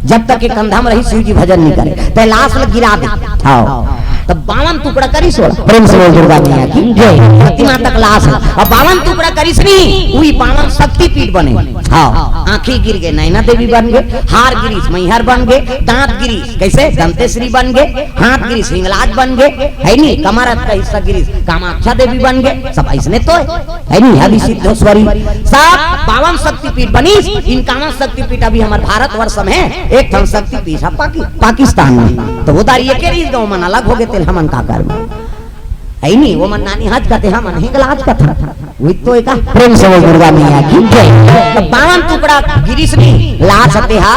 जब तक ये कंधा में रही, शिव जी भजन नहीं करे। त लाश ला गिरा दे। हाँ। त बावन टुकड़ा करिस। प्रेम से बोल दुर्गा मैया की जय। सती माता के लाश ला। अब बावन टुकड़ा करिस नी, उही बावन शक्तिपीठ बने। हाँ। आंखी गिर गे, नैना देवी बन गे, हार गिरिस, मैहर बन गे, दांत गिरिस, कइसे? दंतेश्वरी बन गे, हाथ गिरिस, हिंगलाज बन गे, हे नी? कमर अतका हिस्सा गिरिस, कामाख्या देवी बन गे, सब अइसने तो हे, हे नी? अभी सिद्धेश्वरी, सब बावन शक्तिपीठ बनिस, इकावन शक्तिपीठ अभी हमर भारतवर्ष में हे, एक ठन शक्तिपीठ हे पाकि-, पाकिस्तान में। त वो दारी एके रिहिस गा, ओमन अलग हो गे, तेला हमन का करबो? है नी, वो मन नानी हाथ कथे, हम नहीं लाज कथा। वही तो एका प्रेम से बोल दुर्गा मैया की जय। तो बावन टुकड़ा गिरिस नी, लाज हते हा,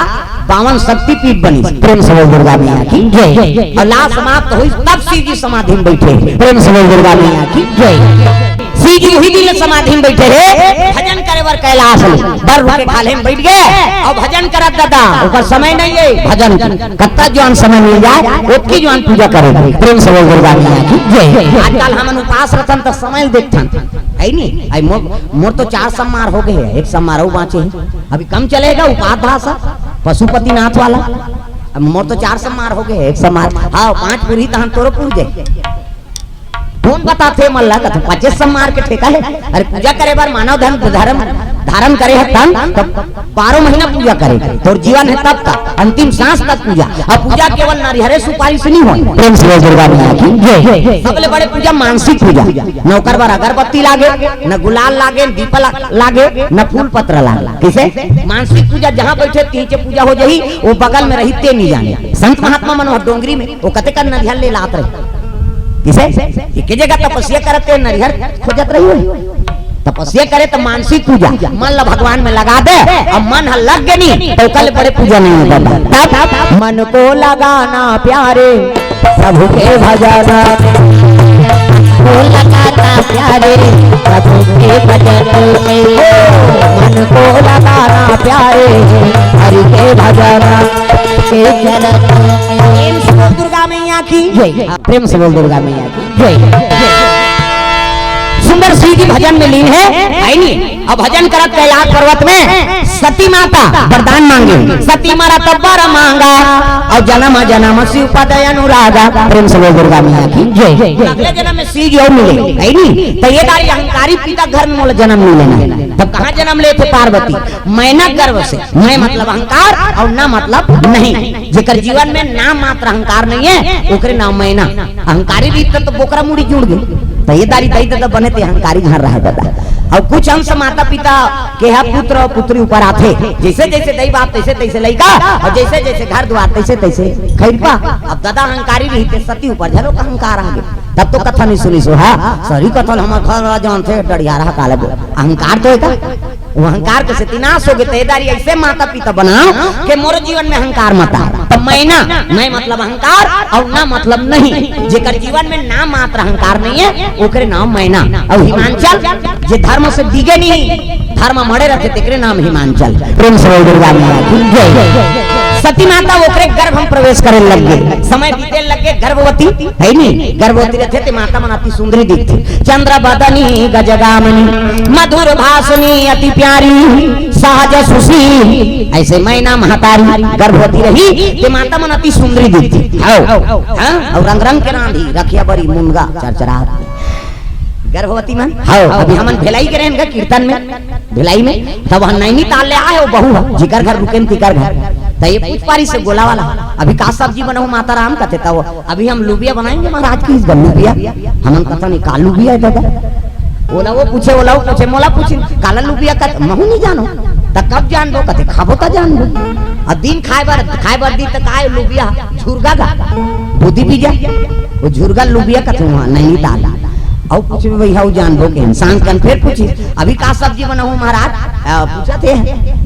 बावन शक्तिपीठ बनी। प्रेम से बोल दुर्गा मैया की जय। और लाज समाप्त हुई, तब शिव जी समाधि में बैठे। प्रेम से बोल दुर्गा मैया की जय। शिव जी वही दिन समाधि में बैठे हे, भजन करे बर कैलाश ले। बर रुके खाले में बैठ गए और भजन करत दादा, ओकर समय नहीं है भजन। कत्ता जवान समय मिल जाए, ओतकी जवान पूजा करे। प्रेम से बोल दुर्गा मैया की जय। आजकल हमन उपास रथन त समय देखथन, है नी? आई मोर, मोर तो चार सम्मार हो गए हैं, एक सम्मार अउ बाँचे हे। अभी कम चलेगा उपास भाषा, पशुपतिनाथ वाला। अब मोर तो चार सम्मार हो गए हैं, एक सम्मार, हाँ, पाँच पुरही तहन तोरो पुर जाए। कौन बताथे मन ला, कथे पच्चीस सम्मार के ठेका है। अरे पूजा करे बर मानव धर्म, धर्म धारण करे है तन, तब बारह महीना पूजा करे। तोर जीवन है तब तक, अंतिम सांस तक पूजा। अब पूजा केवल नरिहरे सुपारी से नहीं होय। प्रेम से बोल दुर्गा मैया की जय। सबले बड़े पूजा मानसिक पूजा। न ओकर बर अगरबत्ती लागे, न गुलाल लागे, न दीप ला-, लागे, न फूल पत्र लागे। किसे? मानसिक पूजा, जहाँ बैठे तीचे पूजा हो जाही, वो बगल में रही ते नहीं जाने। संत महात्मा मन वहाँ डोंगरी में वो कते का नरिहर ले लात रहे। किसे? एके जगह तपस्या करत हे, नरिहर खोजत रही हो। तपस्या करे त मानसिक पूजा, मन ला भगवान में लगा दे, अब मन ह लग गे नी, त ओकर ले बड़े पूजा नहीं होता। तब मन को लगाना प्यारे, प्रभु के भजना। को लगाना प्यारे, प्रभु के भजन में। मन को लगाना प्यारे, हरि के भजना। के चरण में। प्रेम से बोल दुर्गा मैया की जय। प्रेम से बोल दुर्गा मैया की जय। सुंदर शिव जी भजन में लीन है, है नी? अब भजन करत कैलाश पर्वत में सती माता वरदान मांगे, सती मारा तब वर मांगा, और जन्म जन्म शिव पद अनुरागा। प्रेम से बोल दुर्गा मैया की जय। अगले जन्म में शिव जी और मिले, है नी? तो ये दारी अहंकारी पिता घर में मोला जन्म नहीं लेना। तब कहाँ जन्म लेथे पार्वती? मैना गर्भ से। मैं मतलब अहंकार और ना मतलब नहीं। जेकर जीवन में नाम मात्र अहंकार नहीं है, ओकरे नाम मैना। अहंकारी भी तो, तो बोकरा मुड़ी जुड़ गई। तो ये दारी दई तो बने ते अहंकारी घर रहे दादा। और कुछ अंश माता पिता के हा पुत्र और पुत्री ऊपर आथे। जैसे जैसे दई बाप तैसे तैसे लइका, और जैसे जैसे घर द्वार तैसे तैसे खैरपा। अब दादा अहंकारी रही ते सती ऊपर झलो का अहंकार आ गया। तब तो कथा नहीं सुनी सो, हाँ? सरी कथा हमर घर वाला जानथे, डड़िया रहा काले बोल। अहंकार तो है का? वो अहंकार के सेती नाश हो गए। ते दारी ऐसे माता पिता बनाओ कि मोर जीवन में अहंकार मत आ। तो मैना, मैं मतलब अहंकार और ना मतलब नहीं। जेकर जीवन में नाम मात्र अहंकार नहीं है, ओकरे नाम मैना। और हिमांचल जे धर्म से दिगे नहीं, धर्म मड़े रहते, तेकरे नाम हिमांचल। प्रेम से बोल दुर्गा मैया की जय। सती माता ओकरे गर्भ में प्रवेश करे लग गए, समय बीते लग गए, गर्भवती है नी, गर्भवती रहते ते माता मन अति सुंदरी दिखते। चंद्र बदनी गजगामिनी, मधुर भाषणी अति प्यारी, सहज सुशील। ऐसे मैना महतारी गर्भवती रही, ते माता मन अति सुंदरी दिखते। हाँ, और रंग रंग के रांधी रखिया बरी मुनगा चरचरात। गर्भवती मन, हाँ, अभी हमन भेलाई के रहेन गा कीर्तन में, भिलाई में, तब वहाँ नैनीताल ले आए हो बहू ह, जिकर घर रुकेन तिकर घर। त ये पूछ पारी से गोला वाला, "अभी का सब्जी बनाऊं माता राम?" कथे, "तब अभी हम लुबिया बनाएंगे महाराज की, इस बार लुबिया।" हमन कथन, "का लुबिया है दादा?" ओला वो पूछे, ओला वो पूछे, मोला पूछे, "काला लुबिया?" कथे, "महू नहीं जानो।" "त कब जानबो?" कथे, "खाबो त जानबो।" अब दिन खाए बर, खाए बर दिन त काय लुबिया, झुरगा गा, बोदी बीजा, वो झुरगा लुबिया कथे वहाँ नैनीताल। अउ पूछे, "भैया, वो जानबो के?" इंसान कन फिर पूछी, "अभी का सब्जी बनाऊं महाराज?" आ, पूछा थे,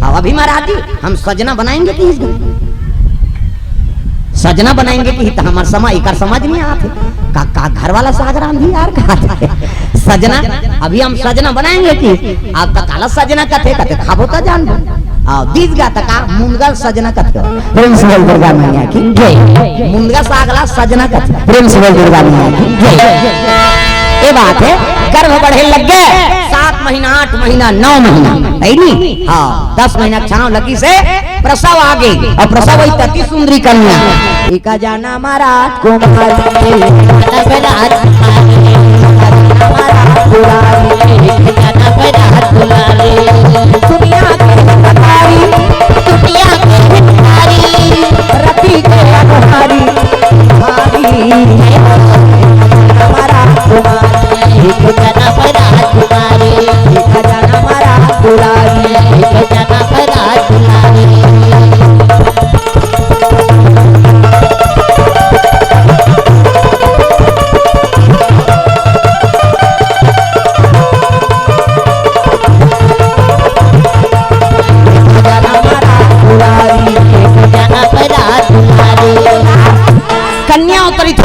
"हाँ, अभी महाराज जी, हम सजना बनाएंगे कि इस दिन सजना बनाएंगे कि तो हमार समझ, एकर समझ नहीं आते। का, का घर वाला साग रांधी यार, का सजना, अभी हम सजना बनाएंगे कि आप तो काला सजना कथे, कथे खाबो तो जानबो।" आ, दीस गा त का मुनगा सजना कथे। प्रेम से बोल दुर्गा मैया की जय। मुनगा सागला सजना कथे। प्रेम से बोल दुर्गा मैया की जय। ये बात है, गर्भ बढ़े लग गए, सात महीना, आठ महीना, नौ महीना, है नी? हाँ, दस महीना छाव लगी से प्रसव आ गई, और प्रसव हुई अति सुंदरी कन्या। इका जाना महाराज कुमारी, महाराज कुमारी, दुनिया के हितकारी, दुनिया के हितकारी, रति के अनुहारी, भारी, हमारा कुमारी, एक जन्म राजकुमारी, एक जन्म राजकुमारी, एक जन्म राजकुमारी।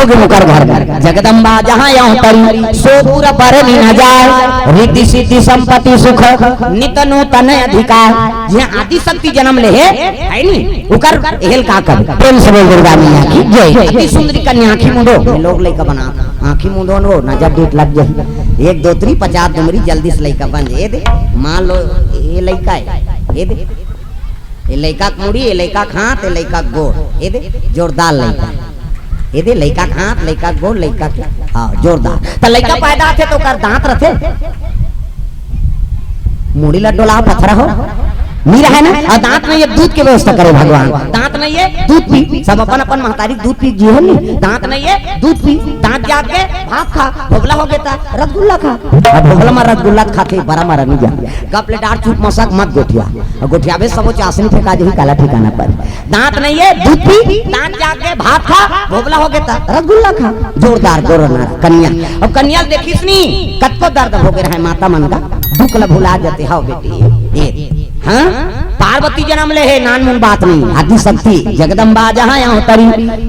होगे ओकर घर में। जगदम्बा जहाँ अवतरी, सो पुर बरनि न जाय, रिद्धि सिद्धि संपत्ति सुख, नित नूतन अधिकार। जिहाँ आदि शक्ति जन्म ले हे, है नी, ओकर एहल का कब? प्रेम से बोल दुर्गा मैया की जय। अति सुंदरी कन्या आँखी मूंदो, लोग लइका बना, आँखी मूंदो न, नजर डीठ लग जाही। एक दो त्री पचास डुमरी, जल्दी से लइका बन जाय। ए दे, मान लो, ये लइका है, ये दे, ये लइका के मुड़ी, ये लइका के हाथ, ये लइका के गोड़, ये दे, जोरदार लइका। ये दे, लइका के हाथ, लइका के गोड़, लइका के, हाँ, जोरदार। त लइका पैदा होथे त ओकर दांत रथे? मुड़ी ला डोला, पथरा हो, नी रहे ना। अउ दांत नइ हे, दूध के व्यवस्था करे भगवान। दांत नइ हे, दूध पी, सब अपन अपन महतारी के दूध पी जी हो नी। दांत नइ हे, दूध पी, दांत जाग के भात खा, भोभला होगे त रसगुल्ला खा। अब भोभला मा रसगुल्ला खाथे, बरा मा रनी जा। गप ले डार, चुप मसक, मत गोठिया। अउ गोठियाबे सबो चासनी फेंका जही, काला ठिकाना पर। दांत नइ हे, दूध पी, दांत जाग के भात खा, भोभला होगे त रसगुल्ला खा। जोरदार गोरना कन्या। अब कन्या ल देखिस नी, कतको दर्द होगे रहे माता मन का, दुख ल भुला जाथे। हव बेटी, ये, हाँ? पार्वती जन्म ले हे, नानमुन बात नहीं। आदि शक्ति जगदम्बा जहाँ अवतरी,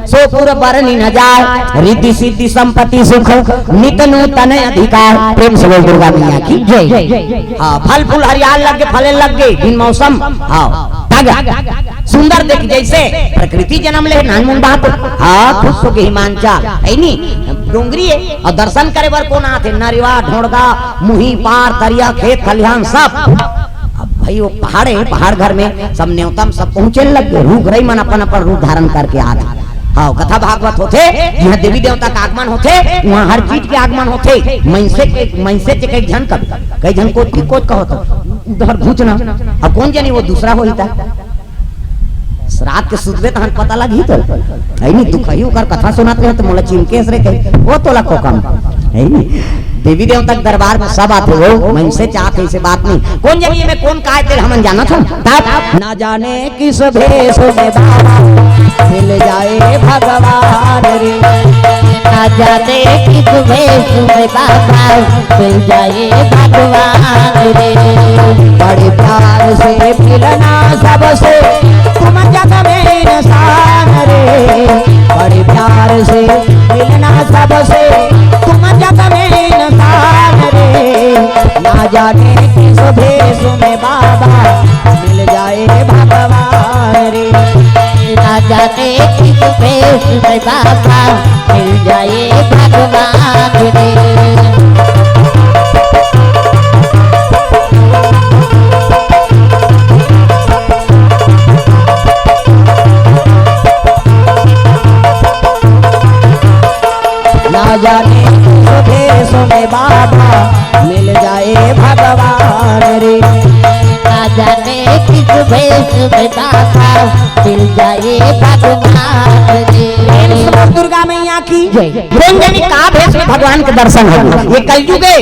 सो पुर बरनि न जाय, रिद्धि सिद्धि संपत्ति सुख, नित नूतन अधिकार। प्रेम से बोल दुर्गा मैया की जय। हाँ, फल फूल हरियाल लग गे, फले लग गे, बिन मौसम, हाँ, ताजा, सुंदर देख जैसे प्रकृति जन्म ले, नानमुन बात। हाँ, खुश होगे हिमांचल, है नी, डोंगरी हे, अउ दर्शन करे बर कोन आथे? नरिवा, ढोड़गा, मुही, पार, तरिया, खेत, खलिहान, सब। अब भाई वो पहाड़ हे, पहाड़ घर में सब नेवता म सब पहुँचे लग गे, रूख रई मन अपन अपन रूप धारण करके आथे। हाँ, कथा भागवत होथे, जिहाँ देवी देवता के आगमन होथे, उहाँ हर चीज के आगमन होथे। मइनसे के, मइनसे के कई झन कभी, कई झन कोच की कोच कहो तो, उधर घुचना। अब कोन जनी वो दूसरा होही ता। रात के सुतबे तहन पता लगही तो, है नी, दुखही ओकर कथा सुनात रहे तो मोला चिमकेस रे कही, वो तोला खोकम, है नी। देवी देवता के दरबार में सब आथे, वो मइनसे चाहत हे, ऐसे बात नहीं। कोन जनी में कोन काय तेल हमन जानत हन, तब ना जाने किस भेष में बाबा मिल जाए भगवान रे। ना जाने किस भेष में बाबा मिल जाए भगवान रे। बड़े प्यार से मिलना सबसे तुम जग में इंसान रे। बड़े प्यार से मिलना सबसे तुम जग में इंसान रे। ना जाने किस भेष में बाबा मिल जाए भगवान रे। ना जाने किस भेष में बाबा मिल जाए भगवान रे। ना जाने किस भेष में बाबा मिल जाए भगवान रे। ना जाने किस भेष में बाबा मिल जाए भगवान रे। प्रेम से बोल दुर्गा मैया की जय। कोन जनी का भेष में भगवान के दर्शन होही? ये कलयुग हे।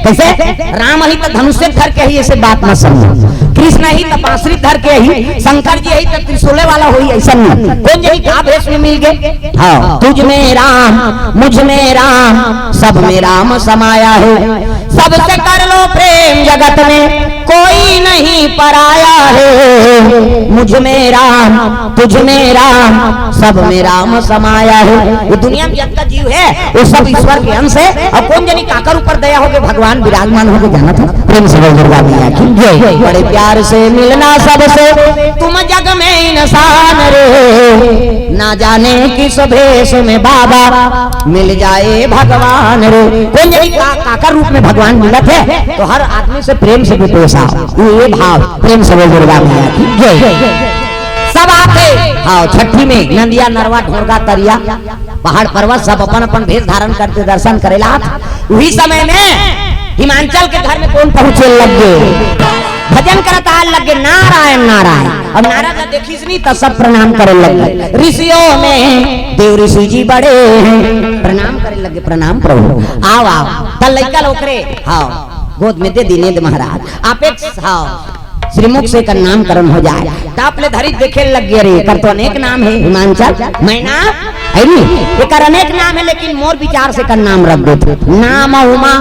कैसे? राम ही तो धनुष धर के ही, ऐसे बात मत समझो। कृष्ण ही तो बांसुरी धर के ही, शंकर जी ही तो त्रिशूले वाला होही, ऐसा नहीं। कोन जनी का भेष में मिल गे? हाँ, तुझ में राम, मुझ में राम, सब में राम समाया है। सबसे कर लो प्रेम जगत में, कोई नहीं पराया है। मुझ में राम, तुझ में राम, सब में राम समाया है। ये दुनिया में जतका जीव हे, वो सब ईश्वर के अंश हे। अउ कोन जनी काकर ऊपर दया होगे, भगवान विराजमान होगे, जानत हो? प्रेम से बोल दुर्गा मैया की जय। बड़े प्यार से मिलना सबसे तुम जग में इंसान रे। ना जाने किस भेष में बाबा मिल जाए भगवान रे। कोन जनी का, काकर रूप में भगवान मिलत हे, तो हर आदमी से प्रेम से भी पेश आओ। ये, ये भाव, प्रेम से बोल दुर्गा मैया की जय। सब आथे, हाँ, छठी में नंदिया, नरवा, ढोरगा, तरिया, पहाड़ पर्वत सब अपन अपन भेष धारण करके दर्शन करेला। उही समय में हिमांचल के घर में कोन पहुँचे लग गे? भजन करत आए लग गे, नारायण नारायण। अब नारद ला देखिस नी त सब प्रणाम करे लग गे। ऋषियों में देव ऋषि जी बड़े हैं, प्रणाम करे लग गे, प्रणाम प्रभु, आओ आओ। त लइका ल ओकरे, हाँ, गोद में दे दीन हे महाराज। आप एक, हाँ, श्रीमुख से एकर नामकरण हो जाए। ताप ले धरी देखे लग गे, रे, एकर तो अनेक नाम हे, हिमांचल, मैना, है नी? एकर अनेक नाम हे, लेकिन मोर विचार से एकर नाम रख देथे। नाम उमा,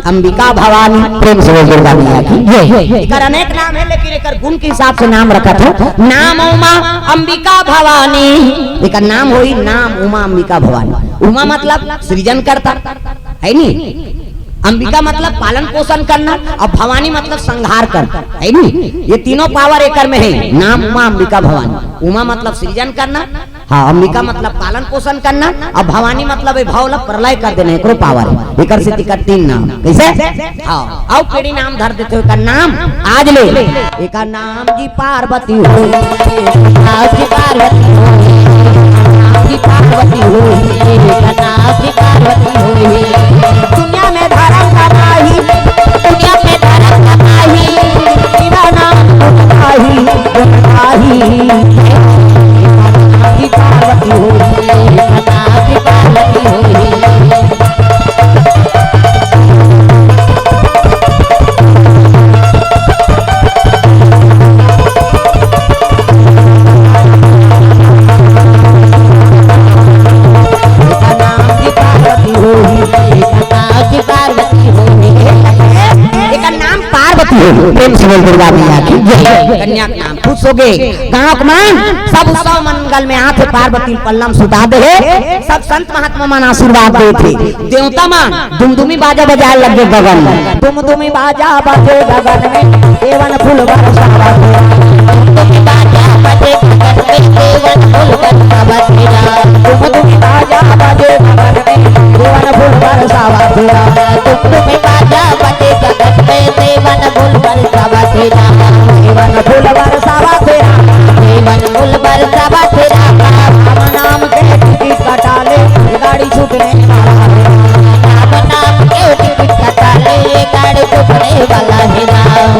अंबिका भवानी, प्रेम से बोल दुर्गा मैया की जय। एकर अनेक नाम हे, लेकिन एकर गुण के हिसाब से नाम रखत हो। नाम उमा अंबिका भवानी, एकर नाम होई नाम उमा अंबिका भवानी। उमा मतलब सृजन करता, है नी? अंबिका मतलब पालन पोषण करना, और भवानी मतलब संहार करना, है नी? ये तीनों पावर एकर में है, नाम उमा अंबिका भवानी। उमा मतलब सृजन करना, हाँ, अंबिका मतलब पालन पोषण करना, और भवानी मतलब ए भाव ला प्रलय कर देना, एकरो पावर है। एकर से तिकर तीन नाम। कैसे? हाँ, अउ केड़ी नाम धर देते हो, एकर नाम आज ले। एकर नाम जी पार्वती हो, नाम जी पार्वती हो, नाम जी पार्वती हो, एकर नाम जी पार्वती हो। दुनिया में धर्म का नाही, दुनिया में धर्म का नाही, तेरा नाम नाही, नाही। पार्वती होई, पार्वती होई। पार्वती होई, पार्वती होई। एकर नाम पार्वती होई। प्रेम से बोल दुर्गा मैया की जय। कन्या के नाम खुश हो गए। गांव के मन सब उत्सव मंगल में आथे, पार्वती पल्लम सुता दे हे। सब संत महात्मा मन आशीर्वाद देथे। देवता मन दुमदुमी बाजा बजाए लगे गगन में। दुमदुमी बाजा बजे गगन में, देवन फूल बरसावत हे। दुमदुमी बाजा बजे गगन में, देवन फूल बरसावत हे। दुमदुमी बाजा बजे गगन में, देवन फूल बरसावत हे। दुमदुमी बाजा बजे गगन में, देवन फूल बरसावत हे। देवन फूल बरसावत हे। देवन फूल बरसावत हे। राम नाम के टिकट कटा ले, गाड़ी छूटने वाला है। राम नाम के टिकट कटा ले, गाड़ी छूटने वाला है राम।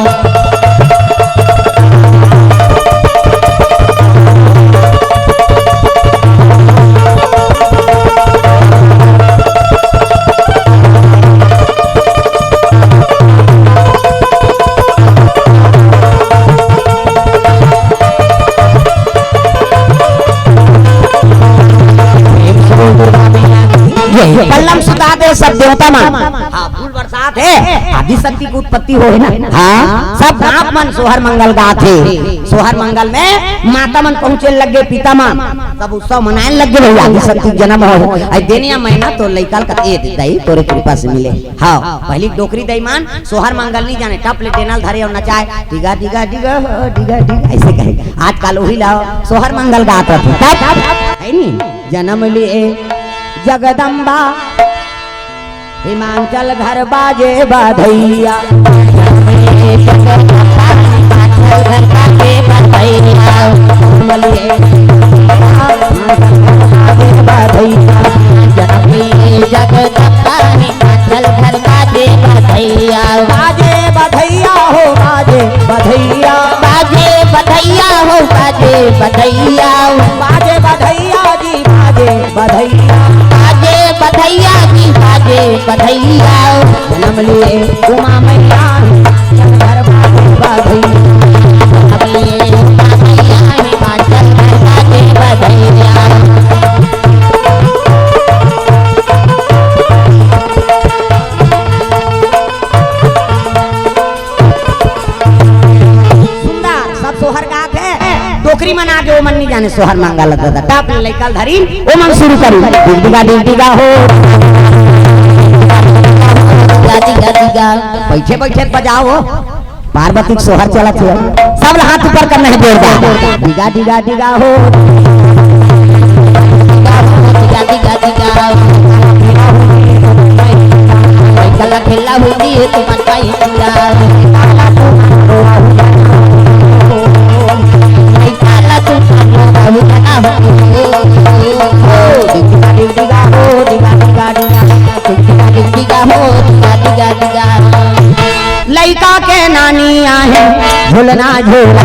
पल्लम सुता दे सब देवता मन। हाँ, फूल बरसात हे, आदि शक्ति के उत्पत्ति हो हे ना। हाँ, सब गाँव मन सोहर मंगल गात हे। सोहर मंगल में माता मन पहुँचे लग गे, पिता मन, सब उत्सव मनाए लग गे भैया, आदि शक्ति के जन्म हो। आई देनिया महीना तो लइका ल कथे, ए दे दाई, तोरे कृपा से मिले। हाँ, पहली डोकरी दाई मन सोहर मंगल नहीं जाने, टप ले डेना ल धरे और नचाए, डिगा, डिगा, डिगा, हो, डिगा, डिगा, ऐसे कहे। आजकल वही लाओ, सोहर मंगल गात रथे। तब, है नी? जन्म लिए जगदम्बा, हिमाचल घर बाजे बधैया। जन्म लिए जगदम्बा, हिमाचल घर बाजे बधैया। जन्म लिए बाजे बधैया। जन्म लिए जगदम्बा, हिमाचल घर बाजे बधैया। बाजे बधैया हो, बाजे बधैया। बाजे बधैया हो, बाजे बधैया। बाजे बधैया जी, बाजे बधैया। बाजे बधैया जी, बाजे बधैया। जन्म लिए उमा मैया, घर बाजे बधैया। जन्म लिए उमा मैया, हिमाचल घर बाजे बधैया। सुंदर, सब सोहर गात हे। डोकरी मन आगे, ओमन नहीं जाने सोहर मंगल दादा। टप लइका ल धरी, ओमन शुरू करी। डिग डिगा, डिग डिगा हो। डिगा, डिगा, डिगा। बैठे बैठे बजाओ। पार्वती के सोहर चलत हे। सब ला हाथ ऊपर करना हे जोरदार। डिगा, डिगा, डिगा हो। डिगा, डिगा, डिगा। लइका ल खेला होती है तो मन पाई। लइका के नानी आहे, झोलना झोला।